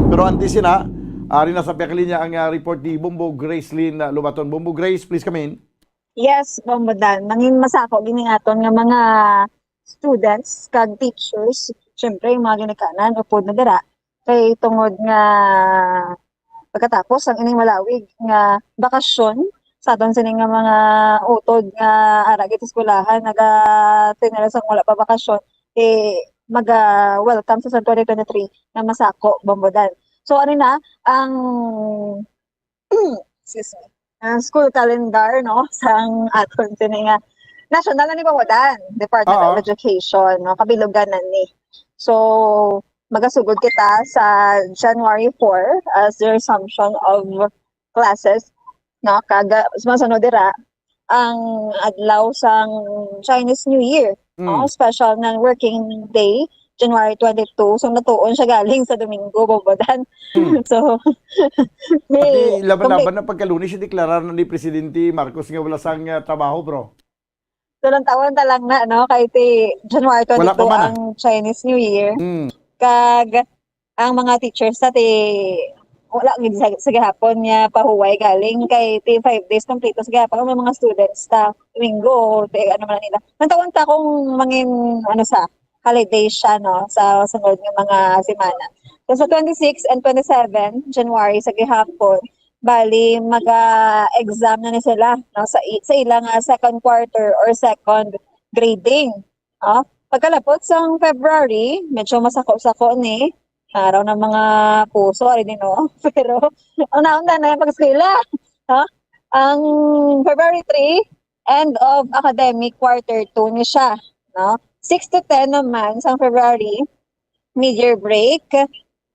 Pero antes sina, ari na sa pihak linya ang, ah, report ni Bombo Gracelyn, ah, Lobaton. Bombo Grace, please come in. Yes, Bombo Dan. Nangin masako gini aton nga mga students kag teachers. Siyempre, yung mga ginikanan, upod na dira. Kay tungod nga pagkatapos ang ining malawig nga bakasyon sa aton sini nga mga utod nga ara gid sa eskwelahan, naga-, tinira sang wala pa bakasyon, eh, maga-welcome sa twenty twenty-three nga masako, Bombo Dan. So, ano na, ang, excuse me, ang school calendar, no, sang aton sini nga national na ni Bawadan, Department of Oo. Education, no, kabilugan na ni. So, magasugod kita sa January four as the resumption of classes, no, kag, ah, masunod dira ang adlaw sang Chinese New Year, no, Mm. special non-working day, January twenty-two. So, natuon siya galing sa Domingo, Babadan. Mm. So, Pati may laban-laban complete na pagkalunes, deklarar na ni Presidente Marcos nga wala sang, ah, trabaho, bro. So, lantawon ta lang na, no? Kay ti January Wala pa twenty-two man, ah. ang Chinese New Year. Mm. Kag ang mga teachers sa ti wala gid sa, sa gihapon nga pahuway galing kay ti five days kompleto sa gihapon ang mga students ta Domingo, ti ano man nila. Lantawon ta kung mangin ano sa holiday siya, no, sa sunod nga mga semana. So, sa twenty-six and twenty-seven January sa gihapon, bali maga-exam na ni sila, no, sa i-, sa ila nga second quarter or second grading. Oh, pagkalapot sang February, medyo masako-sako ni araw ng mga puso, ari din, no? Pero ang naon na na yung pag-eskwela, no? Ang February three, end of academic quarter two ni siya, no? Six to ten naman sang February, mid-year break,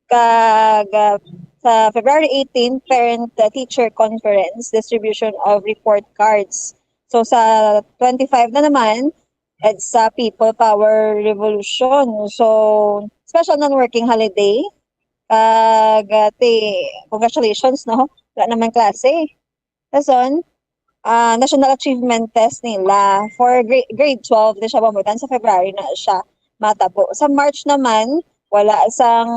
kag, ah, sa February eighteen, parent, ah, teacher conference, distribution of report cards. So, sa twenty-five na naman, EDSA People Power Revolution. So, special non-working holiday. Kag, ah, ti, congratulations, no? Wala naman klase. Dason, ah, National Achievement Test nila for gra-, grade twelve na siya, Babadan, sa February na siya matabo. Sa March naman, wala sang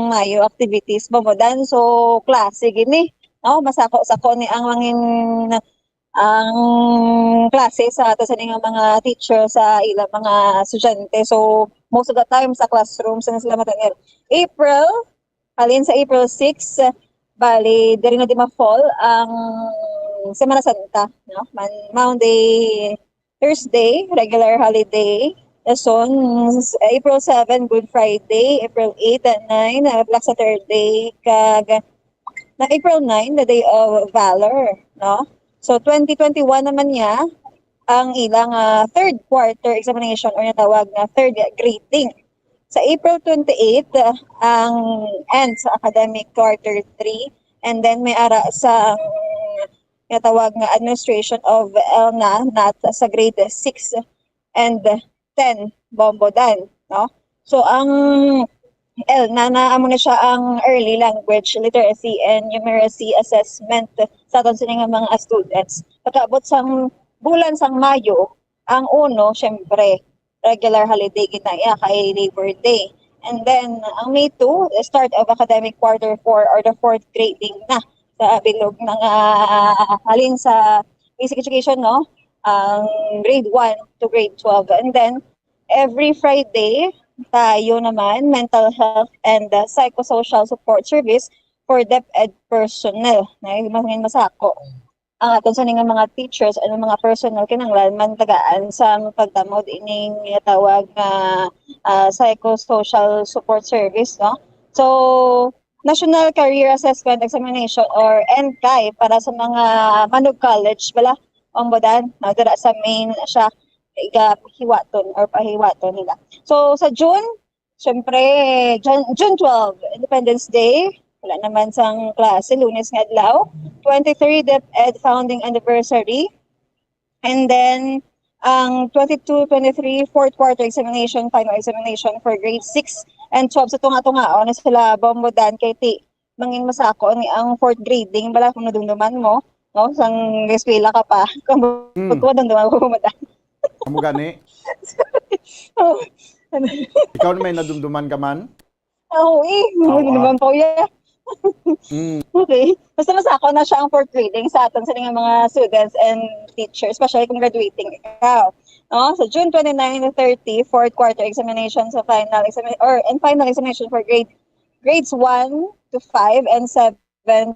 maayo activities, Babadan. So, klase gini, no? Masako-sako ni ang mangin-, ang klase sa ato sini nga mga teacher sa ilang mga estudyante. So, most of the time sa classroom sa sila matangil. April, halin sa April six, bali, diri na di ma-fall ang Semana Santa, no? Man-, Monday, Thursday, regular holiday. Dason, s-, April seven, Good Friday. April eight and nine, uh, Black Saturday. Kag na April nine, the Day of Valor, no? So, twenty twenty-one naman niya ang ilang, ah, third quarter examination or natawag na third grading. Sa April twenty-eight, ah, ang end sa academic quarter three, and then may ara sa, mm, natawag nga administration of ELNA, nat sa grade six and ten, Babadan, no? So, ang ELNA na amo na siya ang early language literacy and numeracy assessment sa aton sini nga mga students. Pagkaabot sang bulan sang Mayo, ang uno, syempre, regular holiday gid na iya kay Labor Day. And then, ang May two, the start of academic quarter four or the fourth grading na sa bilog na nga halin sa basic education, no? Ang grade one to grade twelve. And then, every Friday, tayo naman, mental health and, uh, psychosocial support service for DepEd personnel. Na, mas-, masako ang aton sini nga mga teachers and mga personnel kinahanglan man tagaan sang pagtamod ining tawag nga, ah, psychosocial support service, no? So, National Career Assessment Examination or NCAE para sa mga manug-college bala, Babadan, no? Dira sa May na siya igahiwaton or pahiwaton nila. So, sa June, syempre, June, June twelve, Independence Day. Wala naman sang klase, Lunes nga adlaw. Twenty-three, DepEd Founding Anniversary. And then, ang twenty-two twenty-three, fourth quarter examination, final examination for grade six and twelve. Sa tunga-tunga, ano sila, Babadan, kay ti, mangin masako ni ang fourth grading, bala kung nadumduman mo, no? Sang eskwela ka pa. Kung Mm. kung nadumduman mo, Babadan. Amo gani? Oh. Ikaw na may nadumduman ka man? Oo, eh. Oo, Ano ah. naman po yan? Mm. Okay. Basta masako na siya ang fourth grading sa aton sa mga students and teachers, especially kung graduating ikaw. No? So, June twenty-nine to thirty, fourth quarter examination sa final examination or and final examination for grade grades one to five and seven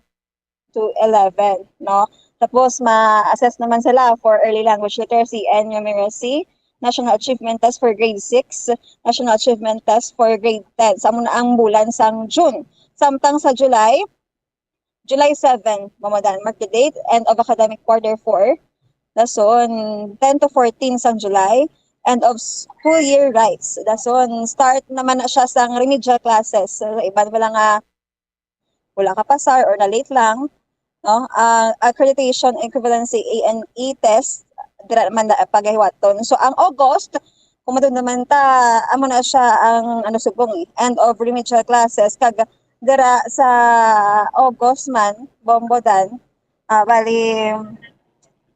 to eleven, no? Tapos, ma-assess naman sila for early language literacy and numeracy, National Achievement Test for grade six, National Achievement Test for grade ten. Sa muna ang bulan sang June. Samtang sa July, July seven, Buambodan, mark the date, end of academic quarter four. Dason, ten to fourteen sang July, end of school year rights. Dason, start naman na siya sang remedial classes. So, iban wala nga, wala ka pasar or na-late lang, no? Ah, accreditation equivalency, A N E test, dira naman na pagahiwaton. So, ang August, kung madumduman ta, amo na siya ang, ano, subong, eh, end of remedial classes. Kag dira sa August man, Buambodan, ah, bali,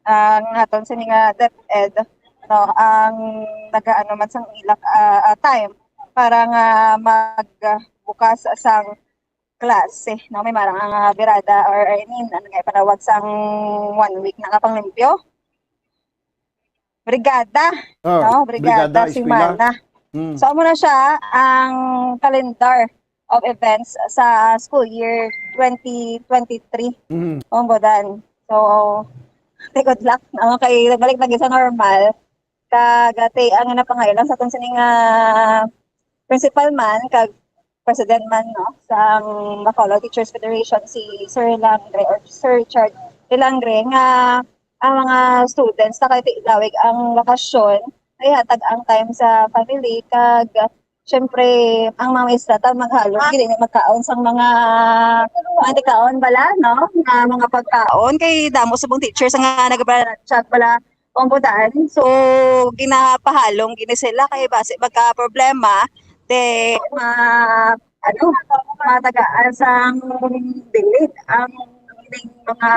ang aton sini nga DepEd, no, ang nagaano man sang ila, ah, ah, time para nga magbukas sang klase, no? May marang ang, ah, birada, or, I mean, ano nga ipanawag sang one week na nga panglimpyo? Brigada, Ah, no? Brigada, brigada, eskwela. Semana. Mm. So, amo na siya ang calendar of events sa school year twenty twenty-three. Mm. Buambodan. So, te, good luck. Ang kay balik na gid sa normal. Kag, ah, te, ang napangailan sa aton sining, ah, principal man kag president man, no, sa Bacolod Teachers Federation, si Sir Langre or Sir Richard Langre, nga ang mga students na kay lawig ang bakasyon, ay hatag ang time sa family. Kag, syempre, ang mga maestra ta maghalong, dili na magkaon sang mga, mga tikaon bala, no, nga mga pagkaon, kay damo subong teachers nga nagabala chat bala, Buambodan. So, ginapahalong gini sila kay basi magka problema, de ma ano, matagaan sang delayed ang ining mga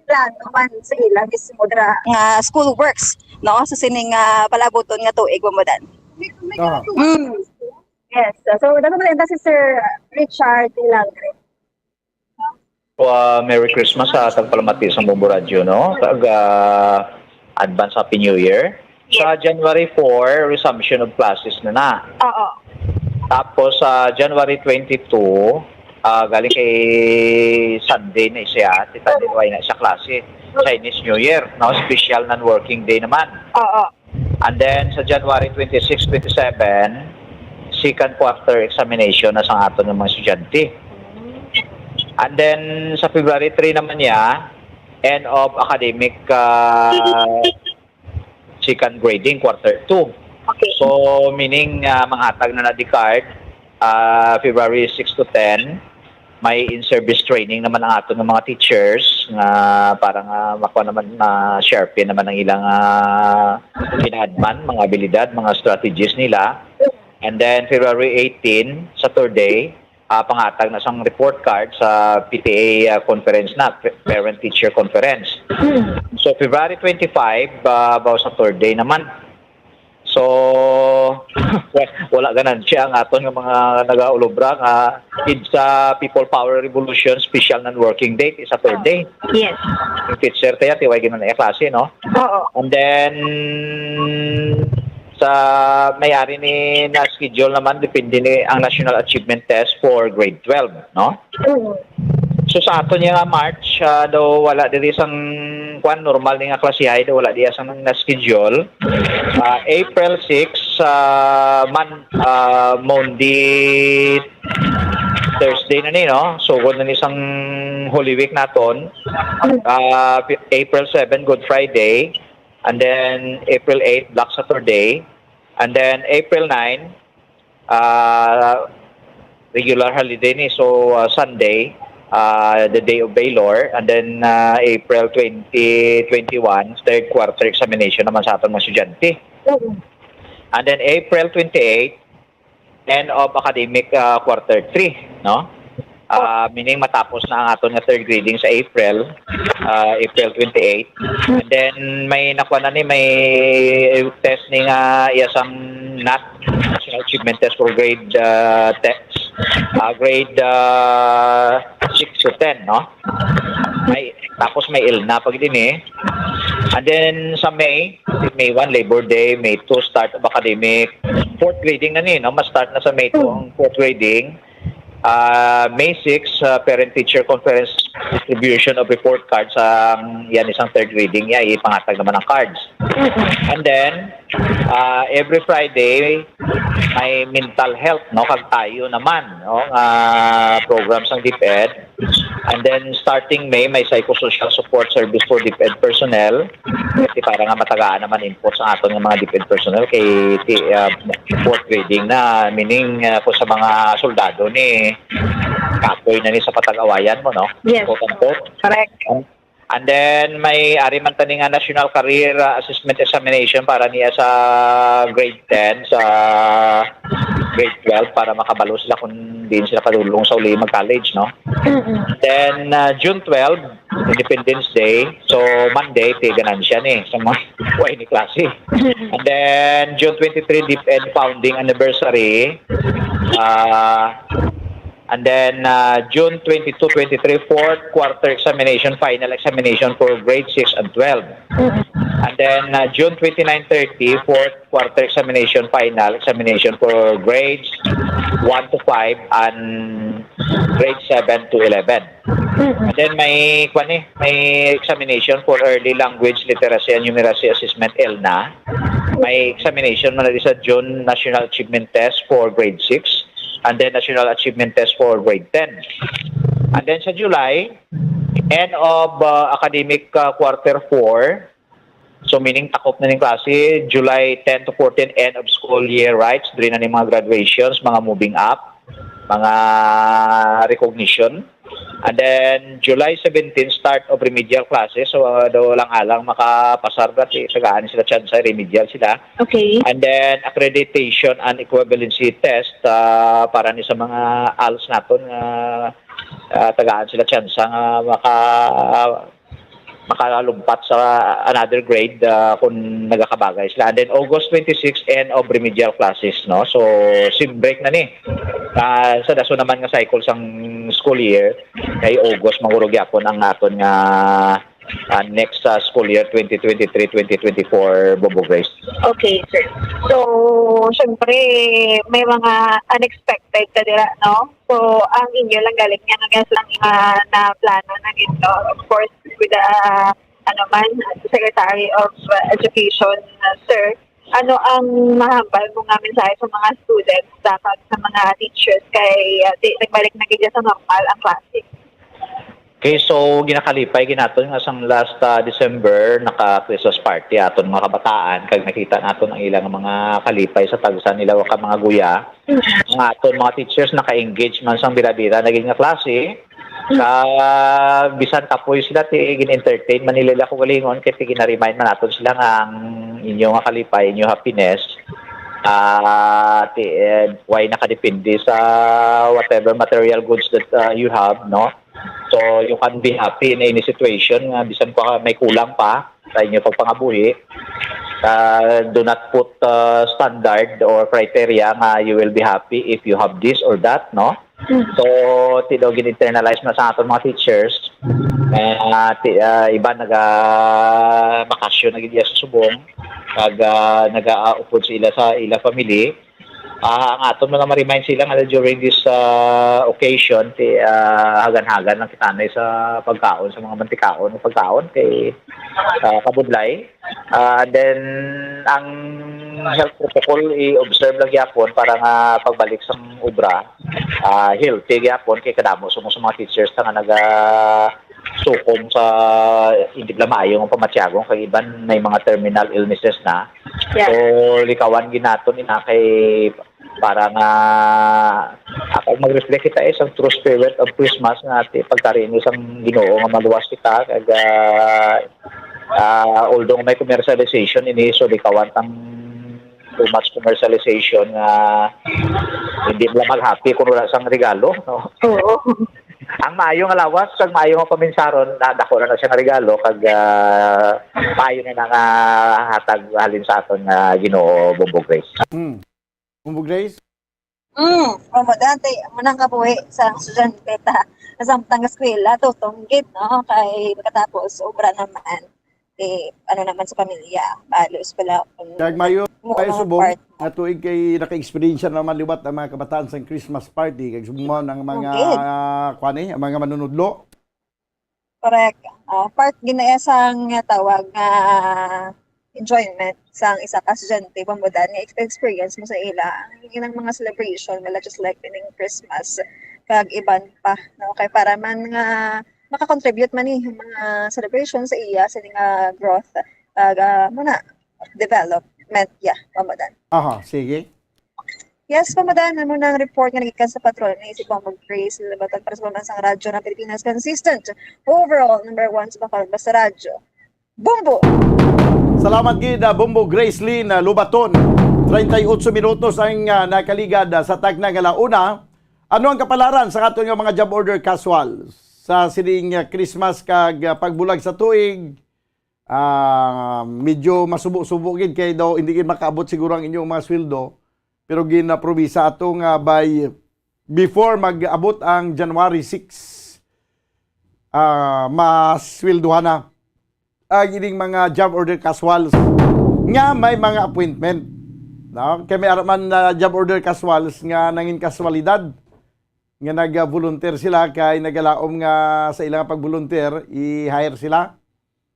plano man sa ila mismo dira nga school works, no, sa sining, ah, palabuton nga tuig, Buambodan. Ah. Mm. Yes. So, dapat malenta si Sir Richard Langre. Uh, Merry Christmas sa atang palamati sa Bombo Radio, no? Kag, ah, advance Happy New Year. Sa January four, resumption of classes na na. Oo. Tapos sa January twenty-two, ah, galing kay Sunday na siya, ti Sunday way na siya klase. Chinese New Year, no? Special non-working day naman. Oo. And then sa January twenty-six, twenty-seven, second quarter examination na sa aton ng mga estudyante. And then sa February three naman niya, end of academic, ah, second grading, quarter two. Okay. So, meaning, ah, manghatag na na di card, ah, February six to ten, may in-service training naman ang aton nga mga teachers nga para nga makuha naman, ma-sharpen naman ang ilang, ah, ginaadman, mga abilidad, mga strategies nila. And then February eighteen, Saturday, ah, panghatag na sang report card sa P T A, ah, conference na, Parent Teacher Conference. So February twenty-five, ah, about Saturday naman. So, wa- wala ganansya ang aton nga mga nagaulobra nga id sa People Power Revolution special non-working day is Saturday. Yes. Yung teacher tayo, tiway ginawa na klase, no? Oo. And then, sa may-ari ni na-schedule naman, depende ni ang National Achievement Test for grade twelve, no? Oo. So sa aton nga March, ah, daw wala diri sang kwan, normal ni nga klasihay, daw wala diya sang na-schedule. Ah, April six, ah, man, ah, Monday, Thursday na ni, no? So, na ni sang Holy Week naton. Ah, April seven, Good Friday. And then April eight, Black Saturday. And then April nine, ah, regular holiday ni. So, ah, Sunday, ah, the day of Baylor. And then, ah, April twenty twenty-one, third quarter examination naman sa aton mga estudyante. Oo. And then April twenty-eight, end of academic, ah, quarter three, no? Ah, meaning matapos na ang aton nga third grading sa April, ah, April twenty-eight. And then may nakuha na ni, may test ni nga iya sang NAT, National Achievement Test for grade, ah, test, ah, grade, ah, six to ten, no? May, tapos may ILNA pag din eh. And then sa May, May one, Labor Day, May two, start of academic, fourth grading na ni, no? Mas start na sa May two ang fourth grading. Ah, May six, ah, parent-teacher conference, distribution of report cards. Ang yan, isang third reading niya, ipangatag naman ang cards. And then, ah, every Friday, may mental health, no? Kag tayo naman, no? Nga program sang DepEd. And then, starting May, may psychosocial support service for DepEd personnel. Kasi para nga matagaan naman input sa aton nga mga DepEd personnel kay ti, ah, fourth reading na, meaning, ah, kung sa mga soldado ni kapoy na ni sa patag-awayan mo, no? Yes. Quote unquote. Correct. And then may ari man tani nga National Career, ah, Assessment Examination para niya sa grade ten, sa grade twelve para makabalo sila kung diin sila padulong sa uli mag-college, no? Mm-mm. Then, ah, June twelve, Independence Day. So, Monday, ti ganansya ni sa mga way ni klase. And then, June twenty-three, DepEd Founding Anniversary. Ah, and then, ah, June twenty-two, twenty-three, fourth quarter examination, final examination for grade six and twelve. And then, ah, June twenty-nine, thirty, fourth quarter examination, final examination for grades one to five and grade seven to eleven. And then may, kwan eh, may examination for early language literacy and numeracy assessment, ELNA. May examination man na sa June, National Achievement Test for grade six, and then National Achievement Test for grade ten. And then sa July, end of, uh, academic, uh, quarter four, so meaning takop na ning klase, July ten to fourteen, end of school year rites, diri na ni mga graduations, mga moving up, mga recognition. And then, July seventeen, start of remedial classes. So, uh, daw lang alang makapasar, dati tagaan sila chance, remedial sila. Okay. And then, accreditation and equivalency test, uh, para ni sa mga ALS naton, uh, uh, tagaan sila chance nga maka makalumpat sa another grade, uh, kung nagakabagay sila. And then August twenty-six, end of remedial classes, no? So, sim break na ni. Ah, sa daso naman nga cycle sang school year, kay August, manguro gyapon ang aton nga, ah, next, ah, school year, twenty twenty-three, twenty twenty-four, Bobo Grace. Okay, sir. So, syempre, may mga unexpected ka dira, no? So, ang inyo lang galing nga nga lang, ah, na plano na dito. Of course, with the, ah, ano man, Secretary of, ah, Education, ah, sir. Ano ang mahambal mo nga mensahe sa mga students, dapat sa mga teachers kay, ah, di, nagbalik na gid sa normal ang klase? Okay, so ginakalipay gid naton nga sang last, ah, December, naka-Christmas party aton mga kabataan, kag nakita naton ang ilang mga kalipay sa tagsa nila ka mga guya. Ang aton mga teachers naka-engage man sang bira-bira na gid nga klase. Sa bisan kapoy sila, ti gin-entertain man nila ila, kaugalingon, kay ti gina-remind man naton sila nga ang inyo nga kalipay, inyo happiness, ah, ti, eh, wala nakadepende sa whatever material goods that, ah, you have, no? So, you can be happy in any situation, nga bisan pa may kulang pa sa inyo pagpangabuhi. Ah, do not put, ah, standard or criteria nga you will be happy if you have this or that, no? So, ti daw gin-internalize na sa aton mga teachers. Eh, ah, ti, ah, iba naga bakasyon na gid iya sa subong, kag, ah, nagaupod sa ila, sa ila family. Ah, ang aton mga ma-remind sila nga during this, ah, occasion, ti, ah, hagan-hagan lang kita na sa pagkaon, sa mga mantikaon nga pagkaon kay, ah, kabudlay. Ah, and then, ang health protocol, i-observe lang gyapon para nga pagbalik sang obra, ah, healthy gyapon, kay kadamo sa mga teachers na nga naga sukom sa hindi lang maayo nga pamatyagon, kay iban may mga terminal illnesses na. Yeah. So, likawan gid naton ina kay para nga, ah, kag mag-reflect kita, eh, sa true spirit of Christmas nga ti pagkari ini sang Ginoo nga maluwas kita, kag, ah, ah, although may commercialization ini, so likawan tang too much commercialization nga hindi lang mag-happy kung wala sang regalo, no? Oo. Ang maayo nga lawas kag maayo nga paminsaron, na dako na, na siya nga regalo, kag, ah, maayo na na nga hatag halin sa aton nga Ginoo, Bombo Grace. Hmm. Bombo Grace? Mm, amo dati, amo nang kabuhi sa estudyante ta. Samtang eskwela, tutunggit, no? Kay makatapos, obra naman. eh, ano naman sa pamilya, halos wala akong Kag mayo, mayo subong nga tuig kay naka-experience naman liwat ang mga kabataan sa Christmas party, kag subong ang mga, ah, kuan, eh, ang mga manunudlo. Correct. Ah, part gina-, sang tawag nga enjoyment sang isa ka estudyante, Bombo Dan, nga experience mo sa ila ang ilang mga celebration, wala just like ining Christmas, kag iban pa, no? Kay para man nga maka-contribute man ni yung mga celebration sa iya, sa nga growth, kag, ah, muna, development, yeah, Bombo Dan. Aha, sige. Yes, Bombo Dan, amo na ang report nga nagikan sa patrol ni si Bombo Grace Lubaton para sa Pambansang Radyo ng Pilipinas, consistent overall number one sa Bacolod Basta Radyo. Bombo! Salamat gid, ah, Bombo Grace Lynn, ah, Lubaton. Treinta y ocho minutos ang, ah, nakaligad, ah, sa takna nga launa. Ano ang kapalaran sa aton nga mga job order casual sa sining, ah, Christmas kag, ah, pagbulag sa tuig? Ah, medyo masubo-subo gid kay daw hindi gid makaabot siguro ang inyong mga sweldo, pero ginapromisa ato nga by, before mag-abot ang January six, ah, masweldohan na ang ining mga job order casuals nga may mga appointment, no? Kay may ara man na job order casuals nga nangin kaswalidad nga nag-volunteer sila kay nagalaom nga sa ilang pag-volunteer, i-hire sila.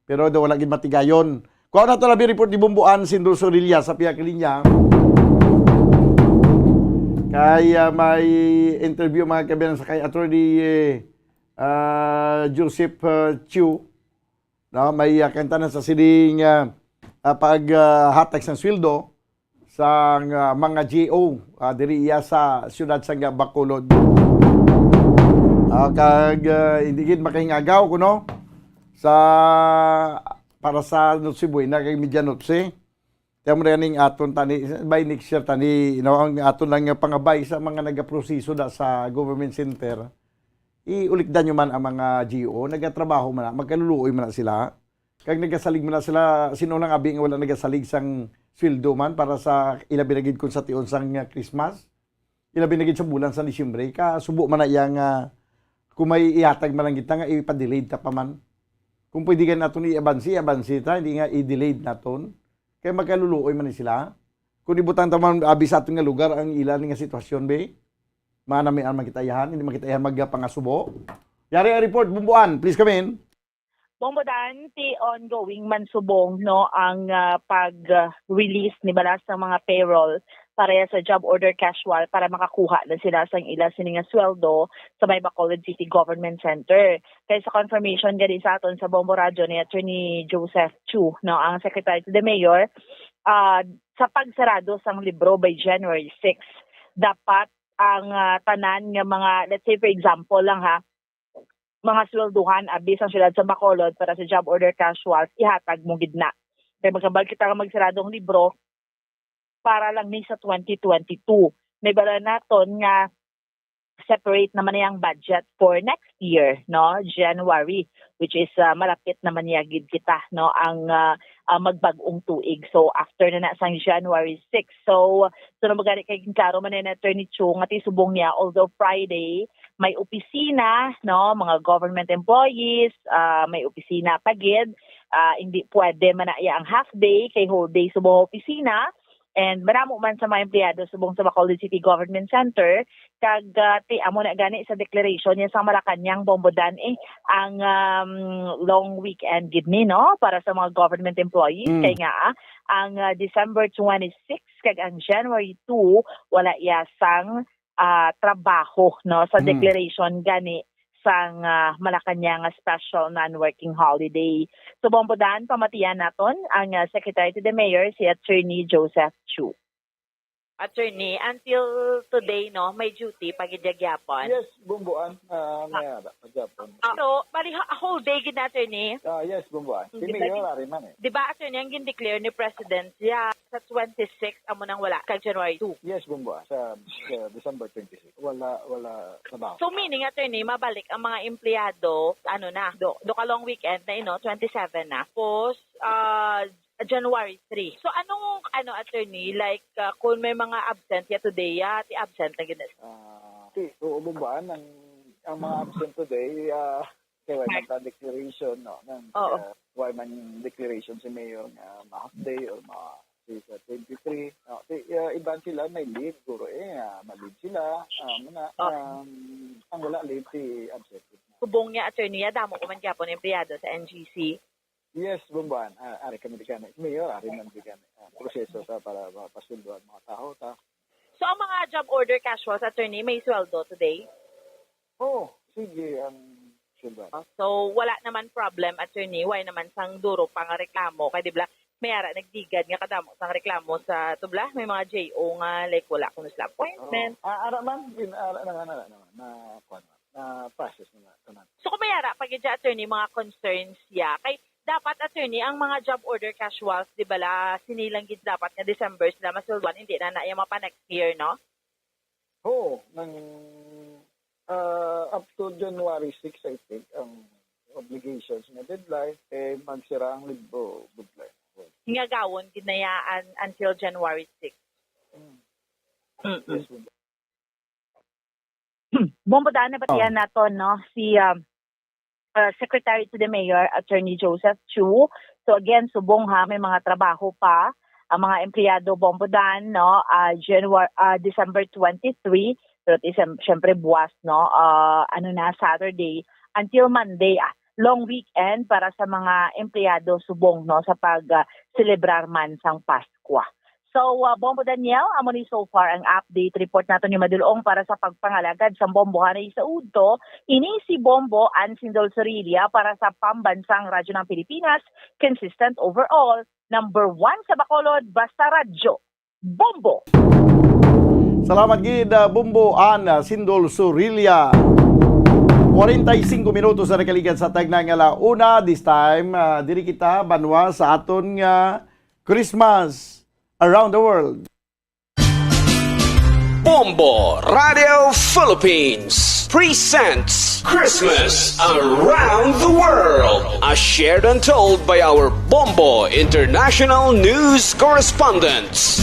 Pero daw wala gid matigayon. Kuha na to labi report ni Bumbuan, Sindulso Orilla sa pihak linya. Kay, ah, may interview, mga kabilang, sa kay Attorney, eh, ah, Joseph, ah, Chu. No, may, ah, kantanan sa sining, ah, ah, pag, ah, hatag sang sweldo. Sang, ah, mga G O, ah, diri iya sa siyudad sang Bacolod. Ah, kag, ah, hindi gid makahingagaw kuno sa, para sa Noche Buena kag Medianoche. Kaya mo na ning aton tani, by next year tani, you know, ang aton lang nga pangabay sa mga nagaproseso da sa government center, iulikdan nyo man ang mga G O, nagatrabaho man na, magkaluluoy man na sila. Kag nagasalig man na sila, sino lang abi nga wala nagasalig sang sweldo man para sa ilabi na gid kung sa tion sang, ah, Christmas? Ilabi na gid sa bulan sa Disyembre, kasubo man na iya nga kung may ihatag man lang kita nga ipa-delayed ta pa man. Kung pwede gani naton i-abansi, abansi ta, hindi nga i-delayed naton. Kay magkaluluoy man ni sila. Kung ibutang ta man abi sa aton nga lugar ang ila ni nga sitwasyon, be, manamian man kita iyahan, hindi man kita iyahan magpangasubo. Yari ang report, Bumbuan, please come in. Bombo Dan, ti ongoing man subong, no, ang, ah, pag, ah, release ni balas ng mga payroll para sa job order casual para makakuha na sila sang ila sini nga sweldo sa may Bacolod City Government Center. Kay sa confirmation gani sa aton sa Bombo Radyo ni Attorney Joseph Chu, no, ang Secretary to the Mayor, ah, sa pagsarado sang libro by January six, dapat ang, ah, tanan nga mga, let's say, for example lang ha, mga swelduhan abi sang siyudad sa Bacolod para sa job order casuals, ihatag mo gid na. Kay magkabal kita nga magsaradong libro para lang ni sa twenty twenty-two. May bala naton nga separate naman ang budget for next year, no? January, which is, ah, malapit naman niya gid kita, no? Ang, ah, ah, magbag-ong tuig. So, after na na sang January six. So, so na magani kay klaro man ni Attorney Chu nga ti subong niya, although Friday, may opisina, no, mga government employees, ah, may opisina pa gid. Ah, hindi pwede man na iya ang half day, kay whole day subong opisina. And maramo man sa mga empleyado subong sa Bacolod City Government Center, kag, ah, ti amo na gani sa declaration niya sa Malacañang, Bombo Dan, eh, ang, um, long weekend gid ni, no, para sa mga government employees. Mm. Kay nga, ah, ang, ah, December twenty-six kag ang January two, wala iya sang ah, trabaho, no, sa Mm. declaration gani sang, ah, Malacañang nga special non-working holiday. So, Bombo Dan, pamatian naton ang, ah, Secretary to the Mayor, si Attorney Joseph Chu. Attorney, until today, no, may duty pa gid ya gyapon? Yes, Bombo, ah, may ara pa gyapon. Ah, so, bali, ha-, whole day gid na, Attorney? Ah, yes, Bombo. Si Di ba Mayor, gid-, ari man eh. Di ba, Attorney, ang gin-declare ni President, yeah, sa twenty-six, amo nang wala, kag January two. Yes, Bombo, sa, sa December twenty-six. Wala, wala trabaho. So, meaning, Attorney, mabalik ang mga empleyado, ano na, do, do ka long weekend na, you know, twenty-seven na. Tapos, ah, January three. So, anong, ano, Attorney, like, ah, kung may mga absent ya today, ya, ti absent na gid na? Ah, okay. So, Bombo, ang, ang mga absent today, ah, Kay wala man ta declaration, no? Nang, Oo. ah, wala man declaration si Mayor nga ma-half day or ma-, si sa twenty-three, no? Ti-, ah, iban sila may leave, guro, eh, ah, ma-leave sila, ah, muna, Okay. um, ang wala leave si absent. Subong niya, attorney, ah, damo ko man gyapon empleyado sa N G C. Yes, Bombo Ann. Ah, ari kami di gani. Mayor, ari man di gani. Ah, proseso sa para mapasuldo ang mga tao, ta. So, ang mga job order casuals, attorney, may sweldo today? Oo, sige ang sweldo. Oh, so, wala naman problem, attorney. Why naman sang duro pa nga reklamo? Kay, di ba, may ara nagdigad nga kadamo sang reklamo sa tubla. May mga J O nga, like, wala kuno sila appointment. Oo. Ah, ara man, yun, ara na nga, na, na, na, kuwan, na process na nga, tanan. So, kung may ara, pag attorney, mga concerns siya. Kay, dapat, attorney, ang mga job order casuals, di ba la, sini lang gid dapat nga December sila masweldoan, hindi na na yung mga pa next year, no? Oo, nang, ah, up to January six, I think, ang obligations nga deadline, eh, magsira ang libro, good life. Nga gawon, ginayaan until January six. Mm. Mm-mm. Yes, ma'am. Bombo, daan na batian Oh. naton, no? Si, um, uh, Secretary to the Mayor, Attorney Joseph Chu. So again, subong ha, may mga trabaho pa ang mga empleyado, Bombo Dan, no? Ah, January, ah, December twenty-three, pero ti-, siyem-, siyempre buwas, no? Ah, ano na, Saturday until Monday, ah, long weekend para sa mga empleyado subong, no, sa pag, ah, selebrar man sang Paskwa. So, uh, Bombo Daniel, amo ni so far ang update report naton ni Madulong para sa pagpangalagad sang Bombo. Hanay sa udto, ini si Bombo Ann Sindol Sorilla para sa Pambansang Radyo ng Pilipinas, consistent overall, number one sa Bacolod, basta radyo, Bombo. Salamat gid, uh, Bombo Ann, uh, Sindol Sorilla. Kwarenta y singko minutos na nakaligad sa tagna nga la una. This time, uh, diri kita, banwa, sa aton nga Christmas around the world. Bombo Radio Philippines presents Christmas Around the World, as shared and told by our Bombo International News correspondents.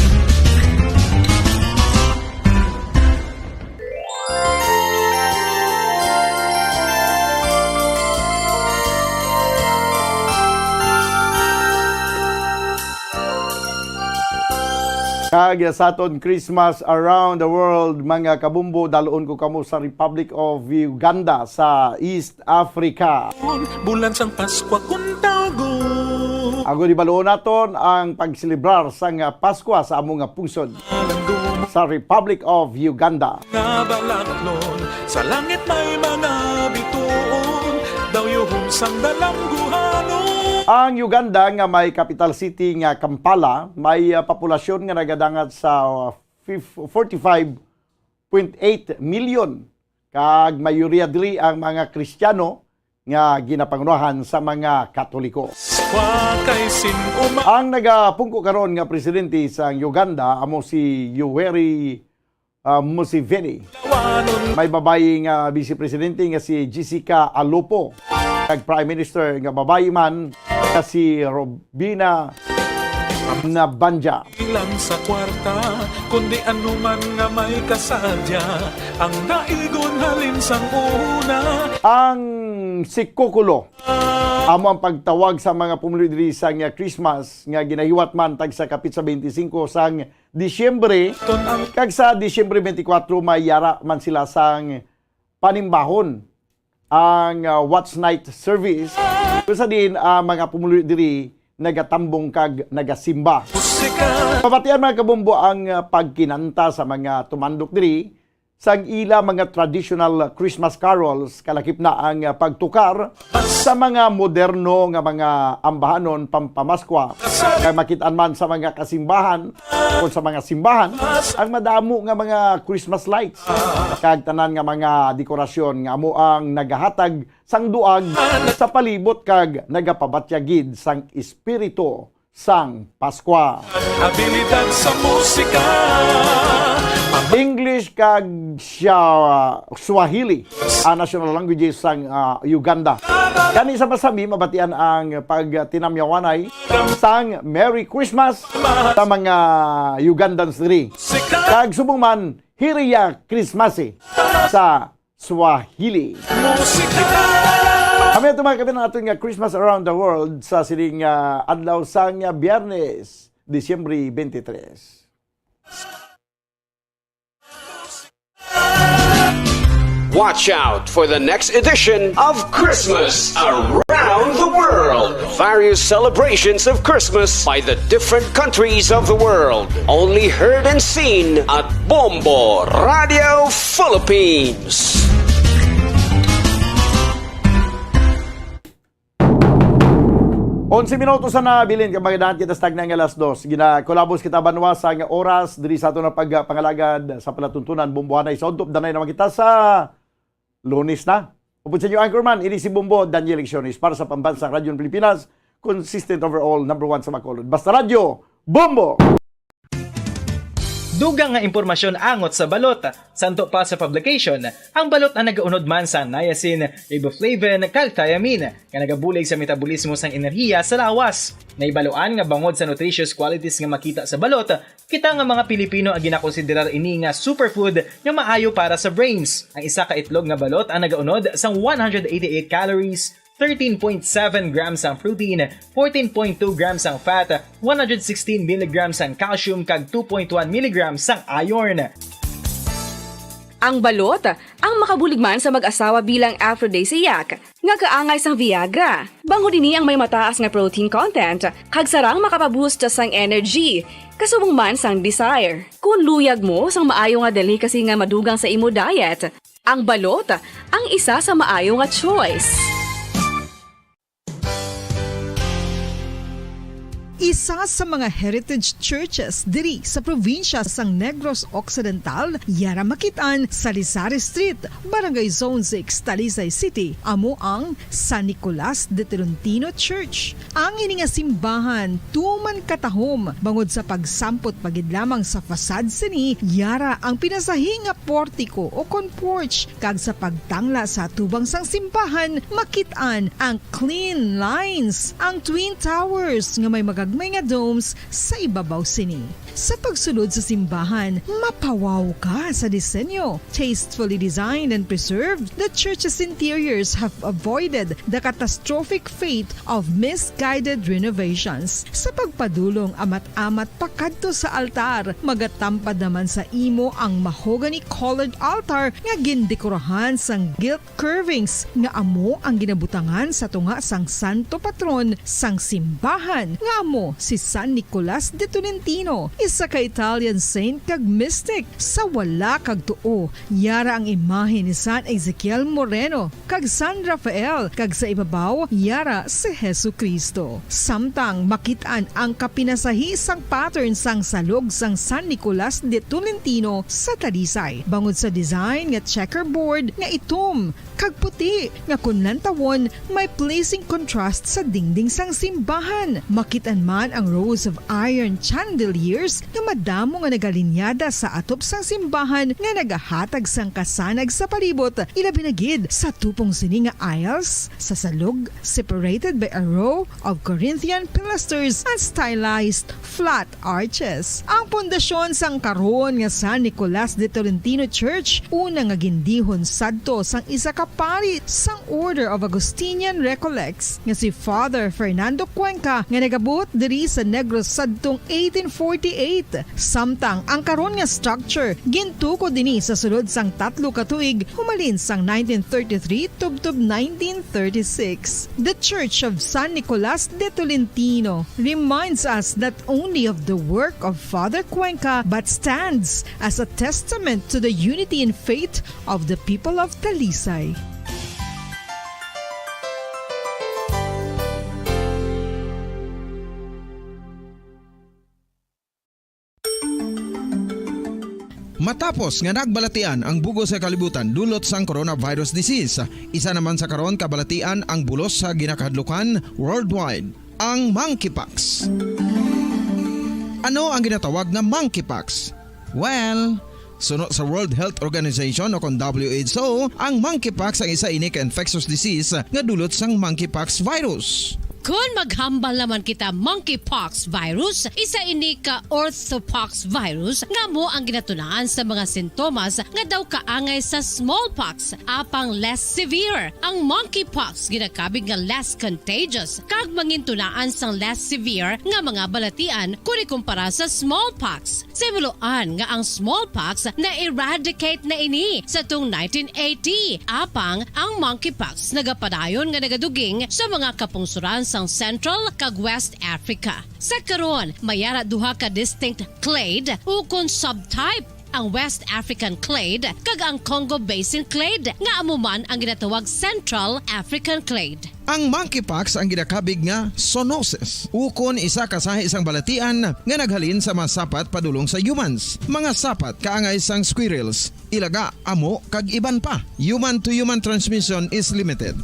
Kag sa aton Christmas Around the World, mga kabumbo, dalon ko kamo sa Republic of Uganda sa East Africa. Bulan sang Paskwa kung tawgon. Ang guni baluon naton ang pagselebrar sang Paskwa sa amo nga pungsod sa Republic of Uganda. Nga balaklon, sa langit may mga bituon, daw yuhom sang dalangguhanon. Ang Uganda nga may capital city nga Kampala, may, ah, populasyon nga nagadangat sa, ah, fif-, forty-five point eight million, kag mayoriya diri ang mga Kristiyano nga ginapangunahan sa mga Katoliko. Wa kay sin-o ma- Ang nagapungko karon nga presidente sa Uganda amo si Yoweri, ah, Museveni. May babayi nga vice presidente nga si Jessica Alupo, kag prime minister nga babayi man nga si Robina Nabbanja. Di lang sa kwarta, kundi anuman nga may kasadya, ang naigon halin sang una. Ang Sikukulo amo ang pagtawag sa mga pumuluyo diri sang Christmas nga ginahiwat man tagsa kapit sa twenty-five sang Disyembre, kag sa Disyembre twenty-four may yara man sila sang panimbahon ang, ah, Watch Night Service, kung sa diin ang mga pumuluyo diri nagatambong kag nagasimba. Mabatian, mga kabumbo, ang, ah, pagkinanta sa mga tumandok diri sang ila mga traditional Christmas carols, kalakip na ang, ah, pagtukar sa mga moderno nga mga ambahanon pampamaskwa. Kay makit-an man sa mga kasimbahan, kon sa mga simbahan, ang madamo nga mga Christmas lights kag tanan nga mga dekorasyon nga amo ang nagahatag sang duag sa palibot kag nagapabatya gid sang espiritu sang Paskwa. Abilidad sa musika. English kag siya, Swahili ang national languages sang, ah, Uganda. Gani sa masami, mabatian ang pagtinamyawanay sang Merry Christmas sa mga Ugandans diri. Kag subong man, Hiriya Christmas sa Swahili. Musika. Kami ito, mga kapin, ang aton nga Christmas Around the World sa sining, ah, adlaw sang, ah, Biyernes, Disyembre twenty-three. Watch out for the next edition of Christmas Around the World. Various celebrations of Christmas by the different countries of the world. Only heard and seen at Bombo Radio Philippines. Onse minutos na nabilin, kag magdaan kita sa tagna nga alas dos. Ginakulabos kita, banwa, sa nga oras diri sa aton nga pagpangalagad sa palatuntunan, Bombohanay sa Udto. Danay naman kita sa Lunes na. Upod sa inyo, anchorman, ini si Bombo Daniel Lecciones para sa Pambansang Radyo ng Pilipinas, consistent overall, number one sa Bacolod. Basta Radyo, Bombo! Dugang nga impormasyon angot sa balot. Santo pa sa publication, ang balot ang nagaunod man sang niacin, riboflavin, kag thiamine, nga nagabulig sa metabolismo sang enerhiya sa lawas. Nahibaluan nga bangod sa nutritious qualities nga makita sa balot, kita nga mga Pilipino ang ginakonsiderar ini nga superfood nga maayo para sa brains. Ang isa ka itlog nga balot ang nagaunod sang one hundred eighty-eight calories, thirteen point seven grams ang protein, fourteen point two grams ang fat, one hundred sixteen milligrams ang calcium, kag two point one milligrams ang iron. Ang balot ang makabulig man sa mag-asawa bilang aphrodisiac, nga kaangay sang Viagra. Bangod ini ang may mataas nga protein content, kag sarang makapaboost sang energy, kasubong man sang desire. Kung luyag mo sang maayo nga delicacy nga madugang sa imo diet, ang balot ang isa sa maayo nga choice. Isa sa mga heritage churches diri sa probinsya sang Negros Occidental, yara makit-an sa Lisari Street, Barangay Zone six, Talisay City, amo ang San Nicolas de Tolentino Church. Ang ini nga simbahan tuman katahom bangod sa pagsampot pa gid lamang sa facade sini, yara ang pinasahi nga portico o kon porch, kag sa pagtangla sa atubang sang simbahan, makit-an ang clean lines, ang twin towers nga may magagmay nga domes sa ibabaw sini. Sa pagsulod sa simbahan, mapawaw ka sa disenyo. Tastefully designed and preserved, the church's interiors have avoided the catastrophic fate of misguided renovations. Sa pagpadulong amat-amat pakadto sa altar, magatampad naman sa imo ang mahogany-colored altar nga gindekorahan sang gilt curvings nga amo ang ginabutangan sa tunga sang santo patron sang simbahan, nga amo si San Nicolas de Tolentino, isa ka Italian saint kag mystic. Sa wala kag tuo, yara ang imahe ni San Ezekiel Moreno kag San Rafael, kag sa ibabaw, yara si Jesu-Cristo. Samtang makit-an ang kapinasahi sang pattern sang salog sang San Nicolas de Tolentino sa Talisay, bangod sa design nga checkerboard nga itom kag puti nga kon lantawon may pleasing contrast sa dingding sang simbahan. Makit-an man ang rows of iron chandeliers nga madamo nga nagalinyada sa atop sang simbahan nga nagahatag sang kasanag sa palibot, ilabi na gid sa tupong sini nga aisles sa salog, separated by a row of Corinthian pilasters and stylized flat arches. Ang pundasyon sang karon nga San Nicolas de Tolentino Church, una nga gindihon sadto sang isa ka pari sang Order of Augustinian Recollects nga si Father Fernando Cuenca, nga nagabot diri sa Negros sadtong eighteen forty-eight. Samtang ang karon nga structure gintukod dinhi sa sulod sang tatlo ka tuig, humalin sang nineteen thirty-three tubtob nineteen thirty-six. The Church of San Nicolas de Tolentino reminds us not only of the work of Father Cuenca, but stands as a testament to the unity in faith of the people of Talisay. Matapos nga nagbalatian ang bug-os nga kalibutan dulot sang coronavirus disease, isa naman sa karon kabalatian ang bulos sa ginakahadlukan worldwide, ang monkeypox. Ano ang ginatawag nga monkeypox? Well, suno sa World Health Organization o kon W H O, ang monkeypox ang isa ini ka infectious disease nga dulot sang monkeypox virus. Kon maghambal naman kita monkeypox virus, isa ini ka orthopox virus nga amo ang ginatunaan sa mga sintomas nga daw kaangay sa smallpox, apang less severe. Ang monkeypox ginakabig nga less contagious kag mangintunaan sang less severe nga mga balatian kon ikumpara sa smallpox. Sa biluan nga ang smallpox na-eradicate na ini sa tung nineteen eighty, apang ang monkeypox nagapadayon nga nagaduging sa mga kapungsuran sang Central kag West Africa. Sa karon, may ara duha ka distinct clade ukon subtype, ang West African clade kag ang Congo Basin clade, nga amo man ang ginatawag Central African clade. Ang monkeypox ang ginakabig nga zoonosis, ukon isa ka sahi sang balatian nga naghalin sa mga sapat padulong sa humans, mga sapat kaangay sang squirrels, ilaga, amo, kag iban pa. Human-to-human transmission is limited.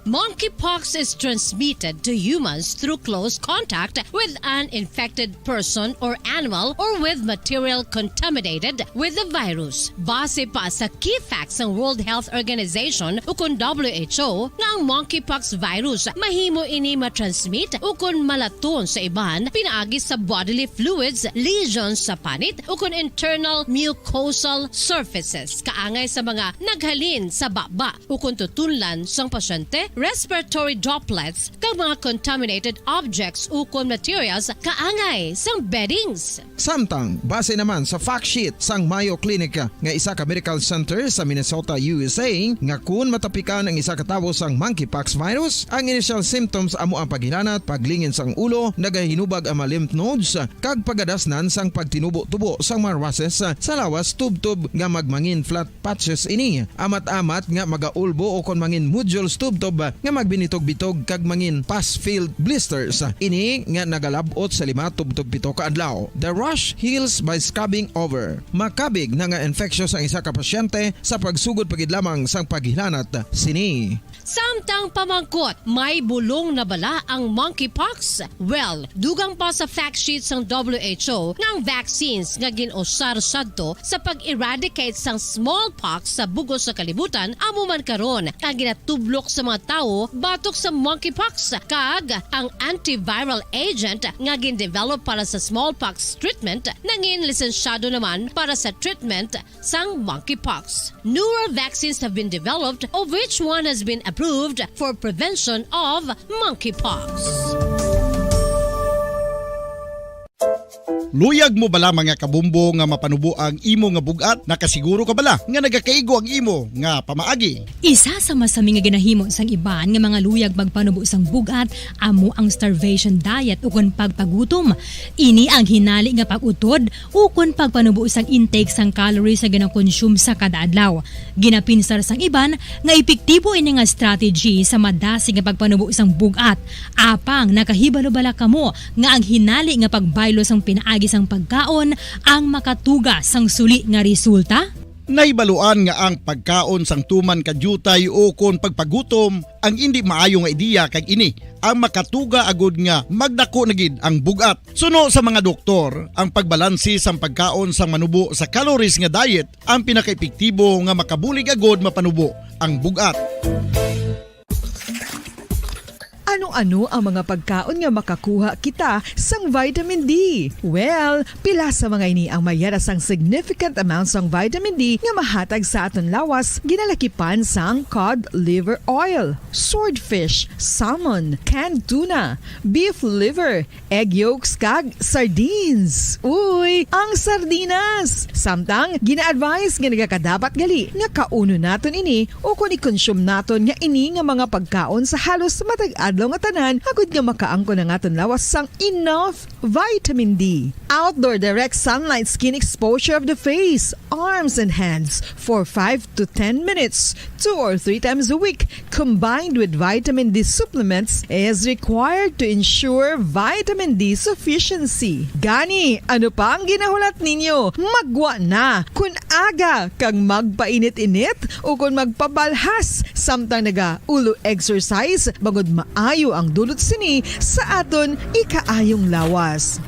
Monkeypox is transmitted to humans through close contact with an infected person or animal or with material contaminated with the virus. Base pa sa key facts sang World Health Organization ukon W H O, nga ang monkeypox virus mahimo ini matransmit ukon malaton sa iban pinaagi sa bodily fluids, lesions sa panit, ukon internal mucosal surfaces, kaangay sa mga naghalin sa baba ukon tutunlan sang pasyente, respiratory droplets, kag mga contaminated objects ukon materials kaangay sang beddings. Samtang, base naman sa fact sheet sang Mayo Clinic nga isa ka medical center sa Minnesota, U S A, nga kun matapikan ang isa ka tawo sang monkeypox virus, ang initial symptoms amo ang paghilanat, paglingin sang ulo, nagahinubag ang mga lymph nodes, kag pagadasnan sang pagtinubo-tubo sang mga rushes sa lawas tubtob nga magmangin flat patches ini, amat-amat nga magaulbo ukon mangin nodules tubtob nga magbinitog-bitog kag mangin pus-filled blisters. Ini nga nagalab-ot sa lima tubtob pito ka adlaw. The rash heals by scabbing over. Makabig na nga infectious ang isa ka pasyente sa pagsugod pa gid lamang sang paghilanat sini. Samtang pamangkot, may bulong na bala ang monkeypox? Well, dugang pa sa fact sheet sang W H O nga ang vaccines nga gin-usar sadto sa pag-eradicate sang smallpox sa bug-os nga kalibutan amo man karon ang ginatublok sa mga tawo batok sa monkeypox, kag ang antiviral agent nga gin-develop para sa smallpox treatment nangin lisensyado naman para sa treatment sang monkeypox. Newer vaccines have been developed, of which one has been approved for prevention of monkeypox. Luyag mo bala, mga kabombo, nga mapanubo ang imo nga bug-at? Nakasiguro ka bala nga nagakaigo ang imo nga pamaagi? Isa sa masami nga ginahimo sang iban nga mga luyag magpanubo sang bug-at amo ang starvation diet ukon pagpagutom. Ini ang hinali nga pag-utod ukon pagpanubo sang intake sang calories nga ginakonsume sa kada adlaw. Ginapinsar sang iban nga epektibo ini nga strategy sa madasig nga pagpanubo sang bug-at. Apang nakahibalo bala kamo nga ang hinali nga pagbaylo sang pinaagi sang pagkaon ang makatuga sang suli nga resulta? Nahibaluan nga ang pagkaon sang tuman ka diutay ukon pagpagutom ang indi maayo nga ideya, kag ini ang makatuga agud nga magdako na gid ang bug-at. Suno sa mga doktor, ang pagbalanse sang pagkaon sang manubo sa calories nga diet ang pinakaepektibo nga makabulig agud mapanubo ang bug-at. Ano-ano ang mga pagkaon nga makakuha kita sang vitamin D? Well, pila sa mga ini ang may yara sang significant amount sang vitamin D nga mahatag sa aton lawas, ginalakipan sang cod liver oil, swordfish, salmon, canned tuna, beef liver, egg yolks, kag sardines. Uy, ang sardinas! Samtang, gina-advise nga nagakadapat gali nga kaunon naton ini ukon i-consume naton nga ini nga mga pagkaon sa halos matag adlaw nga tanan, agud nga makaangkon ang aton lawas sang enough vitamin D. Outdoor direct sunlight skin exposure of the face, arms, and hands for five to ten minutes, two or three times a week, combined with vitamin D supplements, is required to ensure vitamin D sufficiency. Gani, ano pa ang ginahulat ninyo? Maggwa na! Kun aga kag magpainit-init ukon magpabalhas samtang naga-ulo exercise, bangod maayo ang dulot sini sa aton ikaayong lawas.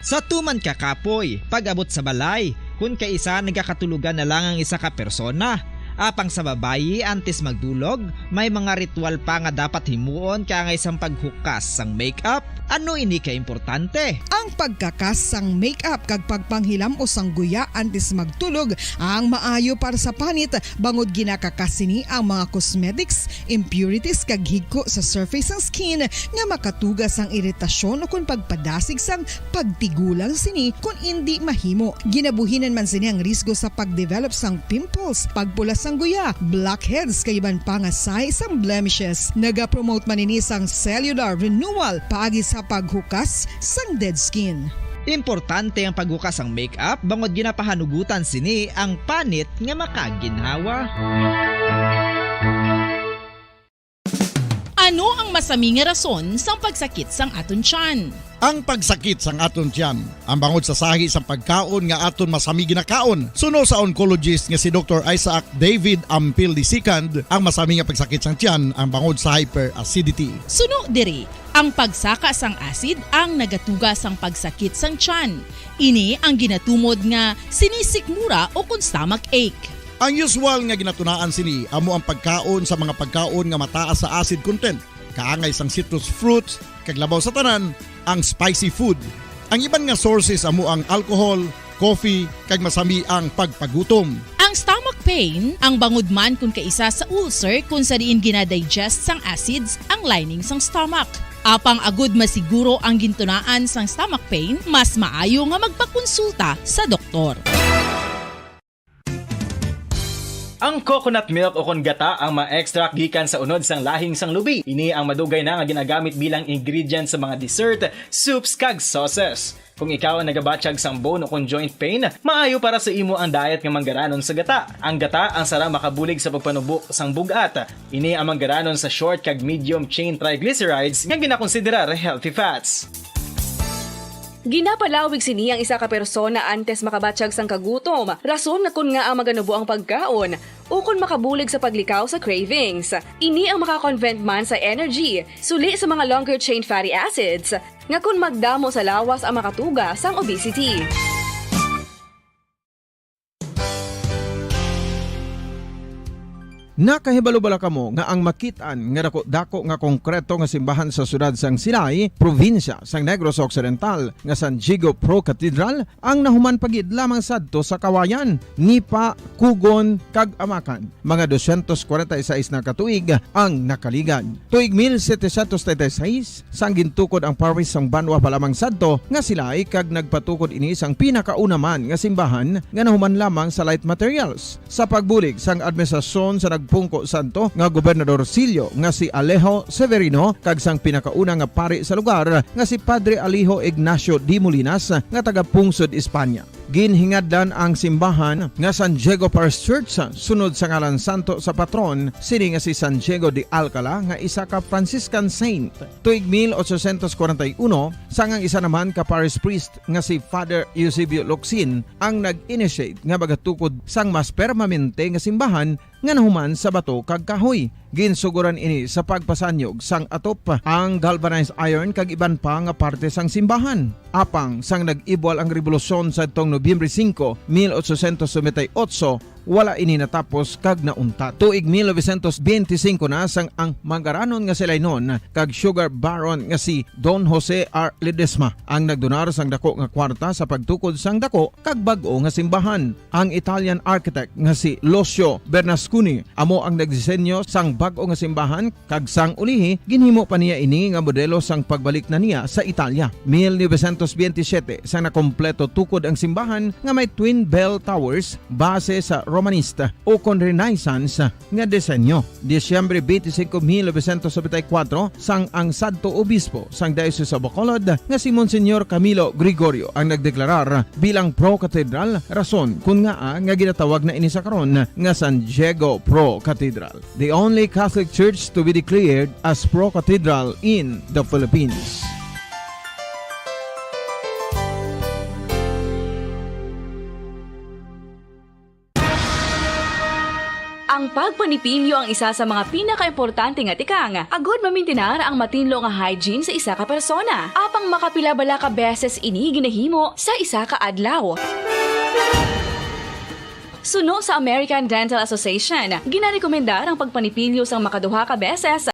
Sa tuman ka kapoy, pag-abot sa balay, kun kaisa nagakatulogan na lang ang isa ka persona, Apang sa babayi, antes magdulog, may mga ritual pa nga dapat himuon kaangay sang paghukas sang makeup. Ano ini ka importante? Ang pagkakas sang makeup kag pagpanghilam-os sang guya antes magtulog ang maayo para sa panit, bangod ginakakas sini ang mga cosmetics, impurities, kag higko sa surface sang skin nga makatuga sang iritasyon ukon pagpadasig sang pagtigulang sini kon indi mahimo. Ginabuhinan man sini ang risgo sa pagdevelop sang pimples, pagpula sang guya, blackheads, kag iban pa nga sahi sang blemishes. Nagapromote man ini sang cellular renewal paagi sa paghukas sang dead skin. Importante ang paghukas sang makeup bangod ginapahanugutan sini ang panit nga makaginhawa. Ano ang masami nga rason sang pagsakit sang aton tiyan? Ang pagsakit sang aton tiyan, ang bangod sa sahi sang pagkaon nga aton masami ginakaon, suno sa oncologist nga si Doktor Isaac David Ampil the second, ang masami nga pagsakit sang tiyan ang bangod sa hyperacidity. Suno diri, ang pagsaka sang acid ang nagatuga sang pagsakit sang tiyan. Ini ang ginatumod nga sinisikmura ukon stomach ache. Ang usual nga ginatunaan sini amo ang pagkaon sa mga pagkaon nga mataas sa acid content, kaangay sang citrus fruits, kag labaw sa tanan, ang spicy food. Ang iban nga sources amo ang alcohol, coffee, kag masami ang pagpagutom. Ang stomach pain, ang bangod man kon kaisa sa ulcer kon sa diin ginadigest sang acids ang lining sang stomach. Apang agud masiguro ang gintunaan sang stomach pain, mas maayo nga magpakonsulta sa doktor. Ang coconut milk ukon gata ang ma-extract gikan sa unod sang lahing sang lubi. Ini ang madugay na nga ginagamit bilang ingredient sa mga dessert, soups, kag sauces. Kung ikaw ang nagabatyag sang bone ukon joint pain, maayo para sa imo ang diet nga manggaranon sa gata. Ang gata ang sara makabulig sa pagpanubo sang bug-at. Ini ang manggaranon sa short kag medium chain triglycerides nga ginakonsiderar healthy fats. Ginapalawig sini ang isa ka persona antes makabatyag sang kagutom, rason nga kon ngaa maganubo ang pagkaon, ukon makabulig sa paglikaw sa cravings. Ini ang makakonvert man sa energy, suli sa mga longer chain fatty acids, nga kon magdamo sa lawas ang makatuga sang obesity. Nakahibalo bala kamo nga ang makit-an nga daku-daku nga konkreto nga simbahan sa siyudad sang Silay, probinsya sang Negros Occidental, nga San Diego Pro Cathedral, ang nahuman pa gid lamang sadto sa Kawayan, Nipa, Cogon, kag Amacan? Mga dosyentos kwarenta y seis na ka tuig ang nakaligad. Tuig mil setecientos treinta y seis, sang gintukod ang parish sang banwa pa lamang sadto nga Silay, kag nagpatukod ini sang pinakauna man nga simbahan nga nahuman lamang sa light materials. Sa pagbulig sang administrasyon sa nagpungko sadto nga Gobernador Sillo nga si Alejo Severino kag sang pinakauna nga pari sa lugar nga si Padre Alejo Ignacio de Molinas nga taga Pungsod, Espanya. Ginhingadlan ang simbahan nga San Diego Parish Church sunod sa ngalan santo sa patron sini nga si San Diego de Alcala nga isa ka Franciscan saint. Tuig mil ochocientos kwarenta y uno, sang ang isa naman ka parish priest nga si Father Eusebio Locsin ang nag-initiate nga magatukod sang mas permanente nga simbahan nga nahuman sa bato kag kahoy. Ginsugoran ini sa pagpasanyog sang atop, ang galvanized iron kag iban pa nga parte sang simbahan. Apang sang nag-ibwal ang rebolusyon sadtong Nobyembre singko, mil ochocientos noventa y ocho, wala ini natapos kag nauntat. Tuig mil novecientos benti singko na sang ang manggaranon nga si Lainon kag sugar baron nga si Don Jose R. Ledesma ang nagdonar sang dako nga kwarta sa pagtukod sang dako kag bag-o nga simbahan. Ang Italian architect nga si Lucio Bernasconi amo ang nagdisenyo sang bag-o nga simbahan, kag sang ulihi, ginhimo pa niya ini nga modelo sang pagbalik na niya sa Italia. Mil novecientos benti siyete, sang nakompleto tukod ang simbahan nga may twin bell towers base sa Romanista ukon Renaissance nga disenyo. Disyembre benti singko, mil novecientos nobenta y kuwatro, sang ang sadto obispo sang Diocese of Bacolod nga si Monsignor Camilo Gregorio ang nagdeklarar bilang pro-cathedral, rason kon ngaa nga ginatawag na ini sa karon nga San Diego Pro Cathedral, the only Catholic church to be declared as pro-cathedral in the Philippines. Ang pagpanipilyo ang isa sa mga pinakaimportante nga tikang agud mamintinar ang matinlo nga hygiene sa isa ka persona. Apang makapila bala ka beses ini ginahimo sa isa ka adlaw? Suno sa American Dental Association, ginarekomendar ang pagpanipilyo sang makaduha ka beses